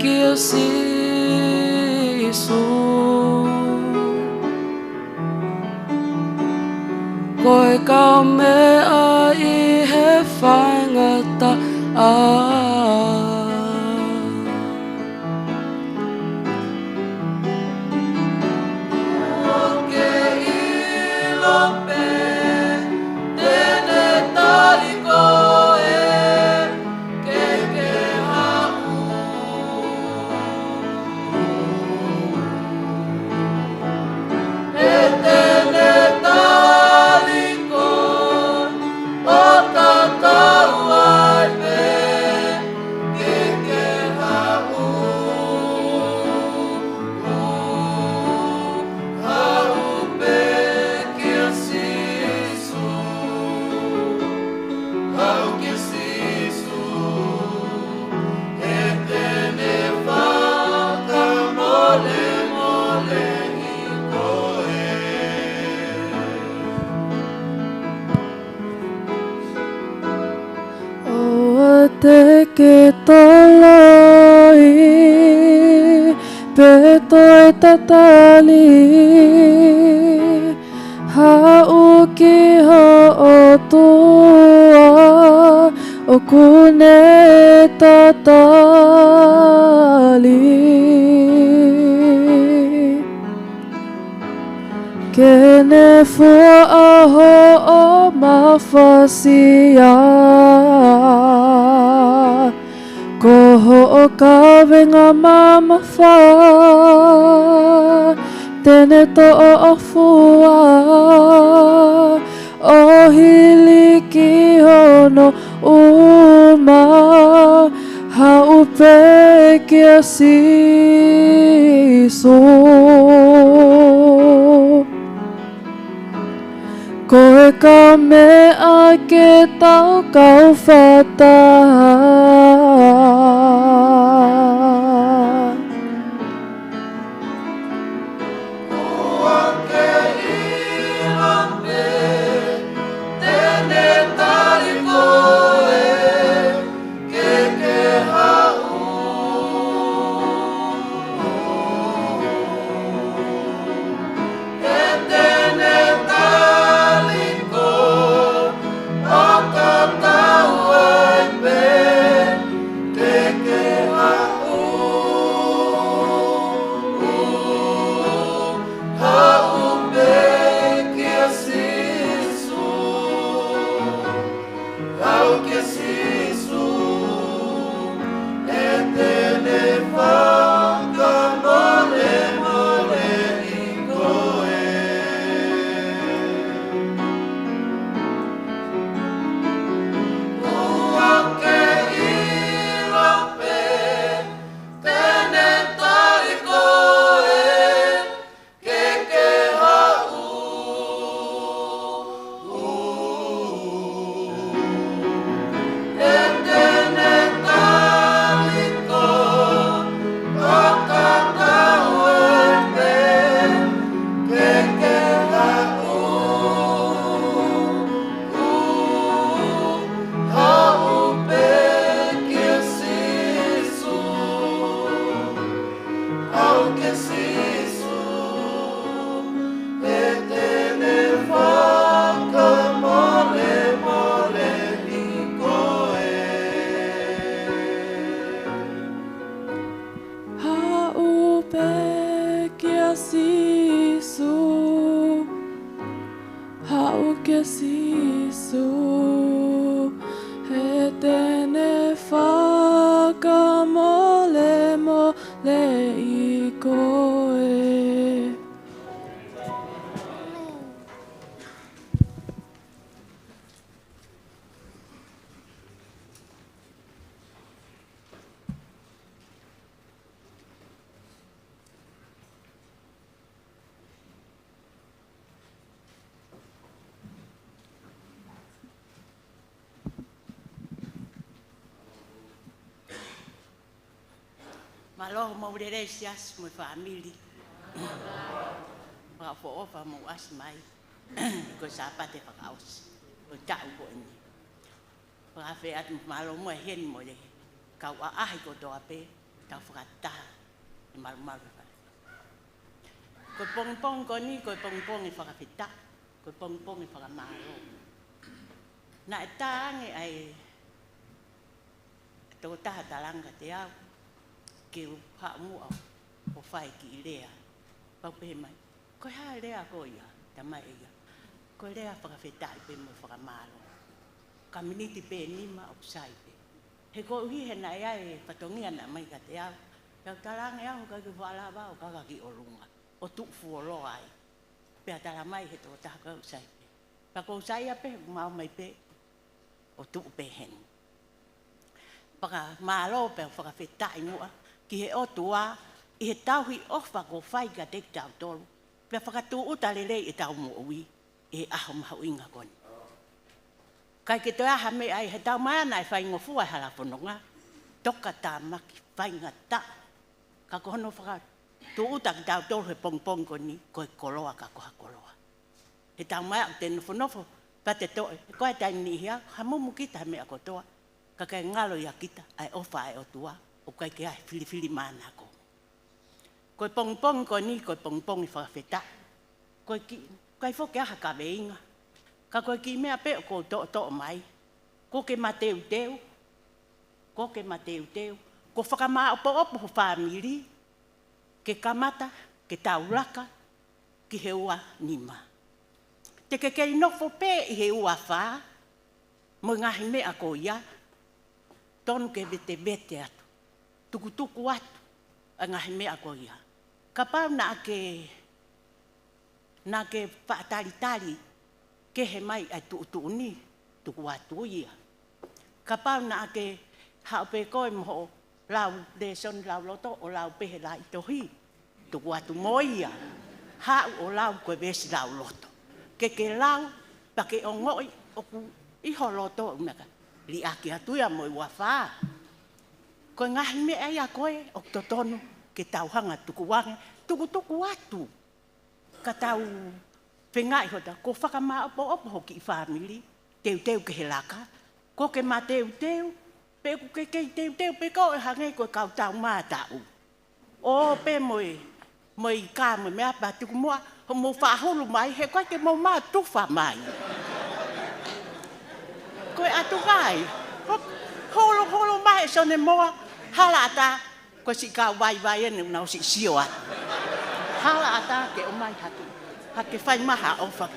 kia Sīsū. Ko e kaumeʻa ʻi he faingataʻa. ʻOua te ke toloi pe toe tatali, haʻu ki ho ʻOtua ʻoku ne tatali. Ke ne fua ʻa hoʻo mafasia ko hoʻo kavenga mamafa, te ne toʻo ʻa fua ʻo hili ki hono uma, haʻu pē kia Sīsū. Ko e kaumeʻa ke tau kau fakataha. ke Sīsū, he te ne fakamolemoleʻi koe. Mālō hoʻomou lelei siasi mo e fāmili. Fakaʻofoʻofa hoʻomou ʻasi mai. Ko e Sāpate fakaʻosi ʻo e taʻu ko eni. Fakafeʻao atu mālō mo e heni mo e kau ʻaʻahi kotoa pē, tau fakataha e malumalu e fale. Ko e pongipongi ko eni, ko e pongipongi fakafetaʻi, ko e pongipongi fakamālō. Naʻe tā ange ʻa e tokotaha talaange kiate au ke u haʻu muʻa ʻo fai kiʻi lea. Pea u pehē mai, ko e hā e lea ko ia, talamai ʻe ia, ko e lea fakafetaʻi pē mo e fakamālō. Ka miniti pē ʻe nima ʻoku sai pē. He koeʻuhi he naʻe ʻi ai e fatongia naʻe ʻomai kiate au, pea u talaange au ʻoku ʻikai ke u faʻa lava ʻo kaka ki ʻolunga ʻo tuʻu fuoloa ai. Pea talamai he tokotaha ko ē ʻoku sai pē. Pea ʻoku ou saiʻia pē, mau ō mai pē ʻo tuʻu pē heni. Fakamālō pea fakafetaʻi muʻa ki he ʻOtua ʻi he tauhi ʻofa kuo fai kiate kitautolu, pea fakatūʻuta lelei ʻetau moʻui ʻi he ʻaho mahuʻinga ko eni. ʻIkai ke toe ʻi ai ha meʻa ia, he taumaiā naʻe faingofua e hala fononga, tokatāmaki, faingataʻa. Ka ko hono fakatūʻuta kitautolu he pongipongi ko eni, ko e koloa ka ko ha koloa. He taumaiā ʻoku te nofonofo pea te toʻe, ko e taimi niʻihi ia, hamumu kita he meʻa kotoa, ka ʻikai ngalo ia kita ʻa e ʻofa ʻa e ʻOtua, ʻoku ʻikai ke ʻi ai ha filifilimānako. Ko e pongipongi ko eni, ko e pongipongi fakafetaʻi. Ko e kiʻi, ʻikai foki ʻi ai ha kaveinga. Ka ko e kiʻi meʻa pē ʻoku ou toʻotoʻo mai. Kuo ke mateuteu, kuo ke mateuteu, kuo fakamāʻopoʻopo ho fāmili, ke kamata, ke tau laka ki he ua nima. Te ke kei nofo pē ʻi he ua fā, mo e ngaahi meʻa ko ia, tonu ke vetevete atu, tukutuku atu ʻa e ngaahi meʻa ko ia. Kapau naʻa ke, naʻa ke faʻa talitali kehe mai ʻa e tuʻutuʻuni, tuku atu ia. Kapau naʻa ke haʻu pē koe mo hoʻo lau lēsoni lauloto ʻo lau pē he laʻi tohi, tuku atu mo ia. Haʻu ʻo lau ko e veesi lauloto. Ke ke lau, pea ke ongoʻi ʻoku ʻi ho loto ʻa e meʻa ka liʻaki atu ia mo e ua fā. Ko e ngaahi meʻa ia ko ē ʻoku totonu ke tau hanga tukuange, tukutuku atu. Ka tau feingaʻi hota, kuo fakamāʻopoʻopo ho kiʻi fāmili, teuteu ki he laka, kuo ke mateuteu, pe ʻoku ke kei teuteu pē koe hangē ko e kau taumātaʻu. ʻO pē mo e, mo e ika mo e meʻa pea tuku muʻa, hoʻomou faʻa hulu mai, he ʻoku ʻikai ke mou mā tufa mai. Ko e ʻatu kai, ho-, holo, holo mai e sone moa, hala ʻatā, ko e siʻi kau vaivai eni ʻoku nau siʻi sio atu. Hala ʻatā ke ʻomai hake, hake fai mai ha ʻofa.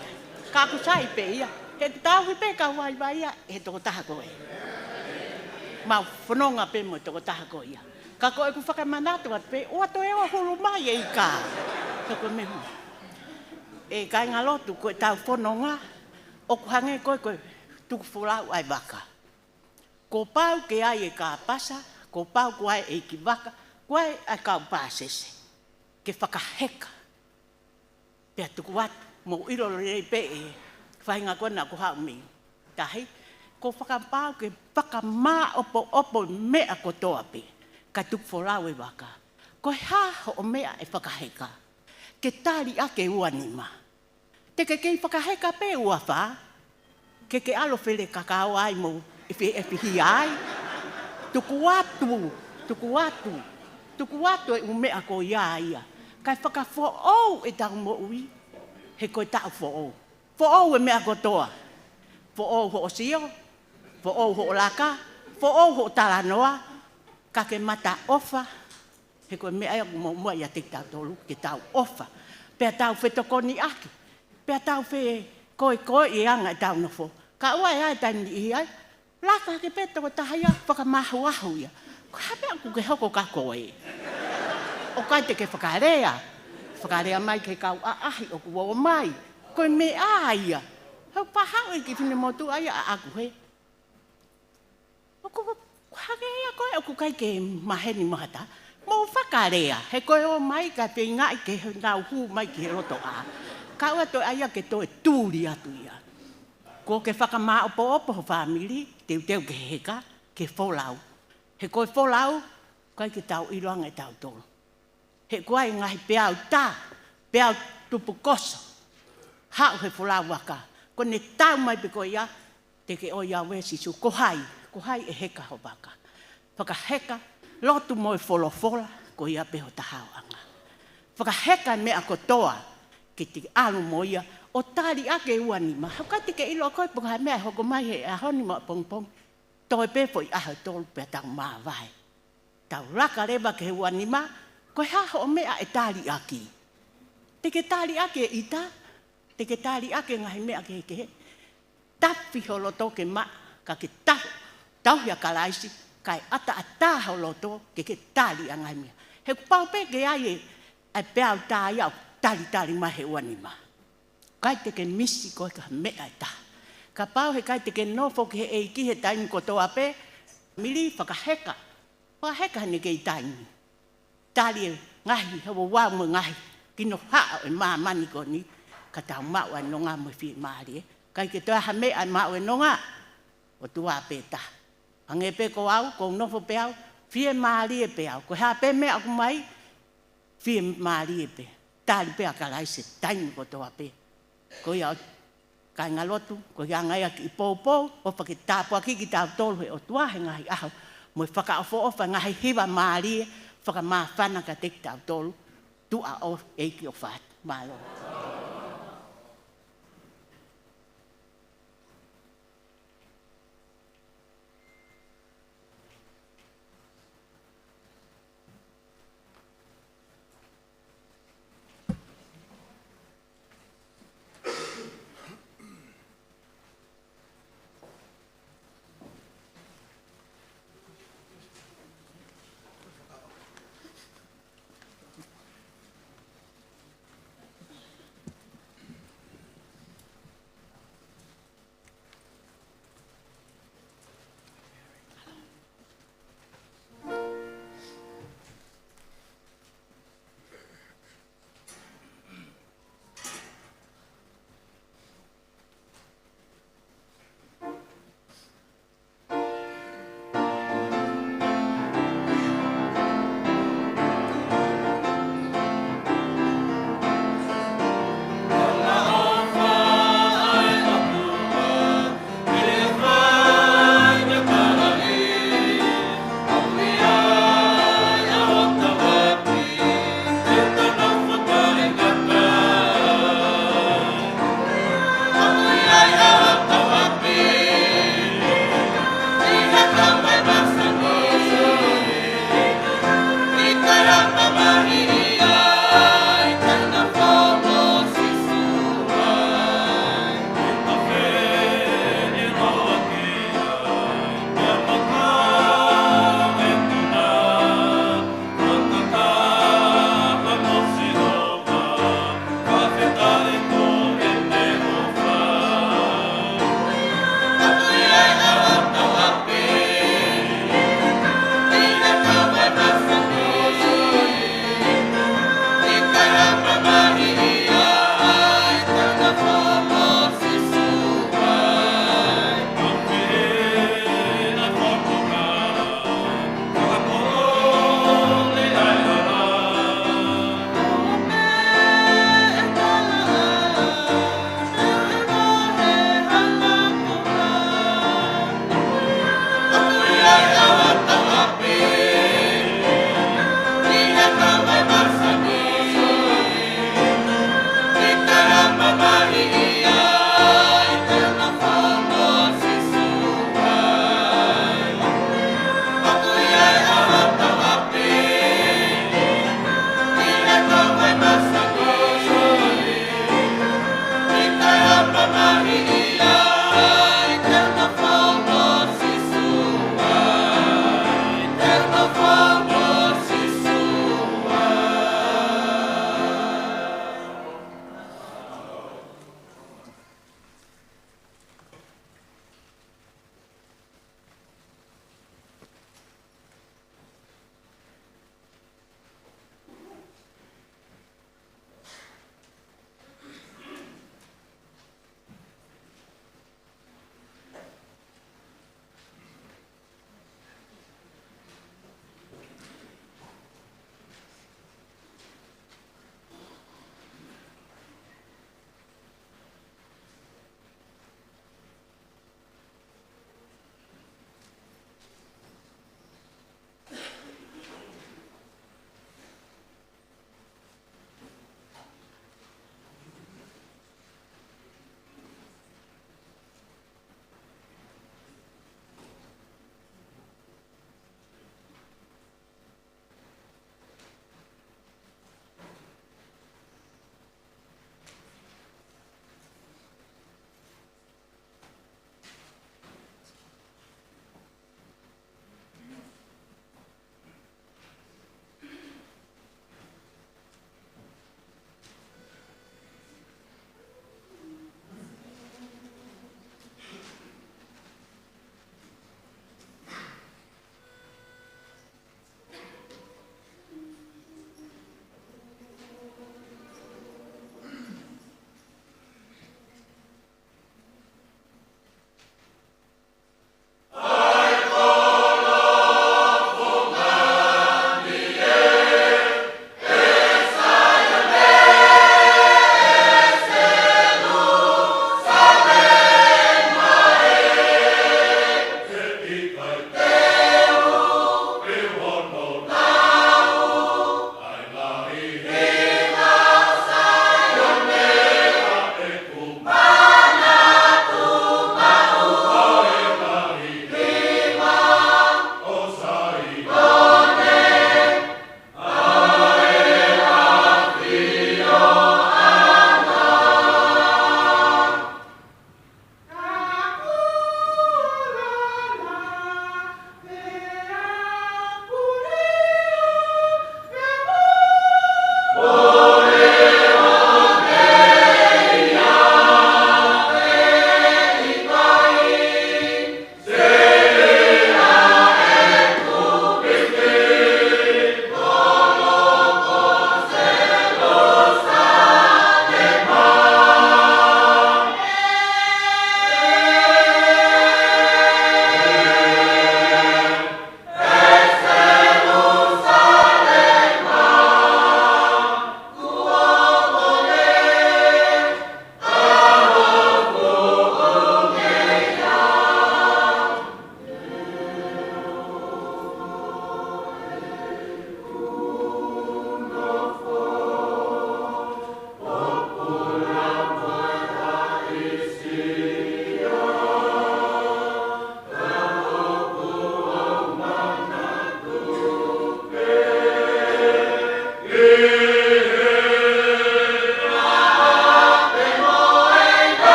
Ka ʻoku sai pē ia, he ʻoku tauhi pē kau vaivai ia ʻe he tokotaha ko ē. Mau fononga pē mo e tokotaha ko ia. Ka ko ʻeku fakamanatu atu pē, ʻoua toe ō hulu mai e ika. Ka ko e meʻa. ʻE kāingalotu, ko ʻetau fononga, ʻoku hangē ko e, ko e tuku folau ʻa e vaka. Kuo pau ke ʻi ai e kāpasa, kuo pau ke ʻi ai e ʻeikivaka, ke ʻi ai e kau pāsese. Ke fakaheka. Pea tuku atu, mou ʻilo lelei pē e faʻahinga ko ena ʻoku haʻu mei tahi. Kuo fakapapau ke fakamāʻopoʻopo e meʻa kotoa pē, kae tuku folau e vaka. Ko e hā hoʻo meʻa ʻe fakaheka? Ke tali ʻaki e ua nima. Te ke kei fakaheka pē ua fā, ke ke ʻalu ʻo fele kakao ai mo e efi-, efihia ai. Tuku atu, tuku atu, tuku atu e ʻū meʻa ko ia ia. Kae fakafoʻou ʻetau moʻui, he ko e taʻu foʻou. Foʻou e meʻa kotoa. Foʻou hoʻo sio, foʻou hoʻo laka, foʻou hoʻo talanoa, ka ke mata ʻofa, he ko e meʻa ia ʻoku muʻomuʻa ʻiate kitautolu, ke tau ʻofa. Pea tau fetokoniʻaki. Pea tau fe-, Ko e, ko e anga ʻetau nofo. Ka ʻoua ʻe ʻai e taimi ʻi ai, laka hake pē tokotaha ia, fakamahuahu ia. Ko e hā pē ʻoku ke hoko kia koe? ʻOku ʻikai te ke fakalea. Fakalea mai ki he kau ʻaʻahi ʻoku ō mai. Ko e meʻa ia. He ʻoku pau ʻe he kiʻi finemotuʻa ia ʻaʻaku hē. ʻOku, ʻoku hangē ia ko ē ʻoku ʻikai ke maheni mo ha taha. Mou fakalea, he ko e ō mai ka feingaʻi ke nau hū mai ki he lotoʻā. Ka ʻoua toe ʻai ia ke toe tuli atu ia. Kuo ke fakamāʻopoʻopo ho fāmili, teuteu ke heka, ke folau. He ko e folau, ʻikai ke tau ʻilo ange ʻe tautolu. He ko e ngaahi peau tā, peau tupukoso. Haʻu he folau vaka. Ko ʻene tau mai pē ko ia, te ke ʻoiauē Sīsū. Ko hai, ko hai ʻe heka ho vaka. Fakaheka, lotu mo e folofola, ko ia pē ho tahaoʻanga. Fakaheka e meʻa kotoa, ke te ʻalu mo ia, ʻo tali ʻaki e ua nima. He ʻoku ʻikai te ke ʻilo koe pe ko e hā e meʻa ʻe hoko mai he ʻaho ni mo ʻapongipongi. Toe pē foʻi ʻaho ʻe tolu pea tau māvae. Tau laka leva ki he ua nima, ko e hā hoʻo meʻa ʻe tali ʻaki. Te ke tali ʻaki e ʻita, te ke tali ʻaki e ngaahi meʻa kehekehe. Tafi ho loto ke maʻa, ka ke tau, tauhi ʻa Kalaisi, kae ʻataʻatā ho loto ke ke tali ʻa e ngaahi meʻa. He kuo pau pē ke ʻai e, ʻa e peau tā ia ʻoku talitali mai he ua nima. ʻIkai te ke misi koe ki ha meʻa ʻe taha. Kapau he ʻikai te ke nofo ki he ʻEiki he taimi kotoa pē, mili fakaheka. Fakaheka heʻene kei taimi. Tali e ngaahi, he ʻoku ʻi ai mo e ngaahi kinohaʻa ʻo e māmani ko eni, ka tau maʻu ʻa e nonga mo e fiemālie. ʻIkai ke toe ʻi ai ha meʻa ʻe maʻu ʻe nonga, ʻOtua pē taha. Hangē pē ko au, ʻoku ou nofo pē au, fiemālie pē au. Ko e hā pē meʻa ʻoku mai, fiemālie pē. Tali pē ʻa Kalaisi he taimi kotoa pē. Ko ia ʻoku kāinga lotu, ko ia ʻa e ngaahi kiʻi poupou, ʻofa ke tāpuakiʻi kitautolu ʻe he ʻOtua he ngaahi ʻaho, mo e fakaʻofoʻofa e ngaahi hiva mālie, fakamāfana kiate kitautolu, tuʻa ʻofa, ʻEiki ʻofa atu. Mālō.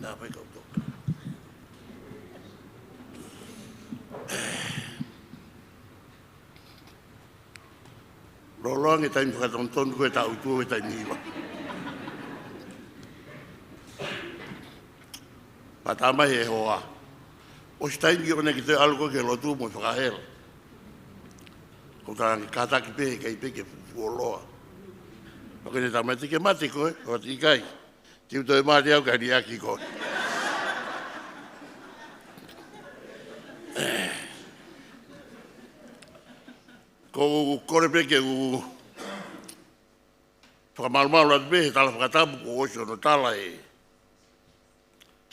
Tāpai kau tō. Loloange taimi fakatonutonu ko e taʻu ʻe tolu ʻe taimi hiva. Pea tā mai he hoa. ʻOsi taimi ʻoku ne ki te ʻalu ko ē ki he lotu mo e fakahela. Ko e kātaki pē, ʻikai pē ke fuoloa. Pea ko ʻene tamaiki ke mate koe, ʻoua te ʻikai. Te u toe mate au ka liʻaki koe. Ko u kole pē ke u fakamalumalu atu pē he tala fakatapu kuo ʻosi hono tala ʻe he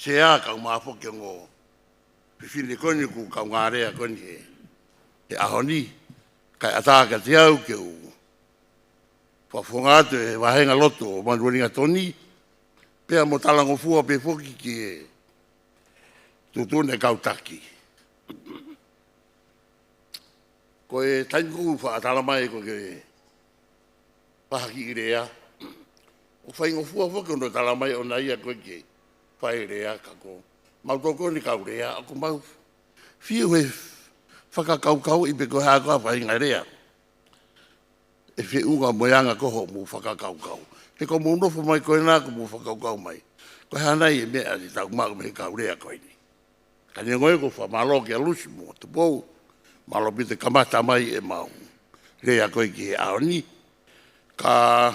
Sea, kae ʻumaʻā foki e ongo fefine ko eni ʻoku kaungā lea ko eni he, he ʻaho ni, kae ʻatā kiate au ke u fakafofonga atu e vāhenga lotu ʻo Manuelingatoni, pea mo talangofua pē foki ki he tuʻutuʻuni e kau taki. Ko e taimi ʻoku faʻa tala mai ko e fai ha kiʻi lea. ʻOku faingofua foki hono tala mai ʻona ia ko e ke fai lea ka ko mau tokoni kau lea, ʻoku mau fiu he fakakaukauʻi pē ko e hā ko ā faʻahinga lea ʻe feʻunga mo e anga ko hoʻomou fakakaukau. He ko hoʻomou nofo mai ko ena ʻoku mou fakakaukau mai ko e hā nai e meʻa te tau maʻu mei he kau lea ko eni. Ka neongo ia ʻoku ou fakamālō kia Lusi mo Tupou, mālō pē te kamata mai ʻemau lea ko ē ki he ʻaho ni. Ka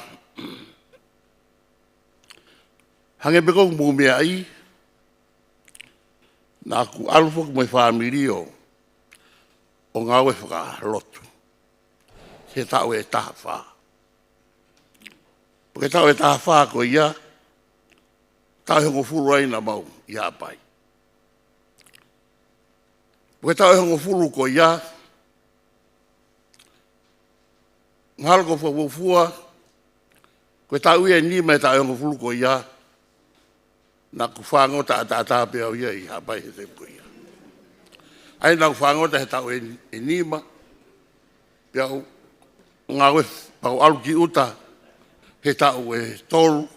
hangē pē ko ʻoku mou meaʻi, naʻa ku ʻalu foki mo e fāmili ʻo, ʻo ngāue fakalotu he taʻu ʻe taha fā. Pea ko e taʻu ʻe taha fā ko ia, taʻu ʻe hongofulu ai naʻa mau ʻi Haʻapai. Pea ko e taʻu ʻe hongofulu ko ia, mahalo ʻoku ou fakafuofua, ko e taʻu ia ʻe nima he taʻu ʻe hongofulu ko ia, naʻa ku fāngota ʻataʻatā pē au ia ʻi Haʻapai he taimi ko ia. ʻA ia naʻa ku fāngota he taʻu ʻe, ʻe nima, pea u ngāue, pea u ʻalu ki ʻuta he taʻu ʻe tolu,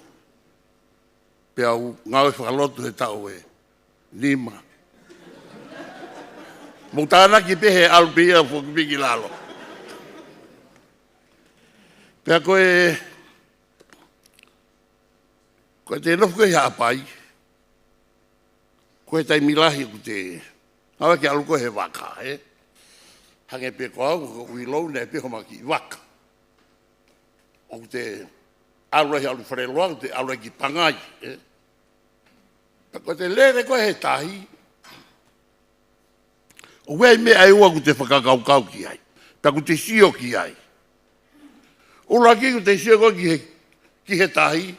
pea u ngāue fakalotu he taʻu ʻe nima. Mou tānaki pē he ʻalu pē ia foki pē ki lalo. Pea ko e, ko e te nofo ko ē ʻi Haʻapai, ko e taimi lahi ʻoku te ngāue ki he ʻalu ko ē he vaka, ē? Hangē pē ko au, ko Uilou naʻe pē homa kiʻi vaka. ʻOku te ʻalu ai ʻalu faleloa, ʻoku te ʻalu ai ki Pangai, ē? Pea ko e te lele ko ē he tahi, ʻoku ʻi ai e meʻa ʻe ua ʻoku te fakakaukau ki ai, pea ʻoku te sio ki ai. ʻUluaki ʻoku te sio ko ē ki he, ki he tahi,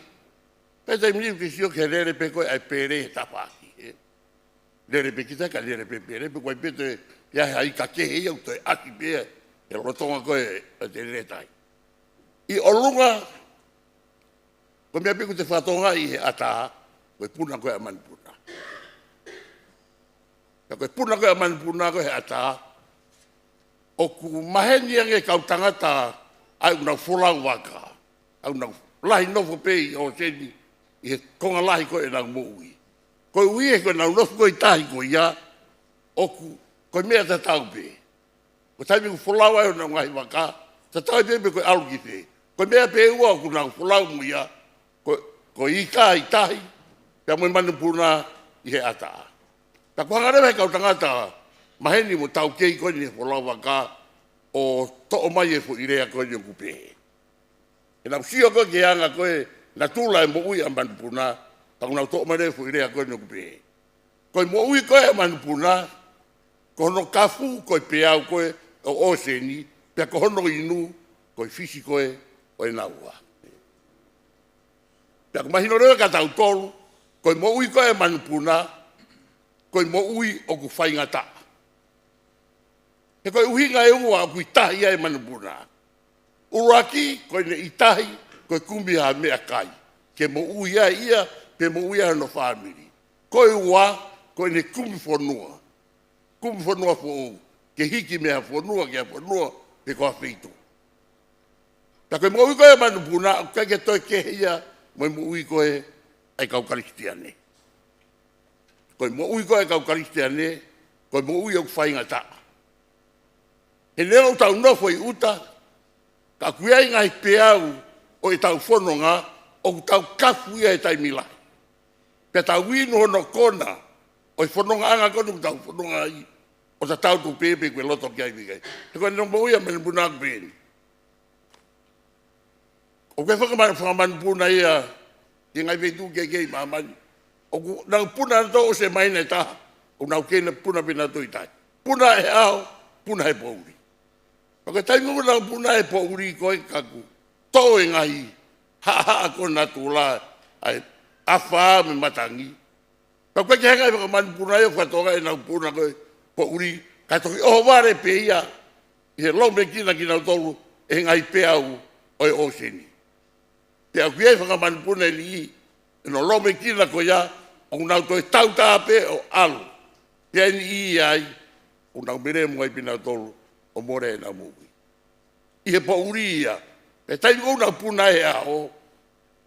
pea taimi ni ʻoku te sio ki he lele pē ko ē ʻa e pele he tafaʻaki, ē? Lele pē kita ka lele pē pele, pe ko e pē te ia he ika kehe ia ʻoku toe ʻasi pē he lolotonga ko ē ʻo e te lele tahi. ʻI ʻolunga, ko e meʻa pē ʻoku te fakatokangaʻi he ʻatā, ko e puna ko ē ʻa e manupuna. Pea ko e puna ko ē ʻa e manupuna ko ē he ʻatā, ʻoku maheni ange e kau tangata ʻa ia ʻoku nau folau vaka, ʻa ia ʻoku nau lahi nofo pē ʻi ʻōseni ʻi he konga lahi ko ē ʻenau moʻui. Koeʻuhi he ko ʻenau nofo ko ē ʻi tahi ko ia, ʻoku, ko e meʻa tatau pē. Ko e taimi ʻoku folau ai honau ngaahi vaka, tatau ai pē pe ko e ʻalu ki fē. Ko e meʻa pē ʻe ua ʻoku nau folau mo ia, ko, ko e ika ʻi tahi, pea mo e manupuna ʻi he ʻatā. Pea ʻoku hanga leva he kau tangata maheni mo taukei ko eni he folau vaka ʻo toʻo mai e foʻi lea ko eni ʻoku pehē. He naʻa ku sio ko ē ki he anga ko ē natula e moʻui ʻa e manupuna, pea ʻoku nau toʻo mai leva e foʻi lea ko eni ʻoku pehē. Ko e moʻui ko ē ʻa e manupuna, ko hono kafu ko e peau ko ē ʻo ʻōseni, pea ko hono inu ko e fisi ko ē ʻo e naua. Pea ʻoku mahino leva kia tautolu, ko e moʻui ko ē ʻa e manupuna, ko e moʻui ʻoku faingataʻa. He ko e ʻuhinga ʻe ua ʻoku ʻi tahi ai e manupuna. ʻUluaki, ko ʻene ʻi tahi, ko e kumi ha meʻakai ke moʻui ai ia, pe moʻui ai hono fāmili. Ko e ua, ko ʻene kumi fonua. Kumi fonua foʻou, ke hiki mei ha fonua ki ha fonua, pe ko ha feituʻu. Pea ko e moʻui ko ē ʻa e manupuna, ʻoku ʻikai ke toe kehe ia mo e moʻui ko ē ʻa e kau Kalisitiane. Ko e moʻui ko ē ʻa e kau Kalisitiane, ko e moʻui ʻoku faingataʻa. He neongo ʻetau nofo ʻi ʻuta, ka ʻoku ʻi ai e ngaahi peau ʻo ʻetau fononga ʻoku tau kafu ia he taimi lahi. Pea tau inu hono kona ʻo e fonongaʻanga ko eni ʻoku tau fononga ai, ʻo tatau tuʻu pē pe ko e loto ki ai pe ʻikai. He ko ʻene moʻui ʻa e manupuna ʻoku pehē ni. ʻOku ʻi ai e fanga-, fanga manupuna ia ʻi he ngaahi feituʻu kehekehe ʻi māmani. ʻOku nau puna ʻanautolu ʻosi e māhina ʻe taha, ʻoku nau kei puna pē ʻanautolu ʻi tahi. Puna he ʻaho, puna he poʻuli. Pea ko e taimi ʻoku nau puna he poʻuli ko ē ka ʻoku toʻo e ngaahi haʻahaʻa ko ē natula, ʻa e ʻafa mo e matangi. Pea ʻoku ʻikai ke hanga ʻe he fanga manupuna ia ʻo fakatokangaʻi ʻenau puna ko ē poʻuli, kae toki ʻohovale pē ia ʻi he lomekina kinautolu ʻe he ngaahi peau ʻo e ʻōseni. Pea ʻoku ʻi ai e fanga manupuna ʻe niʻihi, ʻi hono lomekina ko ia, ʻoku nau toe tautā pē ʻo ʻalu. Pea ʻe niʻihi ai, ʻoku nau melemo ai pē ʻanautolu ʻo mole ʻenau moʻui. ʻI he poʻuli ia, pea taimi ʻoku nau puna he ʻaho,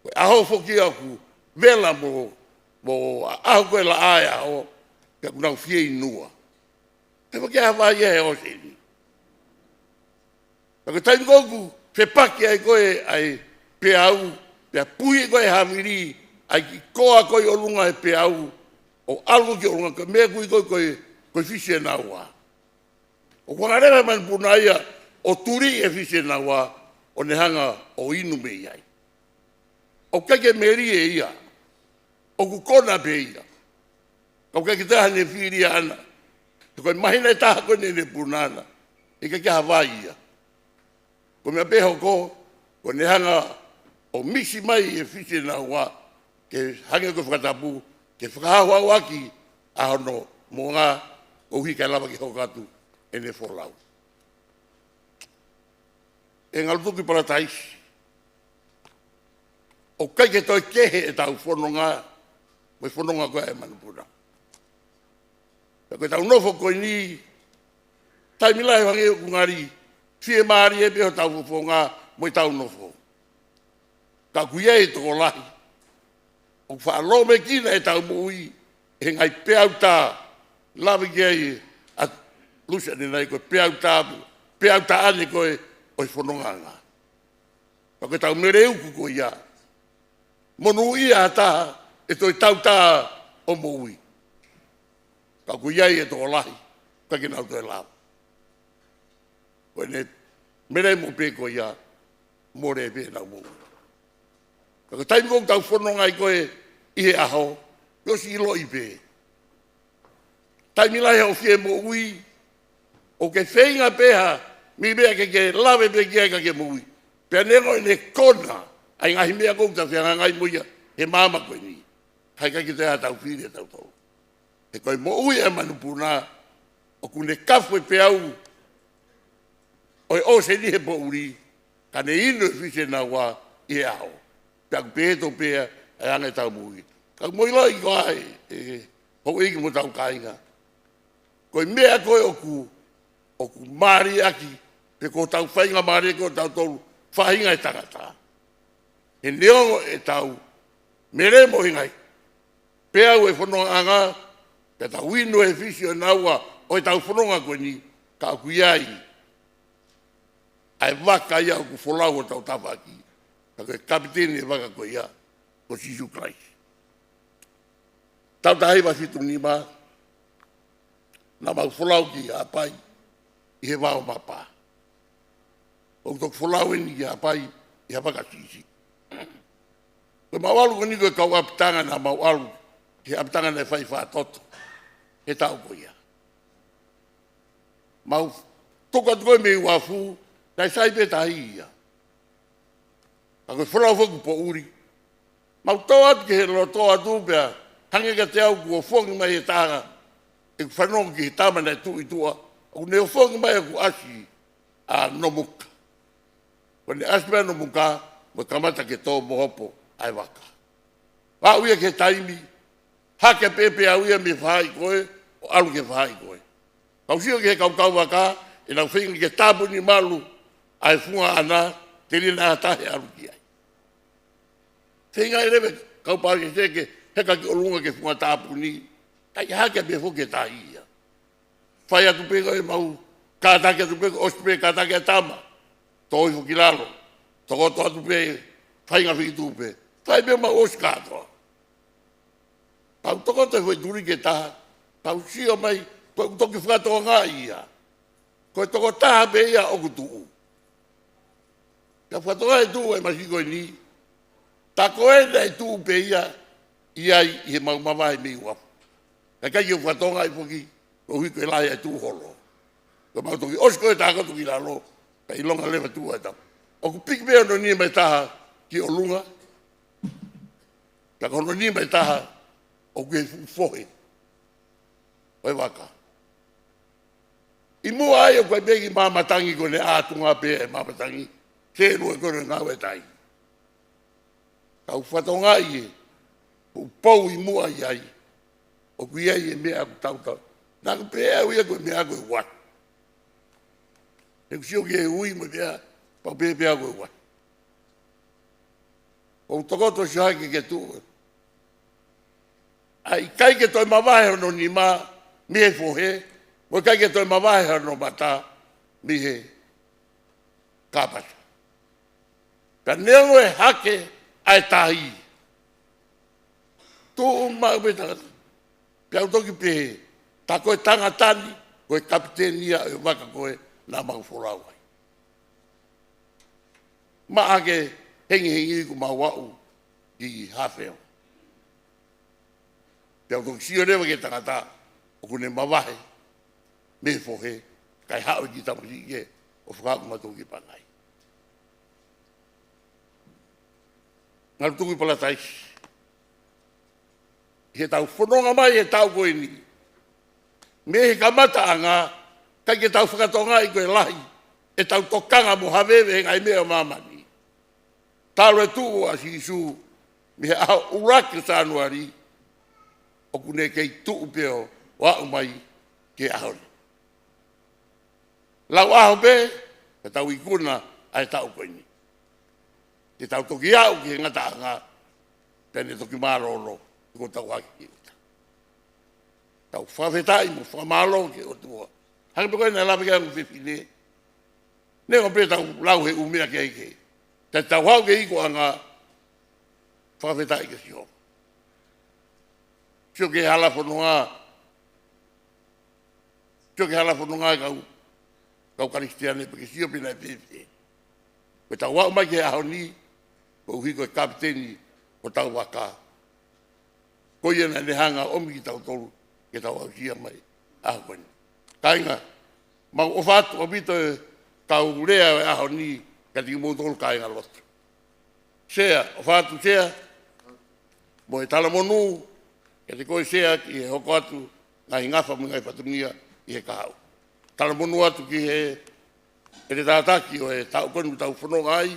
ko e ʻaho foki ʻoku vela mo, mo ʻaho ko e laʻā e ʻaho, pea ʻoku nau fieinua. He foki ʻa e vai ia he ʻōseni. Pea ko e taimi ko ē ʻoku fepaki ai ko ē ʻa e peau, pea puhi ko ē havili ʻa e kiʻi koa ko ē ʻi ʻolunga he peau, ʻo ʻalu ki ʻolunga, ko e meʻa ʻoku ui ko ē ko e, ko e fisi ʻe naua. ʻOku hanga leva ʻe he manupuna ia ʻo tuli e fisi ʻe naua ʻo ne hanga ʻo inu mei ai. ʻOku ʻikai ke melie ia. ʻOku kona pē ia. Ka ʻoku ʻikai ke toe ʻi ai haʻane fili ʻaʻana. He ko e māhina ʻe taha ko eni ʻene puna ʻana, ʻikai ke ʻi ai ha vai ia. Ko e meʻa pē ʻe hoko, ko ʻene hanga ʻo misi mai e fisi ʻe naua, ke hangē ko e fakatapu, ke fakahauhauʻaki ʻa hono moʻunga koeʻuhi kae lava ke hoko atu ʻene folau. ʻE ngalo tuku ki Palataisi, ʻoku ʻikai ke toe kehe ʻetau fononga mo e fononga ko ē ʻa e manupuna. Pea ko ʻetau nofo ko eni, taimi lahi hangē ʻoku ngali fiemālie pē hotau fofonga mo ʻetau nofo. Ka ʻoku ʻi ai e tokolahi ʻoku faʻa lomekina ʻetau moʻui ʻe he ngaahi peau tā, lave ki ai ʻa Lusi ʻanenai ko e peau tā, peau taʻane ko ē ʻo e fonongaʻanga. Pea ko ʻetau meleuku ko ia, monūʻia ha taha ʻe toe tautā ʻo moʻui. Ka ʻoku ʻi ai e tokolahi, ʻikai ke nau toe lava. Ko ʻene melemo pē ko ia, mole pē ʻenau moʻui. Ka ko e taimi ko ē ʻoku tau fononga ai ko ē ʻi he ʻaho, ʻosi ʻiloʻi pē. Taimi lahi hoʻo fie moʻui, ʻoku ke feinga pē ha meʻa ke ke lave pē ki ai ka ke moʻui. Pea neongo ʻene kona ʻa e ngaahi meʻa ko ē ʻoku tau fehangahangai mo ia he māmani ko eni, ka ʻikai ke toe ʻi ai haʻatau fili ʻatautolu. He ko e moʻui ʻa e manupuna, ʻoku ne kafu e peau ʻo e ʻōseni he poʻuli, ka ne inu e fisi ʻe naua ʻi he ʻaho. Pea ʻoku pehē tofu pē ʻa e anga ʻetau moʻui. Ka ʻoku mou ʻiloʻi ko ē, ʻe houʻeiki mo hotau kāinga, ko e meʻa ko ē ʻoku, ʻoku mālie ʻaki, pe ko hotau faingamālie ko ē ʻatautolu faʻahinga ʻo e tangata. He neongo ʻetau melemo he ngaahi peau ʻo e fonongaʻanga, pea tau inu e fisi ʻo e naua ʻo ʻetau fononga ko eni, ka ʻoku ʻi ai ʻa e vaka ia ʻoku folau ʻi hotau tafaʻaki. Ka ko e kapiteni e vaka ko ia, ko Sīsū Kalaisi. Taʻu taha hiva fitu nima, naʻa mau folau ki Haʻapai ʻi he vao mapa. ʻOku toki folau eni ki Haʻapai ʻi ha vaka siʻisiʻi. Ko ʻemau ʻalu ko eni ko e kau ʻapitanga naʻa mau ʻalu ki he ʻapitanga naʻe fai ʻi Fatoto he taʻu ko ia. Mau tuku atu ko ē mei uafu, naʻe sai pē tahi ia. Ka ko e folau foki poʻuli. Mau tō atu ki he loto atu pea hangē kiate au kuo ofongi mai e taha ʻeku fanongo ki he tama naʻe tuʻu ʻi tuʻa, ʻoku ne ofongi mai ʻeku ʻasi ʻa Nomuka. Ko ʻene ʻasi mai ʻa Nomuka, mo kamata ke tō mo hopo ʻa e vaka. Aʻu ia ki he taimi, hake pē pē au ia mei he faʻahi ko ē, ʻo ʻalu ki he faʻahi ko ē. Kau sio ki he kaukau vaka, ʻenau feinga ke tāpuni malu ʻa e funga ʻana, telia naʻa ʻi ai ha taha ʻe ʻalu ki ai. Feinga ʻe leva e kau palakiseke ke heka ki ʻolunga ki he funga tāpuni. ʻIkai hake pē foki e tahi ia. Fai atu pē ko e mau, kātaki atu pē, ʻosi pē kātaki ʻa e tama. Tō hifo ki lalo. Tokoto atu pē, fai ngaahi feituʻu pē. Fai pē mau ʻosi kātoa. Pea u tokoto e foʻi tuliki ʻe taha. Pea u sio mai, ko e toki fakatokangaʻi ia. Ko e tokotaha pē ia ʻoku tuʻu. Pea u fakatokangaʻi e tuʻu ʻa e masiʻi ko eni. Tā ko ena e tuʻu pē ia, ʻi ai ʻi he mau mavahe mei uafu. Kae ʻikai ke u fakatokangaʻi foki, koeʻuhi ko e lahi e tuʻu holo. Ko e mau toki ʻosi ko e takoto ki lalo, pea ʻilonga leva tuʻu ʻa e tama. ʻOku piki pē hono nima ʻe taha ki ʻolunga. Pea ko hono nima ʻe taha, ʻoku ʻi he fuʻu fohe ʻo e vaka. ʻI muʻa ai ʻoku ʻi ai pē kiʻi maama tangi ko ʻene ʻā tuʻunga pē e maama tangi. Selua ko ʻene ngāue tai. Ka u fakatokangaʻi e, ʻoku pou ʻi muʻa ʻi ai. ʻOku ʻi ai e meʻa ʻoku tautau. Naʻa ku pehē au ia ko e meʻa ko e uai. He ʻoku sio ki he ui mo e meʻa, pau pē pē au ko e uai. ʻOku tokoto sio hake ki he tuʻu. ʻA ia ʻikai ke toe mavahe hono nima mei he fohe, mo ʻikai ke toe mavahe hono mata mei he kāpasa. Pea neongo e hake ʻa e tahi. Tuʻu maʻu pē tangata. Pea u toki pehē, tā ko e tangata ni, ko e kapiteni ia ʻo e vaka ko ē naʻa mau folau ai. Maʻa ke hengihengi kuo mau aʻu ki Hafeo. Pea u toki sio leva ki he tangata ʻoku ne mavahe mei he fohe, kae haʻu e kiʻi tamasiʻi ke ʻo fakaaʻu mautolu ki Pangai. Ngalu tuku ʻi Palataisi. ʻI heʻetau fononga mai he taʻu ko eni. Mei he kamataʻanga, ʻikai ke tau fakatokangaʻi ko e lahi ʻetau tokanga mo haveve he ngaahi meʻa ʻo māmani. Talu e tuʻu ʻa Sīsū mei he ʻaho ʻuluaki ʻo Sānuali, ʻoku ne kei tuʻu pē ʻo aʻu mai ki he ʻaho ni. Lau ʻaho pē, ka tau ikuna ʻa e taʻu ko eni. Te tau toki aʻu ki he ngataʻanga, pea ne toki mālōlō, ko tau hake ki ʻuta. Tau fakafetaʻi mo fakamālō ki he ʻOtua. Hangē pē ko e naʻe lave ki ai e ongo fefine. Neongo pē ʻetau lau he ʻū meʻa kehekehe. Te tau haʻu ki he ikuʻanga, fakafetaʻi kia Sihova. Sio ki he hala fononga, Sio ki he hala fononga e kau, kau Kalisitiane pea ke sio pe naʻe fēfē. Ko ʻetau aʻu mai ki he ʻaho ni, koeʻuhi ko e kapiteni ʻo hotau vaka. Ko ia naʻa ne hanga ʻo ʻomi kitautolu ke tau aʻusia mai ʻaho ko eni. Kāinga, mau ʻofa atu ʻaupito e kau lea ʻo e ʻaho ni kiate kimoutolu kāinga lotu. Sea, ʻofa atu Sea, mo e talamonū kiate koe Sea ki he hoko atu ngaahi ngafa mo e ngaahi fatongia ʻi he kahaʻu. Talamonū atu ki he ʻeletā taki ʻo e taʻu ko eni ʻoku tau fononga ai,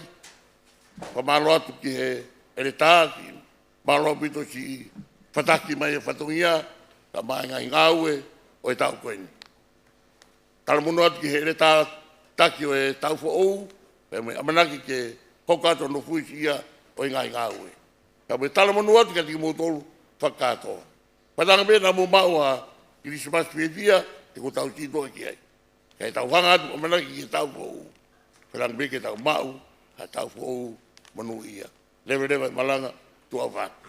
fakamālō atu ki he ʻeletā, mālō ʻaupito siʻi fataki mai e fatongia, kae ʻumaʻā e ngaahi ngāue ʻo e taʻu ko eni. Talamonū atu ki he ʻeletā taki ʻo e taʻu foʻou, pea mo e ʻamanaki ke hoko atu hono fuesia ʻo e ngaahi ngāue. Pea mo e talamonū atu kiate kimoutolu fakakātoa. Fakatauange pē naʻa mou maʻu ha Kilisimasi fiefia, he kuo tau sītuʻa ki ai. Kae tau hanga atu ʻamanaki ki he taʻu foʻou. Fakatauange pē ke tau maʻu ha taʻu foʻou monūʻia. Leveleva e malanga, tuʻa ʻofa atu.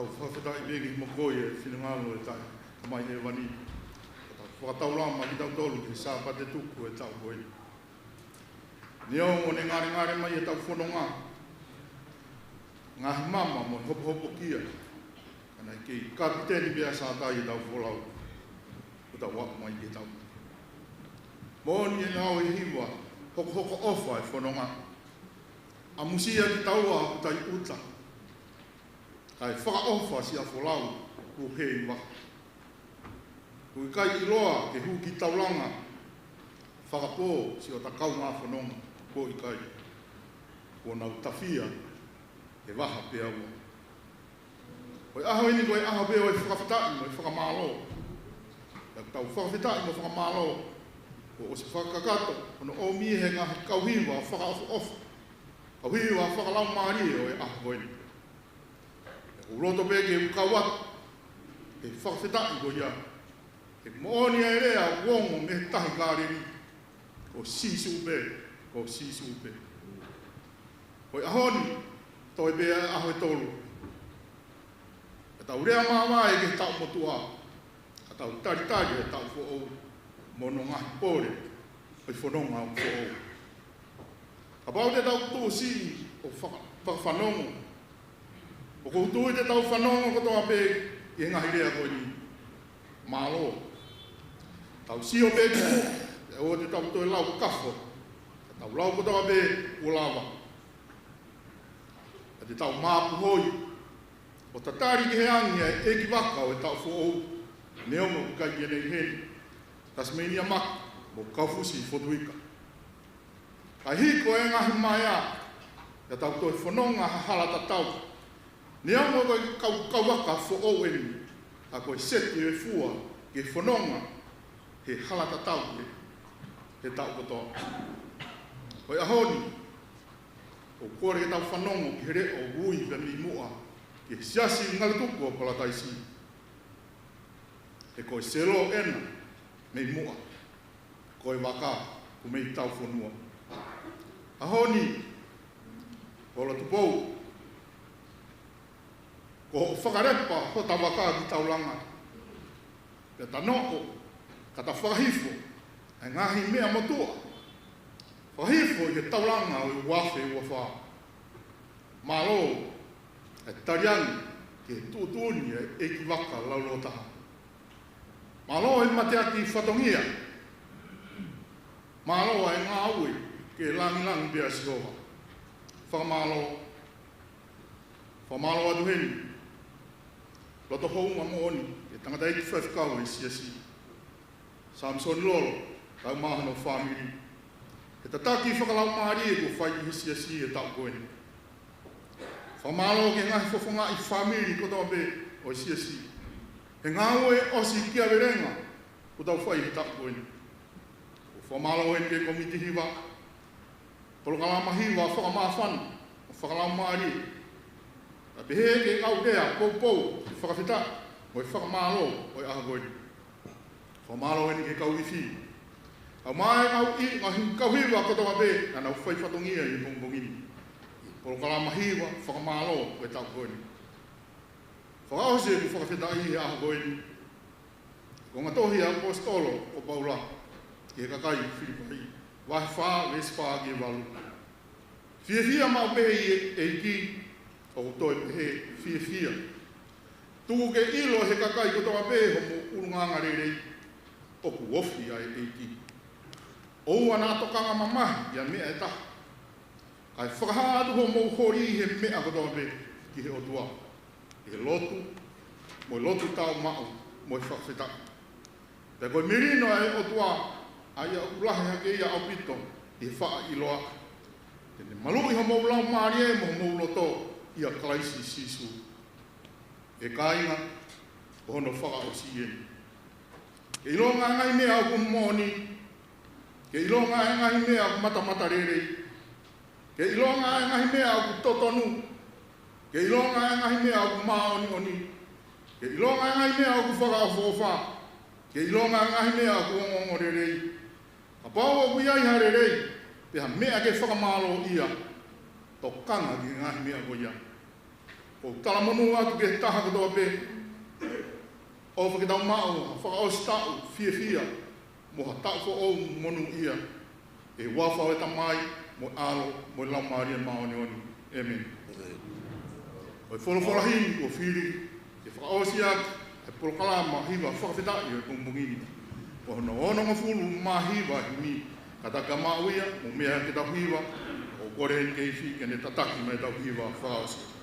Fakafetaʻi pē ki he mokoʻi e finangalo e Tamai Hēvani. Fakataulama kitautolu ki he Sāpate tuku e taʻu ko eni. Neongo ʻene ngalengale mai ʻetau fononga, ngaahi mama mo e hopohopokia, ka naʻe kei kapiteni pē ʻa Sātai ʻetau folau, ʻo tau aʻu mai ki he taʻu. Moʻoni e ngāue hiva, hokohoko ʻofa e fononga. ʻAmusia kitaua ʻoku taiʻuta, kae fakaʻofa siʻa folau kuo heiva. Kuo ʻikai ʻiloa ke hū ki taulanga, fakapō siʻota kaungā fononga, kuo ʻikai. Kuo nau tafia he vaha pē ʻe ua. Ko e ʻaho eni ko e ʻaho pē ʻo e fakafetaʻi mo e fakamālō. Pea tau fakafetaʻi mo fakamālō, kuo ʻosi fakakakato hono ʻomi he ngaahi kau hiva fakaʻofoʻofa, kau hiva fakalaumālie ʻo e ʻaho ko eni. ʻOku ou loto pē ke u kau atu he fakafetaʻi ko ia. He moʻoni ʻa e lea ʻoku ongo mei he Tahi Kāleli: Ko Sīsū pē, ko Sīsū pē. Ko e ʻaho ni, toe pē ʻa e ʻaho ʻe tolu. Ka tau lea māvae ki he taʻu motuʻa, ka tau talitali e taʻu foʻou mo hono ngaahi pole ʻo e fononga ʻoku foʻou. Kapau te tau tuʻusi ʻo faka-, fakafanongo, ʻoku ou tui te tau fanongo kotoa pē ki he ngaahi lea ko eni: Mālō. Tau sio pē ki tuʻa, ʻoua te tau toe lau kafo, ka tau lau kotoa pē: Kuo lava. Ka te tau māpuhoi ʻo tatali ki he angi ʻa e ʻeikivaka ʻo e taʻu foʻou, neongo ʻoku ʻikai ke ne ʻi heni, Tasimēnia Maki mo Kaufusi Fotuika. Kae hiko e ngaahi maea, ka tau toe fononga ha hala tatau. Neongo ko e kau, kau vaka foʻou eni, ka ko e seti ʻo e fua ke fononga he hala tatau he, he taʻu kotoa. Ko e ʻaho ni, ʻoku kole ke tau fanongo ki he leʻo ʻoku ui pē mei muʻa ki he Siasi Ngalotuku ʻo Palataisi. He ko e selo ena mei muʻa, ko e vaka ʻoku mei taufonua. ʻAho ni, Holo Tupou, ko hoʻo fakalepa hota vaka ki taulanga, pea ta noʻo, ka ta fakahifo ʻa e ngaahi meʻa motuʻa, fakahifo ʻi he taulanga ʻo e uafe uafā. Mālō e taliangi ki he tuʻutuʻuni ʻa e ʻeikivaka laulōtaha. Mālō e mateaki fatongia. Mālō e ngāue ke langilangi pē ʻa Sihova. Fakamālō. Fakamālō atu heni. Loto houngaʻia moʻoni ki he tangataʻeiki faifekau ʻo e Siasi, Samisoni Lolo, kae ʻumaʻā hono fāmili, he tataki fakalaumālie kuo fai ʻi he Siasi he taʻu ko eni. Fakamālō ki he ngaahi fofongaʻi fāmili kotoa pē ʻo e Siasi he ngāue ʻosikiavelenga kuo tau fai he taʻu ko eni. ʻOku fakamālō heni ki he kōmiti hiva, polokalama hiva fakamāfana mo fakalaumālie. Kae pehē ki he kau lea poupou, fakafetaʻi mo e fakamālō ʻo e ʻaho ko eni. Fakamālō heni ki he kau ifi, kae ʻumaʻā e kau i-, ngaahi kau hiva kotoa pē naʻa nau fai fatongia ʻi he pongipongi ni ʻi he polokalama hiva fakamālō ʻo e taʻu ko eni. Fakaʻosi ʻeku fakafetaʻi he ʻaho ko eni, ko e ngaahi tohi ʻa e ʻAposetolo ko Paula ki he kakai Filipai, vahe fā, veesi fā ki he valu. Fiefia maʻu pē ʻi he ʻEiki, ʻoku ou toe pehē, fiefia. Tuku ke ʻilo ʻe he kakai kotoa pē homou ʻulungaanga lelei, ʻoku ofi ʻa e ʻEiki. ʻOua naʻa tokanga mamahi ʻi ha meʻa ʻe taha, kae fakahā atu homou holi ʻi he meʻa kotoa pē ki he ʻOtua, ʻi he lotu, mo e lotu tāumaʻu, mo e fakafetaʻi. Pea ko e melino ʻa e ʻOtua, ʻa ia ʻoku lahi hake ia ʻaupito ʻi he faʻa ʻiloa, te ne maluʻi homou laumālie mo homou loto ʻia Kalaisi Sīsū. ʻE kāinga, ko hono fakaʻosi eni. Ke ʻilonga e ngaahi meʻa ʻoku moʻoni, ke ʻilonga e ngaahi meʻa ʻoku matamatalelei, ke ʻilonga e ngaahi meʻa ʻoku totonu, ke ʻilonga e ngaahi meʻa ʻoku māʻoniʻoni, ke ʻilonga e ngaahi meʻa ʻoku fakaʻofoʻofa, ke ʻilonga e ngaahi meʻa ʻoku ongoongolelei. Kapau ʻoku ʻi ai ha lelei, pe ha meʻa ke fakamālōʻia, tokanga ki he ngaahi meʻa ko ia. ʻOku talamonū atu ki he taha kotoa pē ʻofa ke tau maʻu ha fakaʻosi taʻu fiefia mo ha taʻu foʻou monūʻia, ʻi he huafa ʻo e Tamai, mo e ʻAlo, mo e Laumālie Māʻoniʻoni. ʻĒmeni. Ko e folofola himi kuo fili ke fakaʻosi ʻaki e polokalama hiva fakafetaʻi ʻo e pongipongi ni, ko hono onongofulu mā hiva himi. Kātaki ke maʻu ia, mou meʻa ke tau hiva. ʻOku kole heni ki he ifi ke ne tataki mai ʻetau hiva fakaʻosi.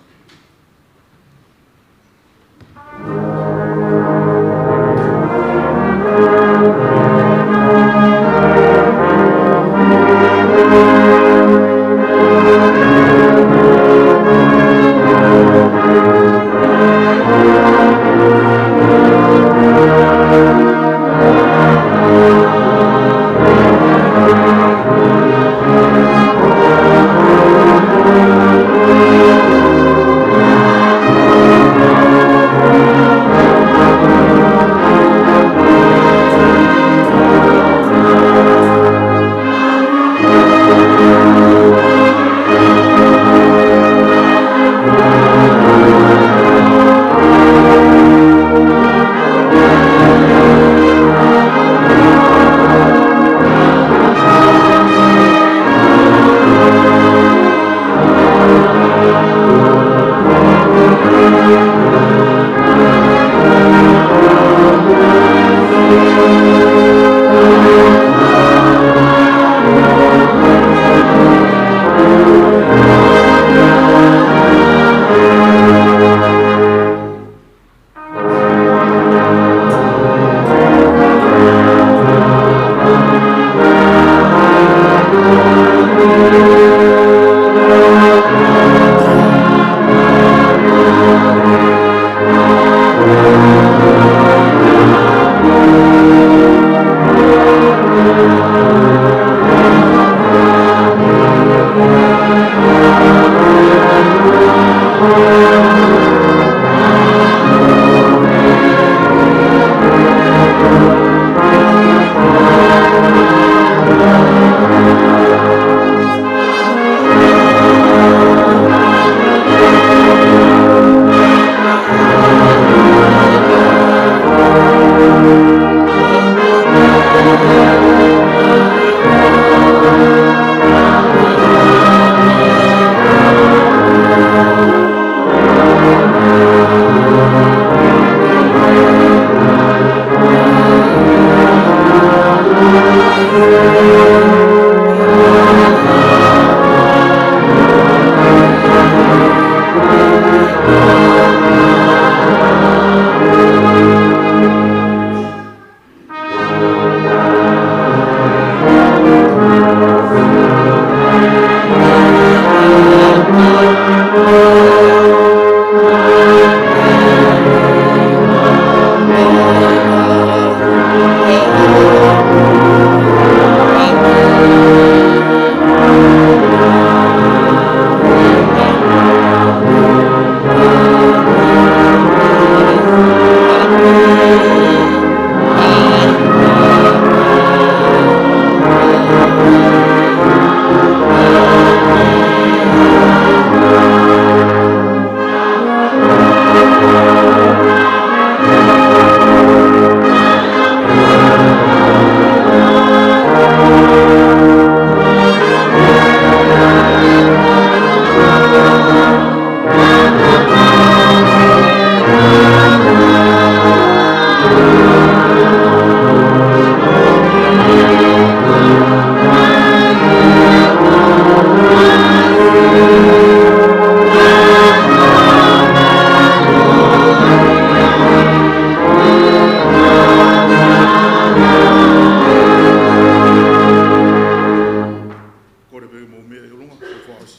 Kole pē ke mou meʻa ʻi ʻolunga, ko e fakaʻosi.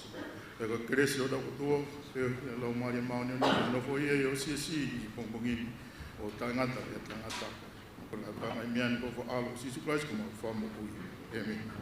Pea ko e kelesi ʻa hotau ʻOtua, pea ko e Laumālie Māʻoniʻoni, ke nofo ia ʻi ho siasi ʻi he pongipongi ni, ʻo taʻengata pea taʻengata. Ko e ngataʻanga ʻi he meʻa ni, ko ho ʻAlo, Sīsū Kalaisi, ko homau Fakamoʻui. ʻĒmeni.